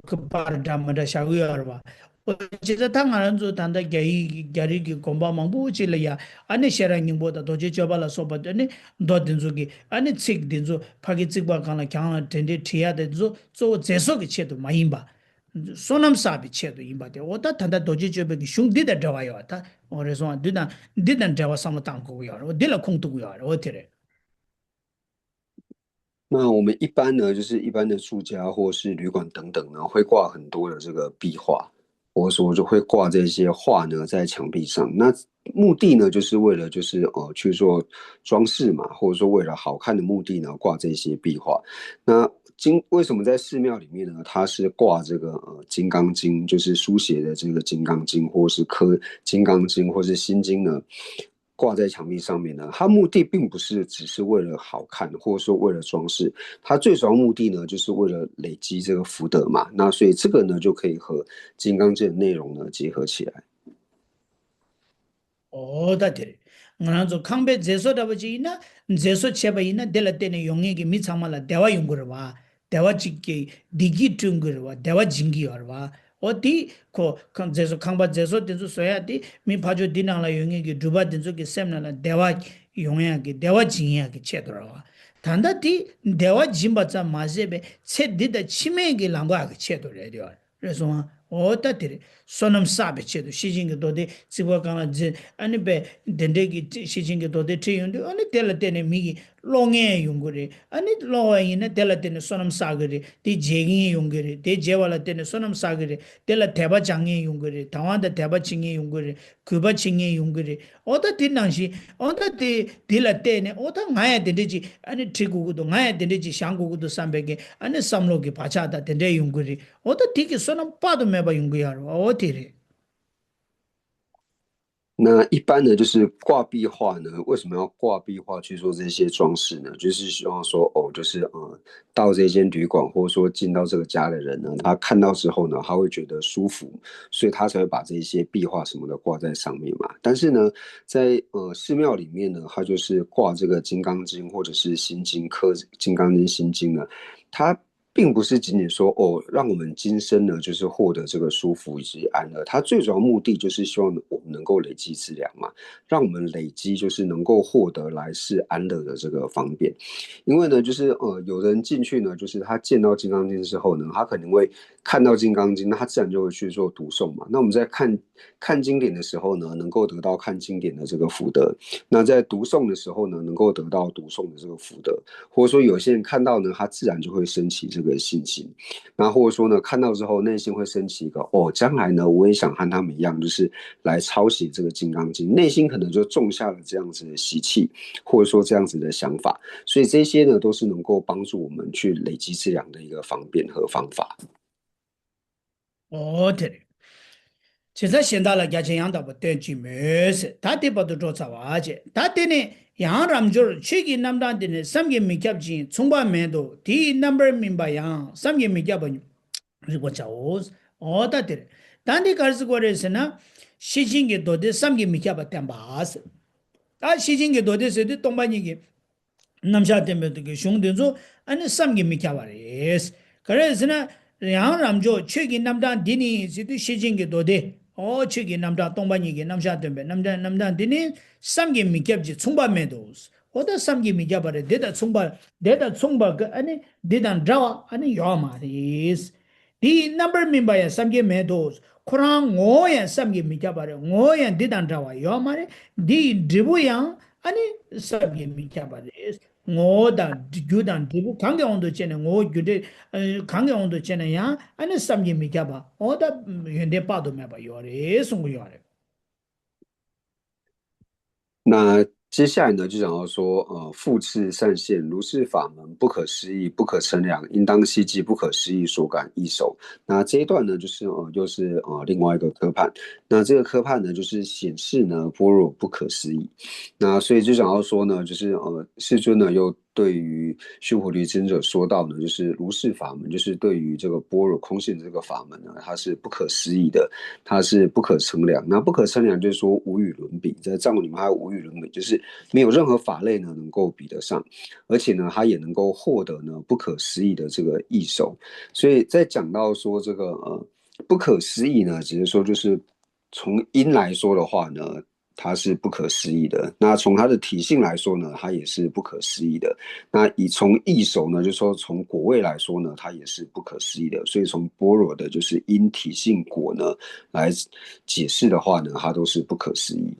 ཁོ་པར་འདྲ་མི་འདྲ་བཞག་གི་ཡོད་རེད་བ། འོ་ཅི་ད་ད་ང་རང་ཚོ་ད་ལྟ་རྒྱ་ཡིག་རྒྱ་རིགས་ཀྱི་དགོན་པ་མང་པོ་ཅིག་ལ་ཡ་ཨ་ནི་ཤེས་རབ་སྙིང་པོ་དང་རྡོ་རྗེ་གཅོད་པ་ལ་སོགས་པ་ཨ་ནི་མདོ་དེ་ཚོ་གི་ཨ་ནི་ཚིག་དེ་ཚོ་ཕ་གི་རྩིག་པ་གང་ལ་གྱང་ལ་དེ་འདྲའི་བྲིས་ཡ་དེ་ཚོ་གཙོ་བོ་མཛེས་བཟོ་གི་ཆེད་དུ་མ་ཡིན་པ། བསོད་ནམས་བསགས་པའི་ཆེད་དུ་ཡིན་པ་དེ། འོ་ད་ད་ལྟ་རྡོ་རྗེ་གཅོད་པའི་གི་གཞུང་འདི་དང་འབྲེལ་བ་ཡོད་ད། འོ་རེད་སོང་ཨ། འདི་དང་འདི་དང་འབྲེལ་བ་བསམ་བློ་བཏང་དགོས་ཀྱི་ཡོད་རེད། འོ་འདི་ལ་ཁུངས་གཏུགས་ཀྱི་ཡོད་རེད། འོ་དེ་རེད། 那我们一般呢，就是一般的住家或是旅馆等等呢，会挂很多的这个壁画，或者说就会挂这些画呢在墙壁上。那目的呢，就是为了就是呃去做装饰嘛，或者说为了好看的目的呢，挂这些壁画。那金为什么在寺庙里面呢，它是挂这个呃《金刚经》，就是书写的这个《金刚经》，或是刻《金刚经》或是《心经》呢？挂在墙壁上面呢，它目的并不是只是为了好看，或者说为了装饰，它最主要目的呢，就是为了累积这个福德嘛。那所以这个呢，就可以和《金刚经》的内容呢结合起来。 འོ་ད་དེ་རེད། ང་རང་ཚོ་ཁང་པའི་མཛེས་བཟོ་འདྲ་པོ་ཅིག་ཡིན་ན་མཛེས་བཟོ་བྱས་པ་ཡིན་ན་དེ་ལ་བརྟེན་ནས་ཡོང་མཁན་གྱི་མི་ཚང་མ་ལ་བདེ་བ་ཡོང་གི་རེད་བ། བདེ་བ་ཅིག་གི་བདེ་སྐྱིད་བསྐྲུན་གྱི་རེད་བ། བདེ་བ་སྦྱིན་གྱི་ཡོད་རེད་བ། འོ་དེ་ཁོ་ཁང་མཛེས་བཟོ་ཁང་པ་མཛེས་བཟོ་དེ་ཚོ་བཟོ་ཡ་དེ་མི་ཕར་ཕྱོགས་འདི་ནང་ལ་ཡོད་མཁན་གྱི་འགྲུལ་པ་དེ་ཚོ་གི་སེམས་ནང་ལ་བདེ་བ་ཡོང་ཡ་གི་བདེ་བ་སྦྱིན་ཡ་གི་ཆེད་དུ་རེད་བ། ད་ལྟ་དེ་བདེ་བ་སྦྱིན་པ་ཙམ་མ་ཟད་པའི་ཚེ་འདི་དང་ཕྱི་མའི་གི་ལམ་ཁ་གི་ཆེད་དུ་རེད་ཡོད་རེད་སོང་ཨ། འོ་ད་དེ་རེད། བསོད་ནམས་བསགས་པའི་ཆེད་དུ་ཤེར་ཕྱིན་གྱི་མདོ་སྡེ་རྩིག་པ་གང་ལ་འཛིན་ཨ་ནི་པས་དེ་འདྲའི་གི་ཤེར་ཕྱིན་གྱི་མདོ་སྡེ་ཁྲིད་ཡོང་དུས་ཨ་ནི་དེ་ལ་བརྟེན་ནས་མི་གི་ཀློག་མཁན་ཡོང་གི་རེད། ཨ་ནི་ཀློག་པ་ཡིན་ན་དེ་ལ་བརྟེན་ནས་བསོད་ནམས་བསགས་གི་རེད། དེ་བརྗེད་མཁན་ཡོང་གི་རེད། དེ་བརྗེད་པ་ལ་བརྟེན་ནས་བསོད་ནམས་བསགས་གི་རེད། དེ་ལ་དད་པ་སྦྱང་མཁན་ཡོང་གི་རེད། དད་དབང་དང་དད་པ་བྱེད་མཁན་ཡོང་གི་རེད། གུས་པ་བྱེད་མཁན་ཡོང་གི་རེད། ཨོ་ད་དེ་ནང་བཞིན་ཨོ་ད་དེ་དེ་ལ་བལྟས་ནས་ཨོ་ད་ང་ཡང་དེ་འདྲ་ཅིག་ཨ་ནི་ཁྲིད་དགོས་ཀྱི་འདུག་ང་ཡང་དེ་འདྲ་ཅིག་བཞེངས་དགོས་ཀྱི་འདུག་བསམ་པའི་གི་ཨ་ནི་བསམ་བློ་གི་བག་ཆགས་དང་དེ་འདྲ་ཡོང་གི་རེད། ཨོ་ད་དེ་གི་བསོད་ནམས་དཔག་ཏུ་མེད་པ་ཡོང་གི་ཡོད་རེད། ཨོ་དེ་རེད། 那一般呢，就是挂壁画呢，为什么要挂壁画去做这些装饰呢？就是希望说，哦，就是呃，到这间旅馆，或者说进到这个家的人呢，他看到之后呢，他会觉得舒服，所以他才会把这些壁画什么的挂在上面嘛。但是呢，在呃寺庙里面呢，他就是挂这个《金刚经》或者是《心经》刻，《金刚经》《心经》呢，它并不是仅仅说哦，让我们今生呢就是获得这个舒服以及安乐，它最主要目的就是希望我们能够累积资粮嘛，让我们累积就是能够获得来世安乐的这个方便。因为呢，就是呃，有人进去呢，就是他见到《金刚经》之后呢，他可能会看到《金刚经》，那他自然就会去做读诵嘛。那我们在看看经典的时候呢，能够得到看经典的这个福德；那在读诵的时候呢，能够得到读诵的这个福德。或者说，有些人看到呢，他自然就会升起这个信心。那或者说呢，看到之后内心会升起一个哦，将来呢，我也想和他们一样，就是来抄写这个《金刚经》，内心可能就种下了这样子的习气，或者说这样子的想法。所以这些呢，都是能够帮助我们去累积资粮的一个方便和方法。 ཨོ་དེ་རེད། བྱས་ཙང་གཞན་དག་ལ་རྒྱ་ཆེན་ཡང་དག་པར་སྟོན་ཅིག་མོད་ཟེར། ད་དེ་བར་དུ་འགྲོ་ཚར་བ་བྱས། ད་དེ་ནས་ཡང་རབ་འབྱོར་ཆོས་ཀྱི་རྣམ་གྲངས་འདི་ནི་བསམ་གྱིས་མི་ཁྱབ་ཅིང་མཚུངས་པ་མེད་དོ། དེའི་རྣམ་པར་སྨིན་པ་ཡང་བསམ་གྱིས་མི་ཁྱབ་པ་རིག་པར་བྱའོ། ཨོ་ད་དེ་རེད། ད་འདི་ག་རེ་ཟེར་དགོས་རེད་ཟེར་ན། ཤེར་ཕྱིན་གྱི་མདོ་སྡེ་བསམ་གྱིས་མི་ཁྱབ་པ་བསྟན་པ་ཟེར། ད་ཤེར་ཕྱིན་གྱི་མདོ་སྡེ་ཟེར་དུས་སྟོང་པ་ཉིད་ཀྱི་རྣམ་གཞག་བསྟན་པའི་གཞུང་འདི་ཚོ་ཨ་ནི་བསམ་གྱིས་མི་ཁྱབ་པ་རེད། ག་རེ་ཟེར་ན། ཡང་རབ་འབྱོར་ཆོས་ཀྱི་རྣམ་གྲངས་འདི་ནི་ཟེར་དུས་ཤེར་ཕྱིན་གྱི་མདོ་སྡེ། ཨོ་ཆོས་ཀྱི་རྣམ་གྲངས་སྟོང་པ་ཉིད་ཀྱི་རྣམ་གཞག་སྟོན་པའི་རྣམ་གྲངས་རྣམ་གྲངས་འདི་ནི་བསམ་གྱིས་མི་ཁྱབ་ཅིང་མཚུངས་པ་མེད་དོ། ཨོ་ད་བསམ་གྱིས་མི་ཁྱབ་པ་རེད། འདི་དང་མཚུངས་པ་འདི་དང་མཚུངས་པ་གི་ཨ་ནི་འདི་དང་འདྲ་བ་ཨ་ནི་ཡོད་མ་རེད། དེའི་རྣམ་པར་སྨིན་པ་ཡང་བསམ་གྱིས་མེད་དོ། ཁོ་རང་ངོ་བོ་ཡང་བསམ་གྱིས་མི་ཁྱབ་པ་རེད། ངོ་བོ་ཡང་འདི་དང་འདྲ་བ་ཡོད་མ་རེད། འདི་ཡི་འབྲས་བུ་ཡང་ཨ་ནི་བསམ་གྱིས་མི་ཁྱབ་པ་རེད། ངོ་བོ་དང་རྒྱུ་དང་འབྲས་བུ་གང་གི་དབང་དུ་བྱས་ནས་ངོ་བོ་རྒྱུ་འབྲས་ཨ་གང་གི་དབང་དུ་བྱས་ན་ཡང་ཨ་ནི་བསམ་གྱིས་མི་ཁྱབ་པ་འོ་ད་ཡོན་ཏན་དཔག་ཏུ་མེད་པ་ཡོད་རེད་གསུང་གི་ཡོད་རེད། 那接下来呢，就讲到说，呃，复次善现，如是法门，不可思议，不可称量，应当希冀不可思议所感异熟。那这一段呢，就是呃，又是呃另外一个科判。那这个科判呢，就是显示呢般若不可思议。那所以就讲到说呢，就是呃，世尊呢又对于须菩提尊者说道呢，就是如是法门，就是对于这个般若空性的这个法门呢，它是不可思议的，它是不可称量。那不可称量就是说无与伦比，在藏文里面还有无与伦比，就是没有任何法类呢能够比得上，而且呢，它也能够获得呢不可思议的这个异熟。所以在讲到说这个呃不可思议呢，只是说就是从音来说的话呢，它是不可思议的。那从它的体性来说呢，它也是不可思议的。那以从异熟呢，就说从果位来说呢，它也是不可思议的。所以从般若的就是因体性果呢来解释的话呢，它都是不可思议。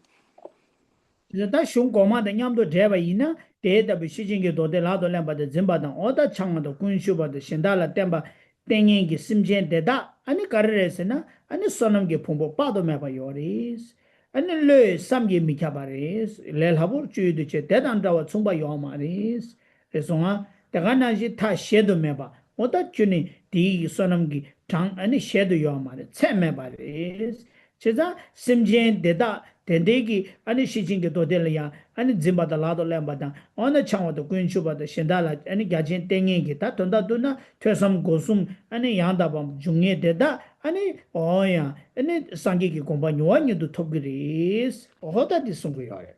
ད་གཞུང་གོང་མ་དང་མཉམ་དུ་འགྲེལ་བ་ཡིན་ན་དེ་ལྟ་བུའི་ཤེར་ཕྱིན་གྱི་མདོ་སྡེ་ལག་ཏུ་ལེན་པ་དང་འཛིན་པ་དང་འོ་ད་འཆང་བ་དང་ཀུན་ཞུགས་པ་དང་གཞན་དག་ལ་བསྟན་པ་བསྟན་མཁན་གྱི་སེམས་ཅན་དེ་དག་ཨ་ནི་ག་རེ་རེད་ཟེར་ན་ཨ་ནི་བསོད་ནམས་ཀྱི་ཕུང་པོ་དཔག་ཏུ་མེད་པ་ཡོད་རེད། ཨ་ནི་བློས་བསམ་གྱིས་མི་ཁྱབ་པ་རེད། ལས་སླ་པོར་སྤྱོད་ཡུལ་དུ་བྱས་དེ་དང་འདྲ་བ་མཚུངས་པ་ཡོད་མ་རེད། རེད་སོང་ང་། དེ་ག་ནང་བཞིན་མཐའ་གཞལ་དུ་མེད་པ་འོ་ད་ཁྱོད་ནི་དེའི་བསོད་ནམས་ཀྱི་གྲངས་ཨ་ནི་གཞལ་དུ་ཡོད་མ་རེད། ཚད་མེད་པ་རེད། བྱས་ཙང་སེམས་ཅན་དེ་དག་དེ་འདྲའི་གི་ཨ་ནི་ཤེར་ཕྱིན་གྱི་མདོ་སྡེ་ལ་ཡང་ཨ་ནི་འཛིན་པ་དང་ལག་ཏུ་ལེན་པ་དང་འོ་ན་འཆང་བ་དང་ཀུན་ཞུགས་པ་དང་གཞན་དག་ལ་ཨ་ནི་རྒྱ་ཆེན་བསྟེན་མཁན་གྱི་ད་དོན་དག་བསྡུ་ན་ཐོས་བསམ་སྒོམ་གསུམ་ཨ་ནི་ཡང་དག་པ་འབྱུང་མཁན་དེ་དག་ཨ་ནི་འོ་ཡང་ཨ་ནི་སངས་རྒྱས་ཀྱི་གོ་འཕང་མྱུར་བ་མྱུར་དུ་ཐོབ་ཀྱི་རེད། འོ་ད་འདི་གསུང་གི་ཡོད་རེད།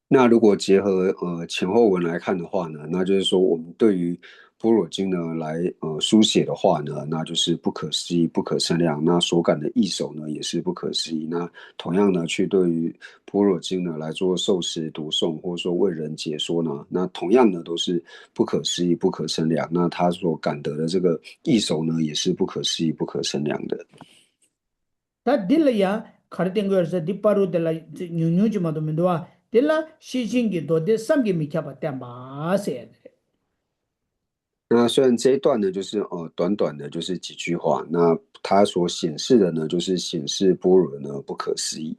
那如果结合呃前后文来看的话呢，那就是说我们对于般若经呢来呃书写的话呢，那就是不可思议、不可称量。那所感的异熟呢，也是不可思议。那同样呢，去对于般若经呢来做受持读诵，或者说为人解说呢，那同样呢都是不可思议、不可称量。那他所感得的这个异熟呢，也是不可思议、不可称量的。ད་འདི་ལ་ཡང་ག་རེ་བསྟན་དགོས་རེད་ཟེར། འདི་བར་དུ་དེ་ལ་ཉུང་ཉུང་ཅིག་མ་གཏོགས་མི་འདུག་བ། དེ་ལ་ཤེར་ཕྱིན་གྱི་མདོ་སྡེ་བསམ་གྱིས་མི་ཁྱབ་པ་བསྟན་པ་ཟེར་ཡ་དེ་རེད། 那虽然这一段呢，就是呃短短的，就是几句话，那它所显示的呢，就是显示般若呢不可思议。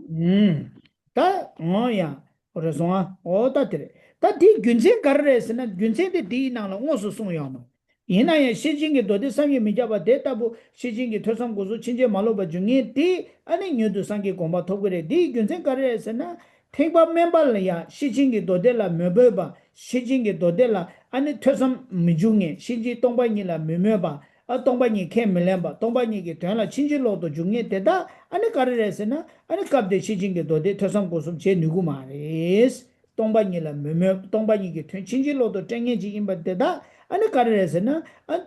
ཨུམ། ད་འོ་ཡ། འོ་རེད་སོང་ཨ། འོ་ད་དེ་རེད། ད་དེའི་རྒྱུ་མཚན་ག་རེ་རེད་ཟེར་ན། རྒྱུ་མཚན་དེ་དེའི་ནང་ལ་དངོས་སུ་གསུངས་ཡོད་མོད། ཡིན་ན་ཡང་ཤེར་ཕྱིན་གྱི་མདོ་སྡེ་བསམ་གྱིས་མི་ཁྱབ་པ་དེ་ལྟ་བུ་ཤེར་ཕྱིན་གྱི་ཐོས་བསམ་སྒོམ་གསུམ་ཕྱིན་ཅི་མ་ལོག་པ་འབྱུང་མཁན་དེ་ཨ་ནི་མྱུར་དུ་སངས་རྒྱས་གོ་འཕང་ཐོབ་ཀྱི་རེད། དེའི་རྒྱུ་མཚན་ག་རེ་རེད་ཟེར་ན། ཐེག་པ་དམན་པ་ལ་ཡང་ཤེར་ཕྱིན་གྱི་མདོ་སྡེ་ལ་མོས་པ། ཤེར་ཕྱིན་གྱི་མདོ་སྡེ་ལ་ཨ་ནི་ཐོས་བསམ་མི་འབྱུང་མཁན། ཤེར་ཕྱིན་སྟོང་པ་ཉིད་ལ་མི་མོས་པ། ཨ་སྟོང་པ་ཉིད་ཁས་མི་ལེན་པ། སྟོང་པ་ཉིད་ཀྱི་དོན་ལ་ཕྱིན་ཅི་ལོག་ཏུ་འཇུག་མཁན་དེ་དག་ཨ་ནི་ག་རེ་རེད་ཟེར་ན། ཨ་ནི་སྐབས་དེར་ཤེར་ཕྱིན་གྱི་མདོ་སྡེ་ཐོས་བསམ་སྒོམ་གསུམ་བྱེད་ནུས་ཀྱི་མ་རེད། སྟོང་པ་ཉིད་ལ་མི་མོས། སྟོང་པ་ཉིད་ཀྱི་དོན་ཕྱིན་ཅི་ལོག་ཏུ་སྤྲད་མཁན་ཅིག་ཡིན་པ་དེ་དག་ཨ་ནི་ག་རེ་རེད་ཟེར་ན། ཨ་ནི་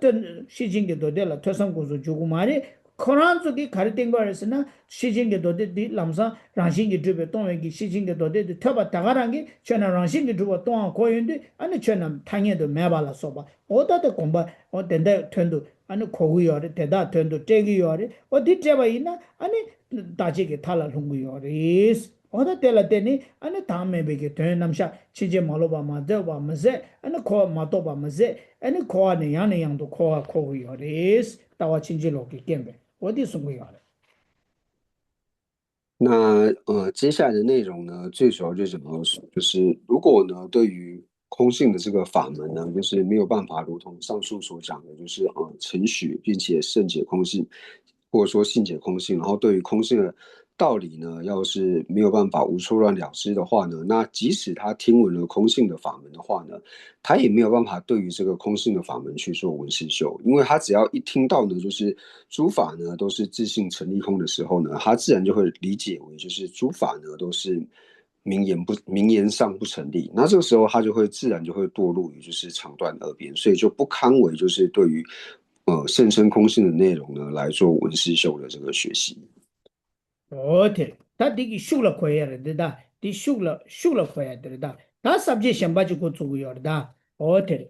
ཤེར་ཕྱིན་གྱི་མདོ་སྡེ་ལ་ཐོས་བསམ་སྒོམ་གསུམ་འཇུག་གི་མ་རེད། ཁོ་རང་ཚོ་གིས་ག་རེ་བསྟན་པ་རེད་ཟེར་ན། ཤེར་ཕྱིན་གྱི་མདོ་སྡེ་འདི་ལམ་སང་རང་བཞིན་གྱིས་གྲུབ་པས་སྟོང་བའི་གི་ཤེར་ཕྱིན་གྱི་མདོ་སྡེ་འདི་ཐོས་པ་ད་ག་རང་གིས་ཆོས་རྣམས་རང་བཞིན་གྱིས་གྲུབ་པ་སྟོང་བ་གོ་ཡོང་དུས། ཨ་ནི་ཆོས་རྣམས་ཐ་སྙད་དུ་མེད་པ་ལ་སོགས་པ། འོ་ད་དེ་དགོངས་པ་འོ་དེ་འདྲ་དོན་དུ་ཨ་ནི་གོ་གི་ཡོད་རེད། དེ་དག་དོན་དུ་སྤྲད་ཀྱི་ཡོད་རེད། འོ་འདི་སྤྲད་པ་ཡིན་ན་ཨ་ནི་བདག་བསྐྱེད་ཀྱི་མཐའ་ལ་ལྷུང་གི་ཡོད་རེད། འོ་ད་དེ་ལ་བརྟེན་ནས་ཨ་ནི་བདག་མེད་པའི་གི་དོན་རྣམ་གཞག་ཕྱིན་ཅི་མ་ལོག་པ་མ་རྫོགས་པ་མ་ཟད། ཨ་ནི་འཁོར་བ་མ་རྟོགས་པ་མ་ཟད། ཨ་ནི་འཁོར་བ་ནས་ཡང་ནས་ཡང་དུ་འཁོར་བར་འཁོར་གྱི་ཡོད་རེད། ལྟ་བ་ཕྱིན་ཅི་ལོག་གི་རྐྱེན་པས། འོ་དེ་གསུང་གི་ཡོད་རེད། 那呃，接下来的内容呢，最主要就是想要说，就是如果呢，对于空性的这个法门呢，就是没有办法如同上述所讲的，就是呃，承许并且圣解空性，或者说信解空性，然后对于空性的道理呢，要是没有办法无错乱了知的话呢，那即使他听闻了空性的法门的话呢，他也没有办法对于这个空性的法门去做闻思修，因为他只要一听到呢，就是诸法呢都是自性成立空的时候呢，他自然就会理解为就是诸法呢都是名言不名言上不成立，那这个时候他就会自然就会堕入于就是常断二边，所以就不堪为就是对于呃甚深空性的内容呢来做闻思修的这个学习。 འོ་དེ་རེད། ད་འདི་གི་ཤུགས་ལ་གོ་ཡ་རེད། འདི་ད་འདི་ཤུགས་ལ་ཤུགས་ལ་གོ་ཡ་དེ་རེད། ད་ད་ས་བཅད་གཞན་པ་ཅིག་འགོ་བཙུགས་ཀྱི་ཡོད་རེད་ད། འོ་དེ་རེད།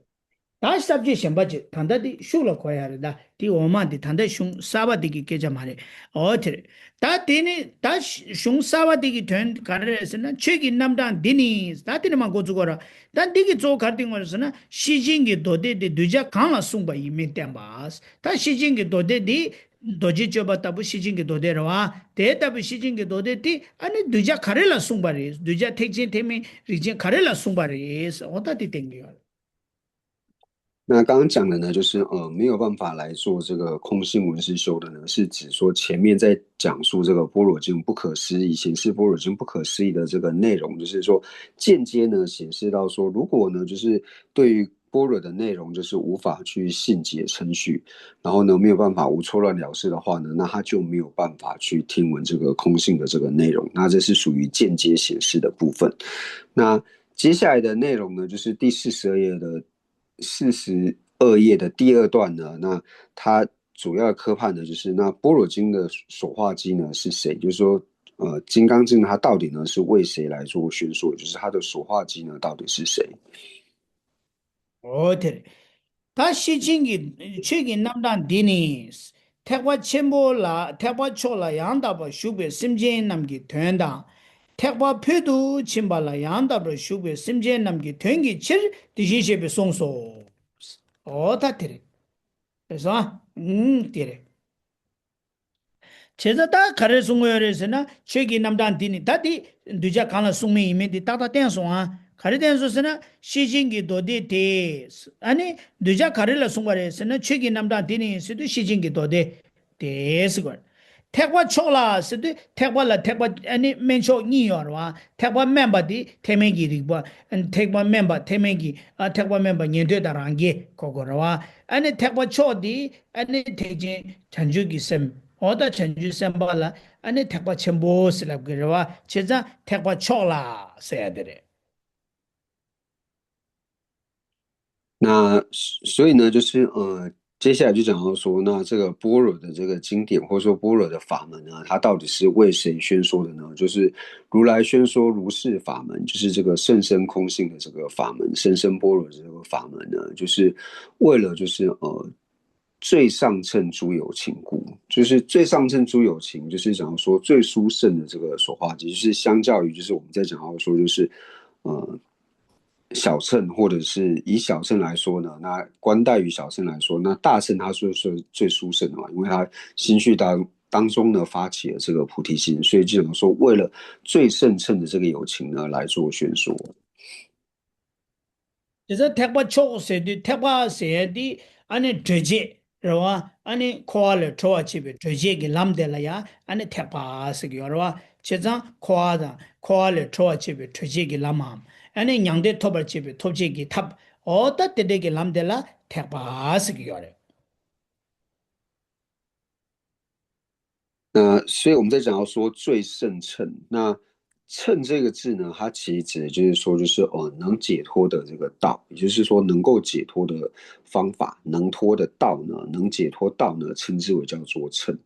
ད་ས་བཅད་གཞན་པ་ཅིག་ད་ལྟ་འདི་ཤུགས་ལ་གོ་ཡ་རེད་ད། འདི་འོག་མ་འདི་ད་ལྟ་གཞུང་གསར་པ་འདི་གི་སྐད་ཆ་མ་རེད། འོ་དེ་རེད། ད་དེ་ནི་ད་གཞུང་གསར་པ་འདི་གི་དོན་ག་རེ་རེད་ཟེར་ན། ཆོས་ཀྱི་རྣམ་གྲངས་འདི་ནི། ད་དེ་ནི་མ་འགོ་བཙུགས་གོ་ར། ད་འདི་གི་གཙོ་བོ་ག་རེ་བསྟན་དགོས་རེད་ཟེར་ན། ཤེར་ཕྱིན་གྱི་མདོ་སྡེ་འདི་གདུལ་བྱ་གང་ལ་གསུངས་པ་ཡིན་མིན་བསྟན་པ། ད་ཤེར་ཕྱིན་གྱི་མདོ་སྡེ་འདི་རྡོ་རྗེ་གཅོད་པ་ལྟ་བུ་ཤེར་ཕྱིན་གྱི་མདོ་སྡེ་རེད་བ། དེ་ལྟ་བུའི་ཤེར་ཕྱིན་གྱི་མདོ་སྡེ་དེ་ཨ་ནི་གདུལ་བྱ་ག་རེ་ལ་གསུངས་པ་རེད། གདུལ་བྱ་ཐེག་ཆེན་ཐེག་དམན་རིགས་ཅན་ག་རེ་ལ་གསུངས་པ་རེད། འོ་ད་དེ་བསྟན་གྱི་ཡོད་རེད། 那刚刚讲的呢，就是呃没有办法来做这个空性闻思修的呢，是指说前面在讲述这个般若经不可思议，显示般若经不可思议的这个内容，就是说间接呢显示到说，如果呢就是对于般若的内容就是无法去信解程序，然后呢没有办法无错乱了事的话呢，那他就没有办法去听闻这个空性的这个内容，那这是属于间接显示的部分。那接下来的内容呢，就是第四十二页的四十二页的第二段呢，那它主要的科判呢，就是那般若经的所化机呢是谁？就是说，呃，金刚经它到底呢是为谁来做宣说？就是它的所化机呢到底是谁？ འོ་དེ་རེད། ད་ཤེར་ཕྱིན་གྱི་ཆོས་ཀྱི་རྣམ་གྲངས་འདི་ནི། ཐེག་པ་ཆེན་པོ་ལ་ཐེག་པ་མཆོག་ལ་ཡང་དག་པར་ཞུགས་པའི་སེམས་ཅན་རྣམས་ཀྱི་དོན་དང་། ཐེག་པ་ཕུལ་དུ་ཕྱིན་པ་ལ་ཡང་དག་པར་ཞུགས་པའི་སེམས་ཅན་རྣམས་ཀྱི་དོན་གྱི་ཕྱིར་དེ་བཞིན་གཤེགས་པས་གསུངས་སོ། འོ་ད་དེ་རེད། རེད་སོང་། ཨང་། དེ་རེད། བྱས་ཙང་ད་ག་རེ་གསུང་གི་ཡོད་རེད་ཟེར་ན། ཆོས་ཀྱི་རྣམ་གྲངས་འདི་ནི། ད་འདི་གདུལ་བྱ་གང་ལ་གསུངས་མིན་ཡིན་མིན་འདི་ཏག་ཏག་བསྟན་སོང་ཨ། ག་རེ་བསྟན་སོང་ཟེར་ན། ཤེར་ཕྱིན་གྱི་མདོ་སྡེ་དེ། ཨ་ནི་གདུལ་བྱ་ག་རེ་ལ་གསུངས་པ་རེད་ཟེར་ན། ཆོས་ཀྱི་རྣམ་གྲངས་འདི་ནི་ཟེར་དུས་ཤེར་ཕྱིན་གྱི་མདོ་སྡེ་དེ་ཟེར་དགོས། ཐེག་པ་མཆོག་ལ་ཟེར་དུས་ཐེག་པ་ལ་ཐེག་པ་ཨ་ནི་དམན་མཆོག་གཉིས་ཡོད་རེད་བ། ཐེག་པ་དམན་པ་འདི་ཐེག་དམན་གྱི་རིགས་པ། ཐེག་པ་དམན་པ་ཐེག་དམན་གྱི་ཨ་ཐེག་པ་དམན་པ་ཉན་ཐོས་དང་རང་རྒྱལ་གོ་དགོས་རེད་བ། ཨ་ནི་ཐེག་པ་མཆོག་འདི་ཨ་ནི་ཐེག་ཆེན་བྱང་ཆུབ་ཀྱི་སེམས། འོ་ད་བྱང་ཆུབ་སེམས་དཔའ་ལ་ཨ་ནི་ཐེག་པ་ཆེན་པོ་ཟེར་ལབ་ཀྱི་རེད་བ། བྱས་ཙང་ཐེག་པ་མཆོག་ལ་ཟེར་ཡ་དེ་རེད། 那所以呢，就是呃，接下来就讲到说，那这个般若的这个经典，或者说般若的法门呢，它到底是为谁宣说的呢？就是如来宣说如是法门，就是这个甚深空性的这个法门，甚深般若的这个法门呢，就是为了就是呃最上乘诸有情故，就是最上乘诸有情，就是讲说最殊胜的这个所化机，就是相较于就是我们在讲到说就是呃小乘，或者是以小乘来说呢，那观待于小乘来说，那大乘它是是最殊胜的嘛，因为它心绪当当中呢发起了这个菩提心，所以就想说为了最胜乘的这个有情呢来做宣说。 དེ་ཚོ་ཐེག་པ་མཆོག་ཟེར་དུས་ཐེག་པ་ཟེར་ཡ་དེ་ཨ་ནི་གྲོལ་བྱེད་རེད་བ། ཨ་ནི་འཁོར་བ་ལས་གྲོལ་བར་བྱེད་པའི་གྲོལ་བྱེད་ཀྱི་ལམ་དེ་ལ་ཡང་ཨ་ནི་ཐེག་པ་ཟེར་གྱི་ཡོད་རེད་བ། བྱས་ཙང་འཁོར་བ་དང་འཁོར་བ་ལས་གྲོལ་བར་བྱེད་པའི་གྲོལ་བྱེད་ཀྱི་ལམ་མམ། ཨ་ནི་མྱང་འདས་ཐོབ་པར་བྱེད་པའི་ཐོབ་བྱེད་ཀྱི་ཐབས། འོ་ད་དེ་འདྲས་ཀྱི་ལམ་དེ་ལ་ཐེག་པ་ཟེར་གྱི་ཡོད་རེད། 那所以我们在讲到说最胜乘，那乘这个字呢，它其实指的就是说，就是呃，能解脱的这个道，也就是说能够解脱的方法，能脱的道呢，能解脱道呢，称之为叫做乘。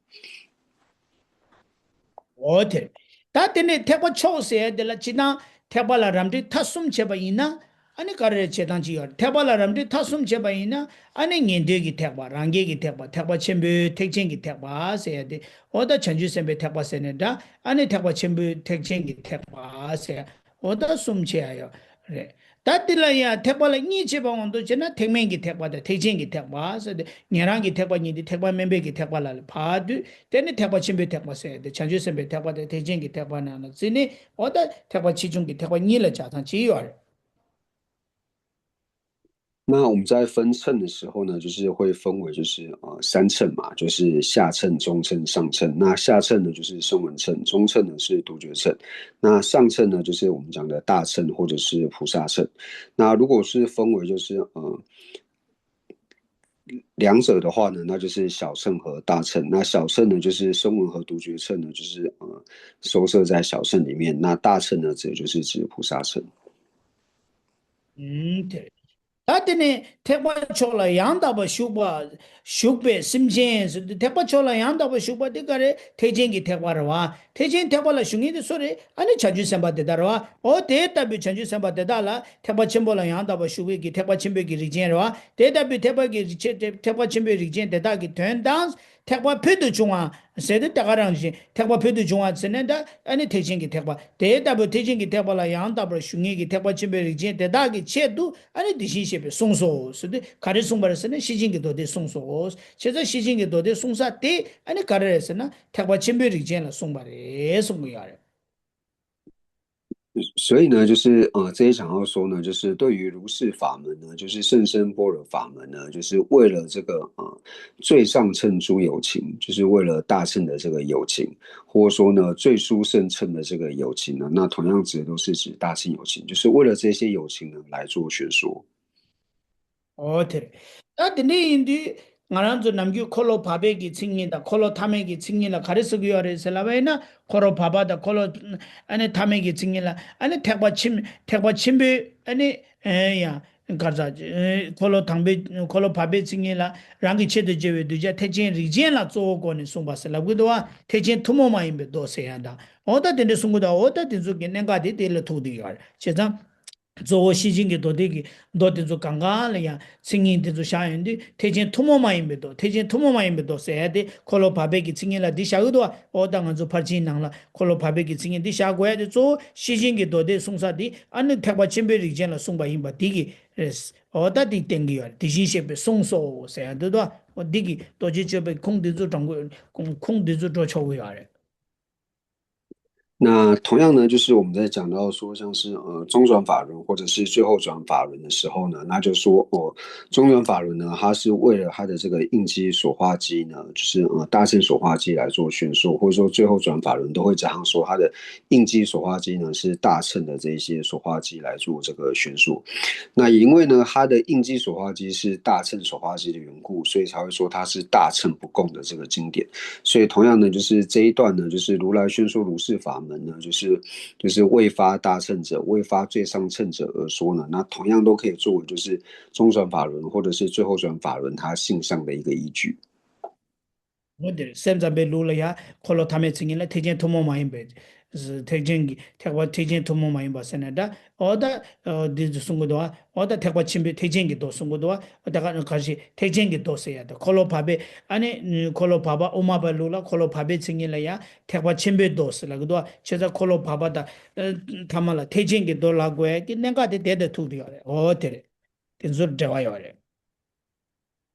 འོ་དེ་རེད། ད་དེ་ནས་ཐེག་པ་མཆོག་ཟེར་ཡ་དེ་ལ་སྤྱིར་བཏང་ཐེག་པ་ལ་རམ་འདེགས་མཐའ་གསུམ་བྱས་པ་ཡིན་ན། ཨ་ནི་ག་རེ་རེད་བྱེད་སྟངས་ཅིག་ཡོད་རེད། ཐེག་པ་ལ་རམ་འདེགས་མཐའ་གསུམ་བྱས་པ་ཡིན་ན། ཨ་ནི་ཉན་ཐོས་ཀྱི་ཐེག་པ། རང་རྒྱལ་གྱི་ཐེག་པ། ཐེག་པ་ཆེན་པོའི་ཐེག་ཆེན་གྱི་ཐེག་པ་ཟེར་ཡ་དེ། འོ་ད་བྱང་ཆུབ་སེམས་དཔའི་ཐེག་པ་ཟེར་ནས་འདྲ། ཨ་ནི་ཐེག་པ་ཆེན་པོའི་ཐེག་ཆེན་གྱི་ཐེག་པ་ཟེར་ཡ། འོ་ད་གསུམ་བྱེད་ཡ་ཡོད་རེད། ད་དེ་ལ་ཡང་ཐེག་པ་ལ་གཉིས་བྱེད་པ་འོང་དུ་བྱས་ན་ཐེག་དམན་གྱི་ཐེག་པ་དང་ཐེག་ཆེན་གྱི་ཐེག་པ་ཟེར་ཏེ། ཉན་རང་གི་ཐེག་པ་གཉིས་དེ་ཐེག་པ་དམན་པའི་གི་ཐེག་པ་ལ་ཕར་བསྡུས། དེ་ནི་ཐེག་པ་ཆེན་པོའི་ཐེག་པ་ཟེར་ཏེ། བྱང་ཆུབ་སེམས་དཔའི་ཐེག་པ་དང་ཐེག་ཆེན་གྱི་ཐེག་པ་ནང་ལ་བརྩིས་ནས། འོ་ད་ཐེག་པ་ཆེ་ཆུང་གི་ཐེག་པ་གཉིས་ལ་བྱ་སྟངས་བྱེད་ཡོད་རེད། 那我们在分乘的时候呢，就是会分为就是呃三乘嘛，就是下乘、中乘、上乘。那下乘呢就是声闻乘，中乘呢是独觉乘，那上乘呢就是我们讲的大乘或者是菩萨乘。那如果是分为就是呃两者的话呢，那就是小乘和大乘。那小乘呢就是声闻和独觉乘呢，就是呃收摄在小乘里面。那大乘呢，指的就是指菩萨乘。 ཨུམ། དེ་རེད། ད་དེ་ནས་ཐེག་པ་མཆོག་ལ་ཡང་དག་པར་ཞུགས་པ། ཞུགས་པའི་སེམས་ཅན་ཟེར་དུས། ཐེག་པ་མཆོག་ལ་ཡང་དག་པར་ཞུགས་པ་དེ་ག་རེད། ཐེག་ཆེན་གྱི་ཐེག་པ་རེད་བ། ཐེག་ཆེན་ཐེག་པ་ལ་ཞུགས་མཁན་དེ་སུ་རེད། ཨ་ནི་བྱང་ཆུབ་སེམས་དཔའ་དེ་དག་རེད་བ། འོ་དེ་ལྟ་བུའི་བྱང་ཆུབ་སེམས་དཔའ་དེ་དག་ལ་ཐེག་པ་ཆེན་པོ་ལ་ཡང་དག་པར་ཞུགས་པའི་གི་ཐེག་པ་ཆེན་པོའི་གི་རིགས་ཅན་རེད་བ། དེ་ལྟ་བུའི་ཐེག་པ་གི་རིགས་ཆེ་ཐེག་པ་ཆེན་པོའི་རིགས་ཅན་དེ་དག་གི་དོན་དང་། ཐེག་པ་ཕུལ་དུ་བྱུང་བ་ཟེར་ཏེ། ད་ག་རང་བཞིན་ཐེག་པ་ཕུལ་དུ་བྱུང་བ་ཟེར་ནས་ད། ཨ་ནི་ཐེག་ཆེན་གྱི་ཐེག་པ། དེ་ལྟ་བུའི་ཐེག་ཆེན་གྱི་ཐེག་པ་ལ་ཡང་དག་པར་ཞུགས་མཁན་གྱི་ཐེག་པ་ཆེན་པོའི་རིགས་ཅན་དེ་དག་གི་ཆེད་དུ། ཨ་ནི་དེ་བཞིན་གཤེགས་པས་གསུངས་སོ་ཟེར་ཏེ། ག་རེ་གསུངས་པ་རེད་ཟེར་ན། ཤེར་ཕྱིན་གྱི་མདོ་སྡེ་གསུངས་སོ། བྱས་ཙང་ཤེར་ཕྱིན་གྱི་མདོ་སྡེ་གསུངས་ས་དེ་ཨ་ནི་ག་རེ་རེད་ཟེར་ན། ཐེག་པ་ཆེན་པོའི་རིགས་ཅན་ལ་གསུངས་པ་རེད་གསུང་གི་ཡོད་རེད། 所以呢，就是呃，这一讲到说呢，就是对于如是法门呢，就是甚深般若法门呢，就是为了这个呃最上乘诸有情，就是为了大乘的这个有情，或者说呢最殊胜乘的这个有情呢，那同样指的都是指大乘有情，就是为了这些有情呢来做宣说。 འོ་དེ་རེད། ད་དེ་འདྲ་ཡིན་དུས་ང་རང་ཚོ་ནམ་རྒྱུན་འཁོར་ལོ་བར་པའི་གི་མཚན་ཉིད་དང་འཁོར་ལོ་ཐ་མའི་གི་མཚན་ཉིད་ལ་ག་རེ་ཟེར་གྱི་ཡོད་རེད་ཟེར་ལབ་པ་ཡིན་ན། འཁོར་ལོ་བར་པ་དང་འཁོར་ལོ་ཨ་ནི་ཐ་མའི་གི་མཚན་ཉིད་ལ། ཨ་ནི་ཐེག་པ་ཆེན་ཐེག་པ་ཆེན་པོའི་ཨ་ནི་ཨེ་ཡང་གར་ཟ་འཁོར་ལོ་དང་པོའི་འཁོར་ལོ་བར་པའི་མཚན་ཉིད་ལ་རང་གི་ཆེད་དུ་བྱས་པའི་གདུལ་བྱ་ཐེག་ཆེན་རིགས་ཅན་ལ་གཙོ་བོ་བཀོད་ནས་གསུངས་པ་ཟེར་ལབ་གི་འདུག་བ། ཐེག་ཆེན་ཐུན་མོང་མ་ཡིན་པའི་མདོ་ཟེར་ཡ་དང་། འོ་ད་དེ་འདྲ་གསུང་གི་འདུག་འོ་ད་དེ་ཚོ་གི་གནད་འགག་དེ་དེ་ལ་ཐུག་བསྡད་ཡོད་རེད། བྱས་ཙང་། གཙོ་བོ་ཤེར་ཕྱིན་གྱི་མདོ་སྡེ་གི་མདོ་དེ་ཚོ་གང་གང་ལ་ཡང་མཚན་ཉིད་དེ་ཚོ་བཞག་ཡོང་དུས། ཐེག་ཆེན་ཐུན་མོང་མ་ཡིན་པའི་མདོ། ཐེག་ཆེན་ཐུན་མོང་མ་ཡིན་པའི་མདོ་ཟེར་ཡ་དེ་འཁོར་ལོ་བར་པའི་གི་མཚན་ཉིད་ལ་འདི་བཞག་གི་འདུག་བ། འོ་ད་ང་ཚོ་ཕར་ཕྱིན་ནང་ལ་འཁོར་ལོ་བར་པའི་གི་མཚན་ཉིད་འདི་བཞག་དགོས་ཡ་དེ་གཙོ་བོ་ཤེར་ཕྱིན་གྱི་མདོ་སྡེ་གསུངས་ས་དེ་ཨ་ནི་ཐེག་པ་ཆེན་པོའི་རིགས་ཅན་ལ་གསུངས་པ་ཡིན་པ་དེ་གི་རེད། འོ་ད་དེ་བསྟན་གི་ཡོད་རེད། དེ་བཞིན་གཤེགས་པས་གསུངས་སོ་ཟེར་ཡ་འདི་འདུག་བ། འོ་འདི་གི་རྡོ་རྗེ་གཅོད་པའི་ཁུངས་འདི་ཚོ་དྲང་པོ་ཁུངས་འདི་ཚོ་འགྲོ་ཆོག་གི་ཡོད་རེད། 那同样呢，就是我们在讲到说，像是呃中转法轮或者是最后转法轮的时候呢，那就说哦，中转法轮呢，它是为了它的这个应机所化机呢，就是呃大乘所化机来做宣说，或者说最后转法轮都会讲到说它的应机所化机呢是大乘的这一些所化机来做这个宣说。那也因为呢，它的应机所化机是大乘所化机的缘故，所以才会说它是大乘不共的这个经典。所以同样呢，就是这一段呢，就是如来宣说如是法门。门呢，就是就是未发大乘者，未发最上乘者而说呢，那同样都可以作为就是中转法轮或者是最后转法轮它性上的一个依据。 འོ་དེར་སེམས་ཙམ་པའི་ལུགས་ལ་ཡང་འཁོར་ལོ་ཐ་མའི་མཚན་ཉིད་ལ་ཐེག་ཆེན་ཐུན་མོང་མ་ཡིན་པའི། ཐེག་ཆེན་གྱི་ཐེག་པ་ཐེག་ཆེན་ཐུན་མོང་མ་ཡིན་པ་ཟེར་ནས་འདྲ། འོ་ད་འདི་ཚོ་གསུང་གི་འདུག་བ། འོ་ད་ཐེག་པ་ཆེན་པོའི་ཐེག་ཆེན་གྱི་མདོ་གསུང་གི་འདུག་བ། འོ་ད་ག་ག་ཞིག་ཐེག་ཆེན་གྱི་མདོ་ཟེར་ཡ་ད་འཁོར་ལོ་བར་པའི་ཨ་ནི་འཁོར་ལོ་བར་པ་དབུ་མ་པའི་ལུགས་ལ་འཁོར་ལོ་བར་པའི་མཚན་ཉིད་ལ་ཡང་ཐེག་པ་ཆེན་པོའི་མདོ་ཟེར་ལབ་གི་འདུག་བ། བྱས་ཙང་འཁོར་ལོ་བར་པ་དང་ཐ་མ་ལ་ཐེག་ཆེན་གྱི་མདོ་ལབ་དགོས་ཡ་གི་གནད་འགག་དེ་དེ་དང་ཐུག་གི་ཡོད་རེད། འོ་དེ་རེད། དེ་ཚོར་འབྲེལ་བ་ཡོད་རེད།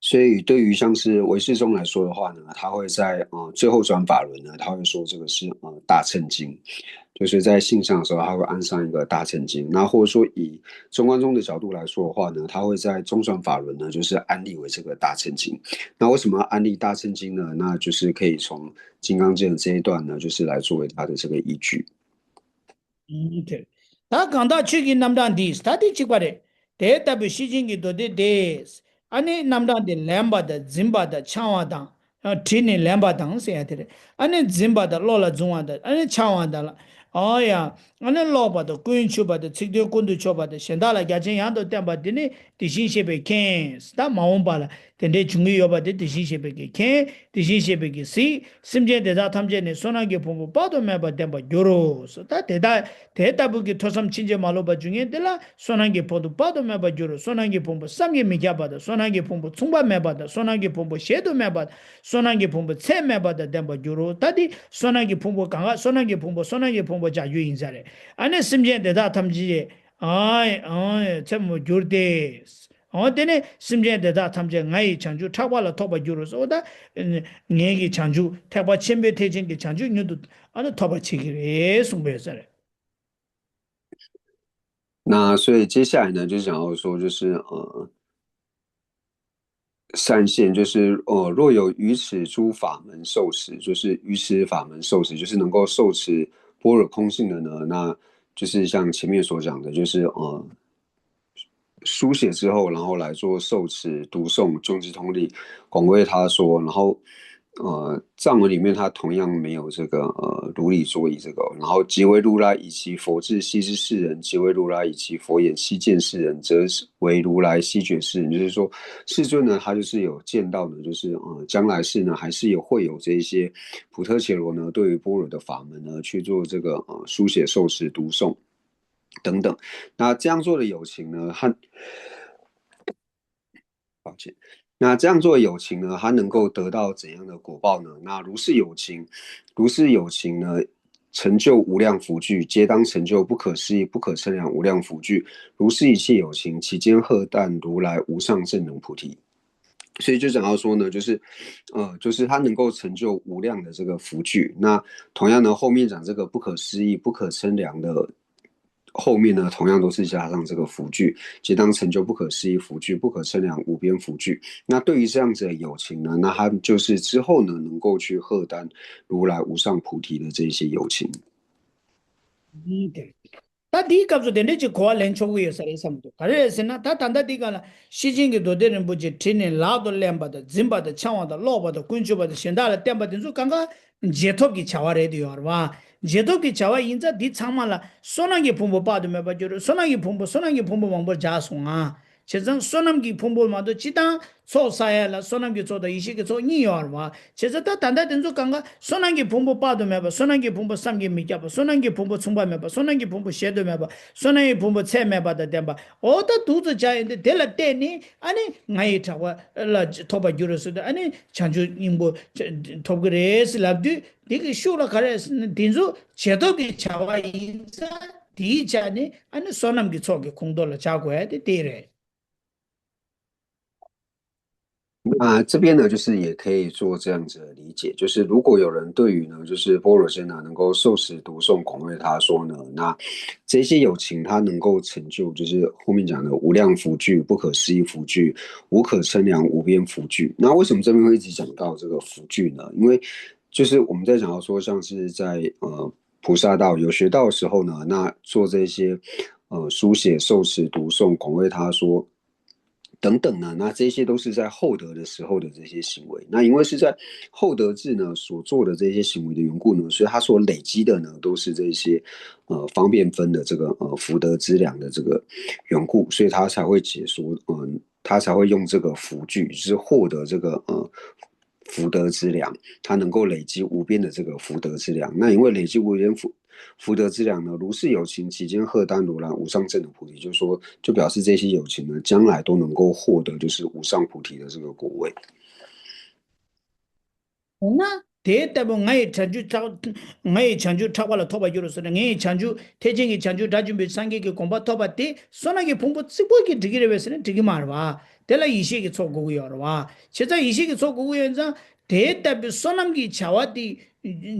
所以对于像是唯识宗来说的话呢，他会在呃最后转法轮呢，他会说这个是呃大乘经，就是在性上的时候，他会安上一个大乘经。那或者说以中观宗的角度来说的话呢，他会在中转法轮呢，就是安立为这个大乘经。那为什么要安立大乘经呢？那就是可以从金刚经的这一段呢，就是来作为他的这个依据。 ད་གང་དག་ཆོས་ཀྱི་རྣམ་གྲངས་འདིས། ད་དེ་གཅིག་པ་རེད། དེ་ལྟ་བུའི་ཤེར་ཕྱིན་གྱི་མདོ་སྡེ་དེས། ཨ་ནི་རྣམ་གྲངས་འདི་ལེན་པ་དང་འཛིན་པ་དང་འཆང་བ་དང་། དྲིས་ནས་ལེན་པ་དང་ཟེར་ཡ་དེ་རེད། ཨ་ནི་འཛིན་པ་དང་བློ་ལ་འཛུང་བ་དང་ཨ་ནི་འཆང་བ་དང་ལ། ཨོ་ཡ། ཨ་ནི་ཀློག་པ་དང་ཀུན་ཆུབ་པ་དང་ཚིག་དོན་ཀུན་ཏུ་ཆོད་པ་དང་གཞན་དག་ལ་རྒྱ་ཆེན་ཡང་དུ་བསྟན་པ་འདི་ནི་དེ་བཞིན་གཤེགས་པས་མཁྱེན། ད་མ་འོངས་པ་ལ། དེ་འདྲའི་འབྱུང་གི་ཡོད་པ་དེ་དེ་བཞིན་གཤེགས་པས་ཀྱིས་མཁྱེན། དེ་བཞིན་གཤེགས་པས་ཀྱིས་གཟིགས། སེམས་ཅན་དེ་དག་ཐམས་ཅད་ནི་བསོད་ནམས་ཀྱི་ཕུང་པོ་དཔག་ཏུ་མེད་པ་ལྡན་པར་འགྱུར་རོ། ད་དེ་དག་དེ་ལྟ་བུ་གི་ཐོས་བསམ་ཕྱིན་ཅི་མ་ལོག་པ་འབྱུང་མཁན་དེ་ལ་བསོད་ནམས་ཀྱི་ཕུང་པོ་དཔག་ཏུ་མེད་པར་འགྱུར་རོ། བསོད་ནམས་ཀྱི་ཕུང་པོ་བསམ་གྱིས་མི་ཁྱབ་པ་དང་། བསོད་ནམས་ཀྱི་ཕུང་པོ་མཚུངས་པ་མེད་པ་དང་། བསོད་ནམས་ཀྱི་ཕུང་པོ་གཞལ་དུ་མེད་པ་དང་། བསོད་ནམས་ཀྱི་ཕུང་པོ་ཚད་མེད་པ་དང་ལྡན་པར་འགྱུར་རོ། ད་དེ་བསོད་ནམས་ཀྱི་ཕུང་པོ་གང་ག་བསོད་ནམས་ཀྱི་ཕུང་པོ་བསོད་ནམས་ཀྱི་ཕུང་པོ་བྱ་རྒྱུ་ཡིན་ས་རེད། ཨ་ནི་སེམས་ཅན་དེ་དག་ཐམས་ཅད་ཨ་ཨ་ཚད་མེད་འགྱུར་ཏེ། འོ་དེ་ནས་སེམས་ཅན་དེ་དག་ཐམས་ཅད་ང་ཡི་བྱང་ཆུབ་ཕྲག་པ་ལ་ཐོགས་པར་འགྱུར་རོ་ཟེར། འོ་ད་ངེད་ཀྱི་བྱང་ཆུབ་ཐེག་པ་ཆེན་པོའི་ཐེག་ཆེན་གྱི་བྱང་ཆུབ་མྱུར་དུ་ཨ་ནི་ཐོབ་པར་བྱེད་ཀྱི་རེད་གསུངས་པ་ཡོད་ས་རེད། 那所以接下来呢，就想要说，就是呃，善现，就是呃，若有于此诸法门受持，就是于此法门受持，就是能够受持般若空性的呢，那就是像前面所讲的，就是呃，书写之后，然后来做受持、读诵、种智通力、广为他说，然后呃，藏文里面它同样没有这个呃如理作意这个，然后即为如来以其佛智悉知世人，即为如来以其佛眼悉见世人，则为如来悉觉世人。就是说，世尊呢，他就是有见到呢，就是呃将来世呢，还是有会有这一些普特伽罗呢，对于般若的法门呢去做这个呃书写、受持、读诵等等。那这样做的有情呢，和 抱歉。那这样做的有情呢，他能够得到怎样的果报呢？那如是有情，如是有情呢，成就无量福聚，皆当成就不可思议、不可称量无量福聚。如是一切有情，其间荷担如来无上正等菩提。所以就讲到说呢，就是，呃，就是他能够成就无量的这个福聚。那同样呢，后面讲这个不可思议、不可称量的 后面呢，同样都是加上这个福聚，皆当成就不可思议福聚、不可称量无边福聚。那对于这样子的有情呢，那他就是之后呢，能够去荷担如来无上菩提的这一些有情。 ད་འདིའི་སྐབས་སུ་དེ་འདྲའི་ཅིག་གོ་བ་ལེན་ཆོག་གི་ཡོད་ས་རེད་བསམ་འདུག་ག་རེ་རེད་ཟེར་ན། ད་ད་ལྟ་འདི་ག་ལ་ཤེར་ཕྱིན་གྱི་མདོ་སྡེ་རིན་པོ་ཆེ་བྲིས་ནས་ལག་ཏུ་ལེན་པ་དང་འཛིན་པ་དང་འཆང་བ་དང་ཀློག་པ་དང་ཀུན་ཆུབ་པ་དང་གཞན་དག་ལ་བསྟན་པ་དེ་ཚོ་གང་ག་རྗེས་ཐོབ་ཀྱི་བྱ་བ་རེད་དུ་ཡོད་རེད་བ། རྗེས་ཐོབ་ཀྱི་བྱ་བ་ཡིན་ཙང་འདི་ཚང་མ་ལ་བསོད་ནམས་ཀྱི་ཕུང་པོ་དཔག་ཏུ་མེད་པ་འགྱུར་རོ། བསོད་ནམས་ཀྱི་ཕུང་པོ་བསོད་ནམས་ཀྱི་ཕུང་པོ་མང་པོར་སྦྱར་སོང་ང་། བྱས་ཙང་བསོད་ནམས་ཀྱི་ཕུང་པོ་མ་གཏོགས་སྤྱིར་བཏང་ཚོགས་བསགས་ཡ་ལ་བསོད་ནམས་ཀྱི་ཚོགས་དང་ཡེ་ཤེས་ཀྱི་ཚོགས་གཉིས་ཡོད་རེད་བ། བྱས་ཙང་ད་ད་ལྟ་དེ་ཚོ་གང་ག་བསོད་ནམས་ཀྱི་ཕུང་པོ་དཔག་ཏུ་མེད་པ། བསོད་ནམས་ཀྱི་ཕུང་པོ་བསམ་གྱིས་མི་ཁྱབ་པ། བསོད་ནམས་ཀྱི་ཕུང་པོ་མཚུངས་པ་མེད་པ། བསོད་ནམས་ཀྱི་ཕུང་པོ་གཞལ་དུ་མེད་པ། བསོད་ནམས་ཀྱི་ཕུང་པོ་ཚད་མེད་པ་དང་ལྡན་པ། འོ་ད་འདུག་ཙམ་བྱ་ཡིན་ཏེ་དེ་ལ་བརྟེན་ནས་ཨ་ནི་ང་ཡི་གྲགས་པ་ལ་ཐོབ་པར་འགྱུར་རོ་ཟེར་ཏེ། ཨ་ནི་བྱང་ཆུབ་སྙིང་པོ་ཐོབ་ཀྱི་རེད་ཟེར་ལབ་དུས། དེ་གི་ཤུགས་ལ་ག་རེ་ཟེར་ན། དེ་ཚོ་རྗེས་ཐོབ་ཀྱི་བྱ་བ་ཡིན་ཙང་དེའི་ཆ་ནས་ཨ་ནི་བསོད་ནམས་ཀྱི་ཚོགས་ཀྱི་ཁོངས་གཏོགས་ལ་བྱ་དགོས་ཡ་དེ་དེ་རེད། 那这边呢，就是也可以做这样子的理解，就是如果有人对于呢，就是般若经呢，能够受持读诵，广为他说呢，那这些有情他能够成就，就是后面讲的无量福聚、不可思议福聚、无可称量无边福聚。那为什么这边会一直讲到这个福聚呢？因为就是我们在讲到说，像是在呃菩萨道、有学道的时候呢，那做这些呃书写、受持、读诵、广为他说等等呢，那这些都是在厚德的时候的这些行为。那因为是在厚德智呢所做的这些行为的缘故呢，所以他所累积的呢都是这些呃方便分的这个呃福德之粮的这个缘故，所以他才会解说，嗯、他才会用这个福聚，就是获得这个呃福德之粮，他能够累积无边的这个福德之粮。那因为累积无边福福德之粮呢，如是有情，其间荷担如来无上正等菩提，就是说，就表示这些有情呢，将来都能够获得就是无上菩提的这个果位。 འོ་ན། དེ་ལྟ་བུ་ང་ཡི་བྱང་ཆུབ་ཐག་ང་ཡི་བྱང་ཆུབ་ཕྲག་པ་ལ་ཐོབ་པར་འགྱུར་ཟེར་ན། ངའི་བྱང་ཆུབ་ཐེག་ཆེན་གྱི་བྱང་ཆུབ་དགྲ་བཅོམ་པའི་སངས་རྒྱས་ཀྱི་གོ་འཕང་ཐོབ་པ་དེ་བསོད་ནམས་ཀྱི་ཕུང་པོ་རྩིག་པོ་གིས་འགྲིག་གི་རེད་པས་ཟེར་ན་འགྲིག་གི་མ་རེད་བ། དེ་ལ་ཡེ་ཤེས་ཀྱི་ཚོགས་དགོས་ཀྱི་ཡོད་རེད་བ། བྱས་ཙང་ཡེ་ཤེས་ཀྱི་ཚོགས་དགོས་ཀྱི་ཡོད་ཙང་། དེ་ལྟ་བུའི་བསོད་ནམས་ཀྱི་བྱ་བ་དེ་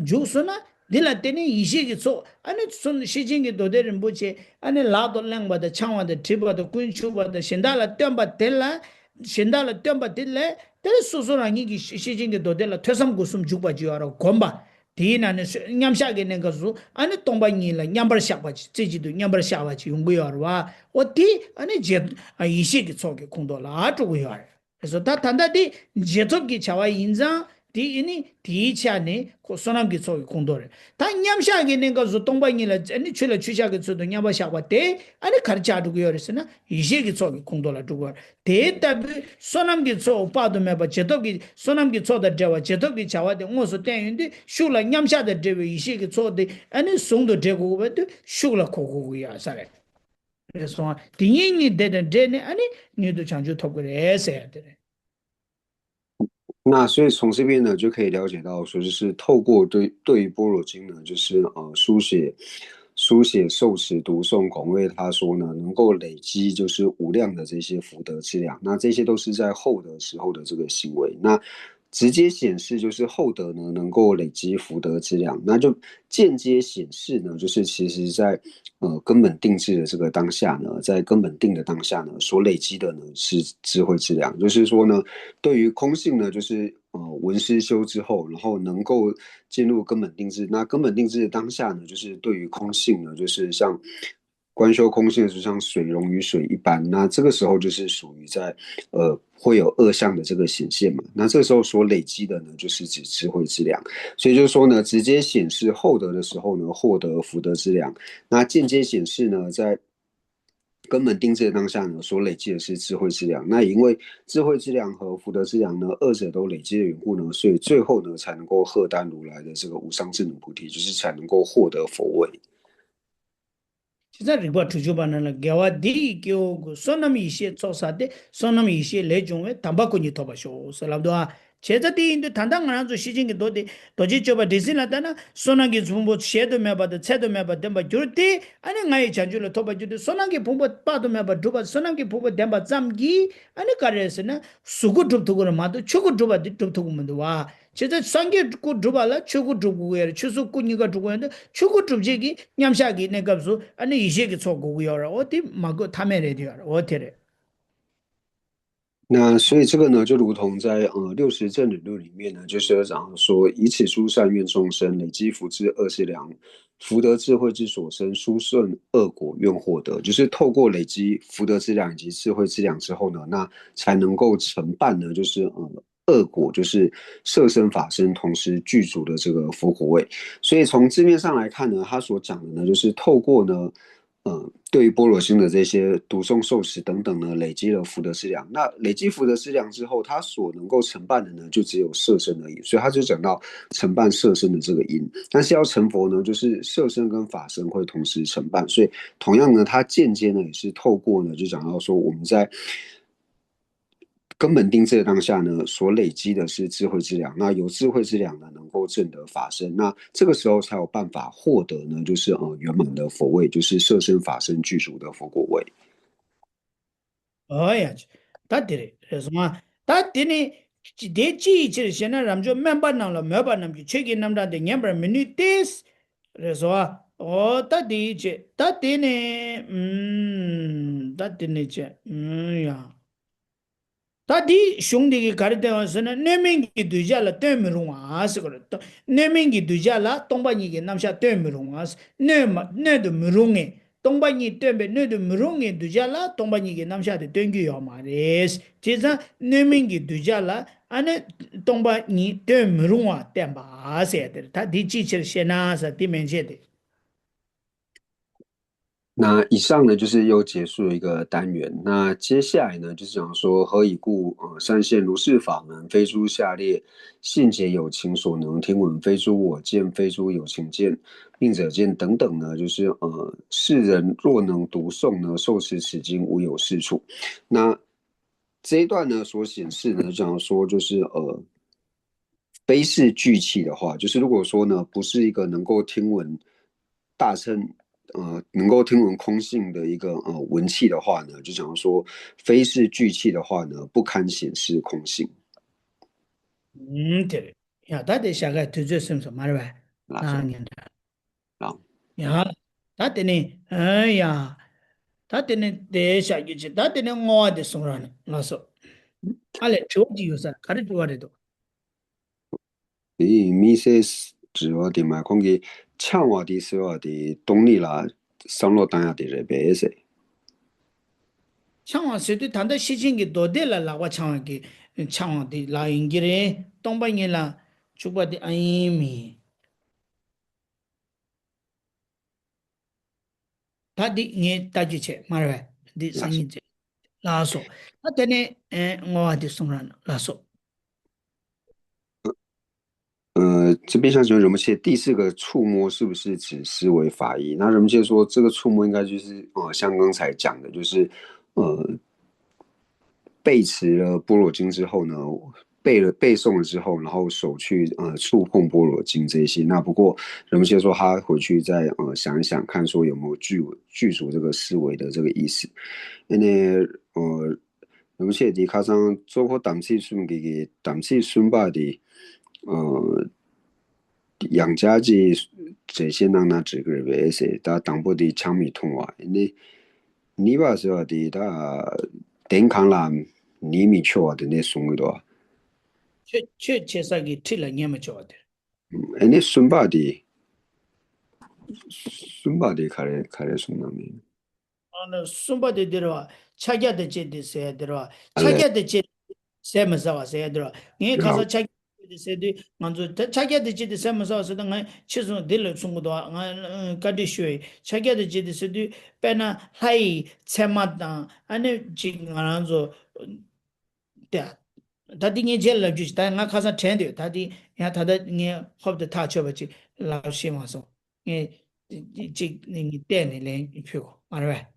འཇུག་སོང་ན། འདི་ལ་བརྟེན་ནས་ཡེ་ཤེས་ཀྱི་ཚོགས། ཨ་ནི་གསུང་ཤེར་ཕྱིན་གྱི་མདོ་སྡེ་རིན་པོ་ཆེ། ཨ་ནི་ལག་ཏུ་གླེང་བ་དང་འཆང་བ་དང་བྲིས་པ་དང་ཀུན་ཆུབ་པ་དང་གཞན་དག་ལ་སྟོན་པ་དེ་ལ། གཞན་དག་ལ་སྟོན་པ་དེ་ལས། དེ་ལས་སོ་སོ་རང་ཉིད་ཀྱི་ཤེར་ཕྱིན་གྱི་མདོ་སྡེ་ལ་ཐོས་བསམ་སྒོམ་གསུམ་འཇུག་པ་ཅིག་ཡོད་རེད། སྒོམ་པ། དེའི་ནང་ནས་མཉམ་བཞག་གི་གནས་སྐབས་སུ་ཨ་ནི་སྟོང་པ་ཉིད་ལ་མཉམ་པར་བཞག་པ་ཅིག་རྩེ་གཅིག་ཏུ་མཉམ་པར་བཞག་པ་ཅིག་ཡོང་གི་ཡོད་རེད་བ། འོ་དེ་ཨ་ནི་རྗེས་ཡེ་ཤེས་ཀྱི་ཚོགས་ཀྱི་ཁོངས་གཏོགས་ལ་འགྲོ་གི་ཡོད་རེད། རེད་སོ། ད་ད་ལྟ་དེ་རྗེས་ཐོབ་ཀྱི་བྱ་བ་ཡིན་ཙང་། དེ་ཨ་ནི་དེའི་ཆ་ནས་ཁོ་བསོད་ནམས་ཀྱི་ཚོགས་ཀྱི་ཁོངས་གཏོགས་རེད། ད་མཉམ་བཞག་གི་གནས་སྐབས་སུ་སྟོང་པ་ཉིད་ལ་ཨ་ནི་ཆུ་ལ་ཆུ་ཤག་གི་ཚུལ་དུ་མཉམ་པར་བཞག་པ་དེ་ཨ་ནི་ག་རེ་ཆགས་འགྲོ་གི་ཡོད་རེད་ཟེར་ན་ཡེ་ཤེས་ཀྱི་ཚོགས་ཀྱི་ཁོངས་གཏོགས་ལ་འགྲོ་གི་ཡོད་རེད། དེ་ལྟ་བུའི་བསོད་ནམས་ཀྱི་ཚོགས་དཔག་ཏུ་མེད་པ་རྗེས་ཐོབ་ཀྱི་བསོད་ནམས་ཀྱི་ཚོགས་དང་འབྲེལ་བ་རྗེས་ཐོབ་ཀྱི་བྱ་བ་དེ་དངོས་སུ་བསྟན་ཡོང་དུས་ཤུགས་ལ་མཉམ་བཞག་དང་འབྲེལ་བའི་ཡེ་ཤེས་ཀྱི་ཚོགས་དེ་ཨ་ནི་ཟུང་དུ་འབྲེལ་དགོས་པ་དེ་ཤུགས་ལ་གོ་དགོས་ཀྱི་ཡོད་ས་རེད། རེད་སོང་། དེ་གཉིས་གཉིས་དེ་དང་འབྲེལ་ནས་ཨ་ནི་མྱུར་དུ་བྱང་ཆུབ་ཐོབ་ཀྱི་རེད་ཟེར་ཡ་དེ་རེད། 那所以从这边呢，就可以了解到说，就是透过对对于般若经呢，就是呃书写、书写、受持、读诵、广为他说呢，能够累积就是无量的这些福德之粮。那这些都是在厚德时候的这个行为。那直接显示就是厚德呢，能够累积福德之粮。那就间接显示呢，就是其实在呃根本定智的这个当下呢，在根本定的当下呢，所累积的呢是智慧之粮。就是说呢，对于空性呢，就是呃闻思修之后，然后能够进入根本定智。那根本定智的当下呢，就是对于空性呢，就是像观修空性，就像水溶于水一般。那这个时候就是属于在呃会有二相的这个显现嘛。那这时候所累积的呢，就是指智慧之粮。所以就是说呢，直接显示厚德的时候呢，获得福德之粮。那间接显示呢，在根本定智的当下呢，所累积的是智慧之粮。那因为智慧之粮和福德之粮呢，二者都累积的缘故呢，所以最后呢，才能够荷担如来的这个无上正等菩提，就是才能够获得佛位。 བྱས་ཙང་རིག་པ་དྲུག་ཅུ་པ་རྣམས་ལ། དགེ་བ་འདི་ཡིས་སྐྱེ་བོ་ཀུན། བསོད་ནམས་ཡེ་ཤེས་ཚོགས་བསགས་ཏེ། བསོད་ནམས་ཡེ་ཤེས་ལས་བྱུང་བའི། དམ་པ་སྐུ་གཉིས་ཐོབ་པར་ཤོག་ཟེར་ལབ་འདུག་ཨ། བྱས་ཙང་དེ་ཡིན་དུས་ད་ལྟ་ང་རང་ཚོ་ཤེར་ཕྱིན་གྱི་མདོ་སྡེ་རྡོ་རྗེ་གཅོད་པ་སྡེ་སྲིད་ལ་ལྟ་ན། བསོད་ནམས་ཀྱི་ཕུང་པོ་གཞལ་དུ་མེད་པ་དང་ཚད་དུ་མེད་པ་ལྡན་པར་གྱུར་ཏེ། ཨ་ནི་ང་ཡི་བྱང་ཆུབ་ལ་ཐོབ་པར་གྱུར་ཏེ། བསོད་ནམས་ཀྱི་ཕུང་པོ་དཔག་ཏུ་མེད་པ་བསྒྲུབས་པ། བསོད་ནམས་ཀྱི་ཕུང་པོ་ལྡན་པ་ཙམ་གྱིས་ཨ་ནི་ག་རེ་ཟེར་ན། གཟུགས་སྐུ་སྒྲུབ་ཐུབ་ཀྱི་རེད་མ་གཏོགས་ཆོས་སྐུ་སྒྲུབ་པ་འདི་སྒྲུབ་ཐུབ་ཀྱི་མི་འདུག་བ། བྱས་ཙང་སངས་རྒྱས་སྐུ་སྒྲུབ་པ་ལ་ཆོས་སྐུ་སྒྲུབ་དགོས་ཀྱི་ཡོད་རེད། ཆོས་སྐུ་གཉིས་ཀ་སྒྲུབ་དགོས་ཡོད་འདུག་ཆོས་སྐུ་སྒྲུབ་བྱེད་ཀྱི་མཉམ་བཞག་གི་གནས་སྐབས་སུ་ཨ་ནི་ཡེ་ཤེས་ཀྱི་ཚོགས་དགོས་ཀྱི་ཡོད་རེད། འོ་དེ་མ་དགོས་ཐབས་མེད་རེད་དེ་ཡོད་རེད། འོ་དེ་རེད། 那所以这个呢，就如同在呃六十正等论里面呢，就是讲说，以此诸善愿众生累积福智二之粮，福德智慧之所生，殊胜恶果愿获得。就是透过累积福德之粮以及智慧之粮之后呢，那才能够成办呢，就是呃恶果，就是色身法身同时具足的这个佛果位。所以从字面上来看呢，他所讲的呢，就是透过呢，呃，对于般若经的这些读诵受持等等呢，累积了福德之粮。那累积福德之粮之后，他所能够成办的呢，就只有色身而已。所以他就讲到成办色身的这个因。但是要成佛呢，就是色身跟法身会同时成办。所以同样呢，他间接呢也是透过呢，就讲到说我们在 根本定智的当下呢，所累积的是智慧之粮。那由智慧之粮呢，能够证得法身。那这个时候才有办法获得呢，就是呃圆满的佛位，就是色身法身具足的佛果位。 ཨོ་ཡ། ད་དེ་རེད། རེད་སོང་ང་། ད་དེ་ནི། དེ་ཅི་ཡི་ཕྱིར་ཞེ་ན། རབ་འབྱོར་སྨན་པ་རྣམས་ལ་མོས་པ་རྣམས་ཀྱིས་ཆོས་ཀྱི་རྣམ་གྲངས་དེ་ཉན་པར་མི་ནུས་ཏེ། རེད་སོང་ང་། ཨོ་ད་དེ་ཡི་ཕྱིར། ད་དེ་ནི། ཨུམ། ད་དེ་ནི་ཅི། ཨུམ་ཡ། ད་འདི་གཞུང་འདི་གིས་ག་རེ་བསྟན་པ་ཟེར་ན། སྣོད་མིན་གྱི་གདུལ་བྱ་ལ་སྟོན་མི་རུང་བ་ཟེར་གྱི་རེད། སྣོད་མིན་གྱི་གདུལ་བྱ་ལ་སྟོང་པ་ཉིད་ཀྱི་རྣམ་གཞག་སྟོན་མི་རུང་བ། སྣོད་མ་སྣོད་དུ་མི་རུང་ངེས། སྟོང་པ་ཉིད་སྟོན་པའི་སྣོད་དུ་མི་རུང་བའི་གདུལ་བྱ་ལ་སྟོང་པ་ཉིད་ཀྱི་རྣམ་གཞག་དེ་སྟོན་རྒྱུ་ཡོད་མ་རེད། བྱས་ཙང་སྣོད་མིན་གྱི་གདུལ་བྱ་ལ་ཨ་ནི་སྟོང་པ་ཉིད་སྟོན་མི་རུང་བ་བསྟན་པ་ཟེར་ཡ་དེ་རེད། ད་འདི་ཅིའི་ཕྱིར་ཞེ་ན་ཟེར་དེ་མན་ཆད་དེ།那以上呢，就是又结束了一个单元。那接下来呢，就是讲说，何以故？呃，善现如是法门，非诸下列信解有情所能听闻，非诸我见，非诸有情见，命者见等等呢，就是呃，世人若能读诵呢，受持此经，无有是处。那这一段呢，所显示呢，讲说就是呃，非是聚气的话，就是如果说呢，不是一个能够听闻大乘，呃，能够听闻空性的一个呃闻气的话呢，就讲说非是聚气的话呢，不堪显示空性。 ཨུམ། དེ་རེད། ཡ་ད་དེ་ཞྭ་སྒབ་དུས་ཚོད་སོང་སོང་མ་རེད་པས། ལགས་སོ། ཨ་ངན་འདྲ། ལགས། ཡ། ད་དེ་ནས་ཨ་ཡ། ད་དེ་ནས་དེ་བཞག་རྒྱུ་བྱེད། ད་དེ་ནས་བསྔོ་བ་དེ་གསུང་རོགས་གནང་། ལགས་སོ། ཨ་ལས་དྲི་བ་ཅིག་ཡོད་ས་རེད། ག་རེ་དྲི་བ་རེད་འདུག། དེ་ཡིན་མི་སེ་དྲི་བ་དེ་མ་ཁོང་གིས་འཆང་བ་དེ་ཟེར་བ་དེ་སྟོང་ཉིད་ལ་བསམ་བློ་བཏང་ཡ་དེ་རེད་པས་ཟེར། འཆང་བ་ཟེར་དུས་ད་ལྟ་ཤེར་ཕྱིན་གྱི་མདོ་སྡེ་ལ་ལག་པ་འཆང་བ་གི་འཆང་བ་དེ་ལ་ཡིན་གྱི་རེད། སྟོང་པ་ཉིད་ལ་འཇུག་པ་དེ་ཨ་ཡིན་མིན། ད་འདི་ངས་ལྟ་རྒྱུ་བྱས་མ་རེད་པས། འདི་སང་ཉིན་བྱས། ལགས་སོ། ད་དེ་ནས་ཨེ་བསྔོ་བ་འདི་གསུང་རོགས་གནང་། ལགས་སོ། 呃，这边想请问仁波切，第四个触摸是不是指思维法义？那仁波切说，这个触摸应该就是呃，像刚才讲的，就是呃，背持了般若经之后呢，背了背诵了之后，然后手去呃触碰般若经这些。那不过仁波切说他回去再呃想一想，看说有没有具具足这个思维的这个意思。因为呃， རིན་པོ་ཆེ་འདི་ཁ་སང་གཙོ་བོ་དམ་ཚིག་གསུམ་གྱི་གི་དམ་ཚིག་གསུམ་པ་དེ་ཨ་ཡང་བསྐྱར་ཅིག་འགྲེལ་བཤད་གནང་ན་འགྲིག་གི་རེད་པས་ཟེར། ད་དང་པོ་དེ་ཆང་མི་འཐུང་བ་ནི། གཉིས་པ་ཟེར་བ་དེ་ད་གདན་གང་ལ་ཉེས་མི་འཁྱོལ་བ་དེ་ནས་གསུང་གི་འདུག། ཆོས་ཆོས་བྱེད་ས་གི་ཁྲི་ལ་ཉེས་མི་འཁྱོལ་བ་དེ། ཨ་ནི་གསུམ་པ་དེ། གསུམ་པ་དེ་ག་རེ་ག་རེ་གསུང་གནང་མིན། ཨ་ནི་གསུམ་པ་དེ་འདིར་བ། ཕྱག་རྒྱ་དང་བཅས་ཏེ་ཟེར་ཡ་འདིར་བ། ཕྱག་རྒྱ་དང་བཅས་ཏེ་ཟས་མི་ཟ་བ་ཟེར་ཡ་འདིར་བ། ངས་ཁ་སང་ཕྱག་རྒྱ་དང་བཅས་ཏེ་ཟེར་དུས་ང་ཚོ་ད་ཕྱག་རྒྱ་དང་བཅས་ཏེ་ཟས་མི་ཟ་བ་ཟེར་དུས་ང་ཕྱི་སོང་འདི་ལ་གསུང་གི་འདུག། ང་བཀའ་འདྲི་ཞུ་ཡི། ཕྱག་རྒྱ་དང་བཅས་ཏེ་ཟེར་དུས་དཔེར་ན་ལྷ་ཡི་མཚན་མ་དང་ཨ་ནི་ཅིག་ང་རང་ཚོ་དེ་ད་འདི་ངས་རྗེས་ལ་ལབ་རྒྱུ་ཞིག། ད་ང་ཁ་སང་དྲན་འདུག། ད་འདི་ཡང་ད་ལྟ་ངས་ཧོབ་ཏེ་ཐག་ཆོད་པ་ཅིག་ལབ་ཤེས་མ་སོང་། ངས་ཅིག་ནི་ངས་བལྟས་ནས་ལན་ཕུལ་གོ་མ་རེད་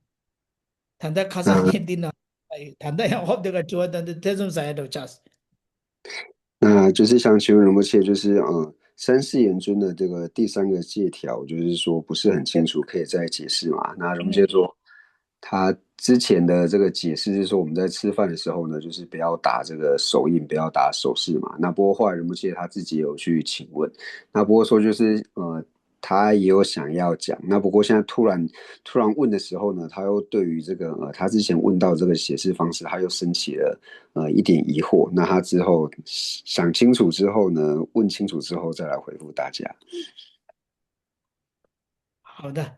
པས། ད་ལྟ་ཁ་སང་ངས་འདི་ན་ད་ལྟ་ཡང་ཧོབ་དེ་ག་དྲི་བ་ད་འདི་ཐེ་ཚོམ་ཟ་ཡ་འདྲ་བོ་ཆགས་སོང་། 那就是想请问仁波切，就是呃，三世言尊的这个第三个戒条，就是说不是很清楚，可以再解释吗？那仁波切说，他之前的这个解释是说，我们在吃饭的时候呢，就是不要打这个手印，不要打手势嘛。那不过后来仁波切他自己有去请问，那不过说就是呃，他也有想要讲，那不过现在突然突然问的时候呢，他又对于这个呃，他之前问到这个解释方式，他又升起了呃一点疑惑。那他之后想清楚之后呢，问清楚之后再来回复大家。好的，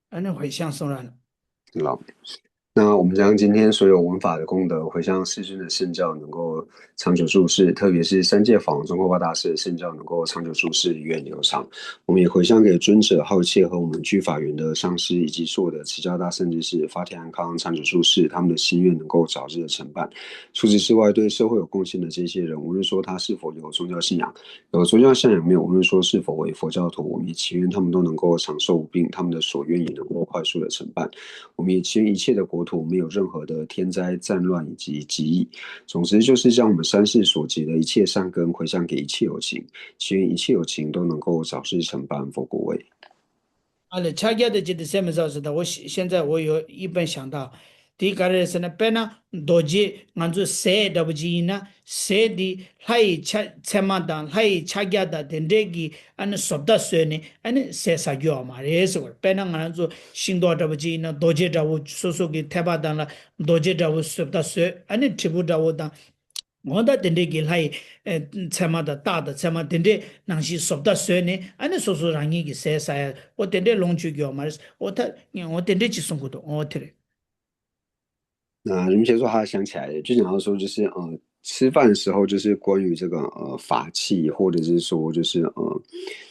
反正回向送上了。 老。那我们将今天所有闻法的功德回向世尊的圣教能够长久住世，特别是三界法王宗喀巴大师的圣教能够长久住世、源远流长。我们也回向给尊者、浩切和我们居法缘的上师，以及所有的持教大圣之士，法体安康、长久住世，他们的心愿能够早日的成办。除此之外，对社会有贡献的这些人，无论说他是否有宗教信仰，有宗教信仰没有，无论说是否为佛教徒，我们也祈愿他们都能够长寿无病，他们的所愿也能够快速的成办。我们也祈愿一切的国土没有任何的天灾、战乱以及疾疫。总之，就是将我们三世所结的一切善根回向给一切有情，祈愿一切有情都能够早日承办佛果位。 ཨ་ལས་ཕྱག་རྒྱ་དང་བཅས་ཏེ་ཟས་མི་ཟ་བ་ཟེར་ད། འོ་ཤ་ཤན་ཙ་འོ་ཡོད་ཨི་པན་ཞང་ད། དེ་ག་རེ་རེད་ཟེར་ན་དཔེར་ན་རྡོ་རྗེ་ང་ཚོ་ཟས་འདྲ་པོ་ཅིག་ཡིན་ན་ཟས་འདི་ལྷ་ཡི་ཕྱག་མཚན་མ་དང་ལྷ་ཡི་ཕྱག་རྒྱ་དང་དེ་འདྲའི་གི་ཨ་ནི་བཟོ་ལྟ་བཟོས་ནས་ཨ་ནི་ཟས་ཟ་རྒྱུ་ཡོད་མ་རེད་ཟེར་བ། དཔེར་ན་ང་རང་ཚོ་ཤིང་ཏོག་འདྲ་པོ་ཅིག་ཡིན་ན་རྡོ་རྗེ་འདྲ་པོ་སོ་སོ་གི་ཐལ་བ་དང་ལ་རྡོ་རྗེ་འདྲ་པོ་བཟོ་ལྟ་བཟོས། ཨ་ནི་དྲིལ་བུ་འདྲ་པོ་དང་། འོ་ད་དེ་འདྲས་ཀྱི་ལྷ་ཡི་ཨེ་མཚན་མ་དང་རྟགས་དང་མཚན་མ་དེ་འདྲས་ནང་བཞིན་བཟོ་ལྟ་བཟོས་ནས། ཨ་ནི་སོ་སོ་རང་ཉིད་ཀྱི་ཟས་ཟ་ཡ་འོ་དེ་འདྲས་ལོངས་སྤྱོད་རྒྱུ་ཡོད་མ་རེད། འོ་ད་འོ་དེ་འདྲས་ཅིག་གསུང་གི་འདུག་འོ་དེ་རེད། 那你们先说他想起来的，就想要说就是呃，吃饭的时候就是关于这个呃法器，或者是说就是呃，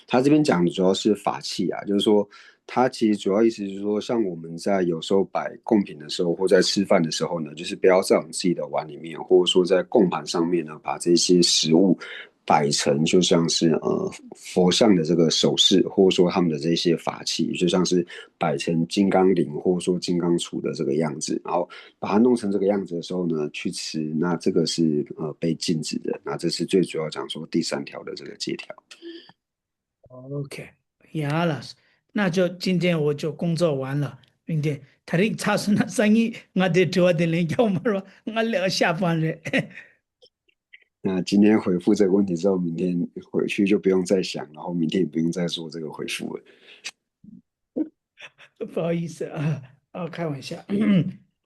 他这边讲的主要是法器啊，就是说他其实主要意思是说，像我们在有时候摆供品的时候，或在吃饭的时候呢，就是不要在我们自己的碗里面，或者说在供盘上面呢，把这些食物摆成就像是呃佛像的这个手势，或者说他们的这些法器，就像是摆成金刚铃，或者说金刚杵的这个样子，然后把它弄成这个样子的时候呢，去吃，那这个是呃被禁止的。那这是最主要讲说第三条的这个戒条。 OK，ཡ་ལགས། 那就今天我就工作完了。明天ད་རིང་ཚར་སོང་ན་སང་ཉིན་ང་དེ་དྲི་བ་དེ་ལན་རྒྱག་མ་རོགས། ང་ལས་ཤ་པང་རེད། 那今天回复这个问题之后，明天回去就不用再想，然后明天也不用再做这个回复了。 不好意思啊，啊，开玩笑。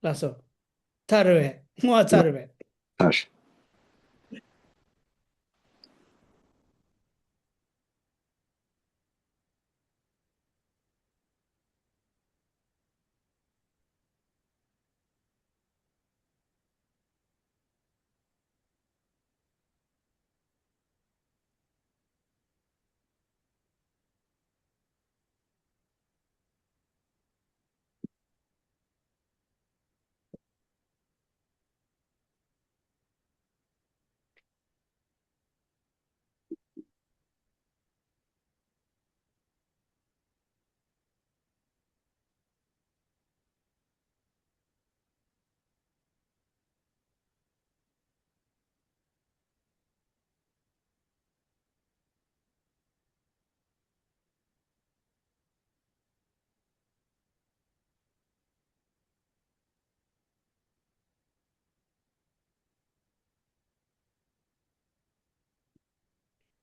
老师，他认为，我咋认为？他是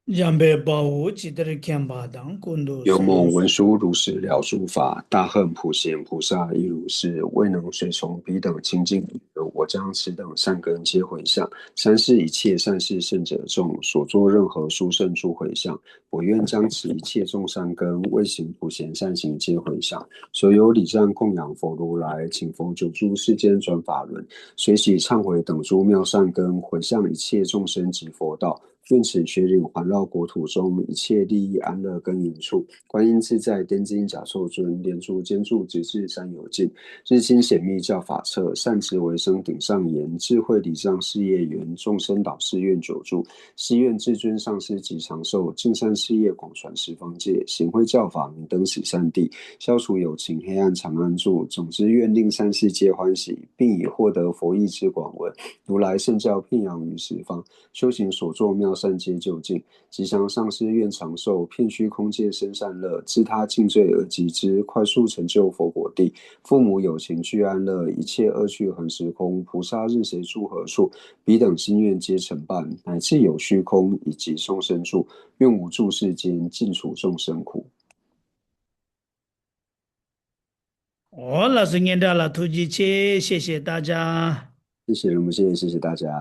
འཇམ་དཔལ་དཔའ་བོས་ཇི་ལྟར་མཁྱེན་པ་དང་། ཀུན་ཏུ། 有梦闻书如是了诸法，大恨普贤菩萨亦如是，未能随从彼等清净觉，我将此等善根皆回向。三世一切善逝圣者众，所作任何殊胜诸回向，我愿将此一切众善根，未行普贤善行皆回向。所有礼赞供养佛如来，请佛久住世间转法轮，随喜忏悔等诸妙善根，回向一切众生及佛道， 愿此觉林环绕国土中一切利益安乐根源处。观音自在天津甲座尊，莲足尖柱直至山有径。日清显密教法彻，善持为生顶上缘，智慧礼让事业圆，众生导誓愿久住。誓愿至尊上师及长寿，尽善事业广传十方界，显慧教法明灯十善地，消除有情黑暗长安住。总之愿令三世皆欢喜，并以获得佛意之广闻，如来圣教遍扬于十方。 修行所作妙善皆究竟，吉祥上师愿长寿，遍虚空界生善乐，自他尽罪而及之，快速成就佛果地。父母有情俱安乐，一切恶趣恒时空，菩萨任谁住何处，彼等心愿皆成办，乃至有虚空以及众生住，愿无住世间，尽除众生苦。 哦，老师，念着了，突击切，谢谢大家。谢谢龙木谢谢谢谢大家。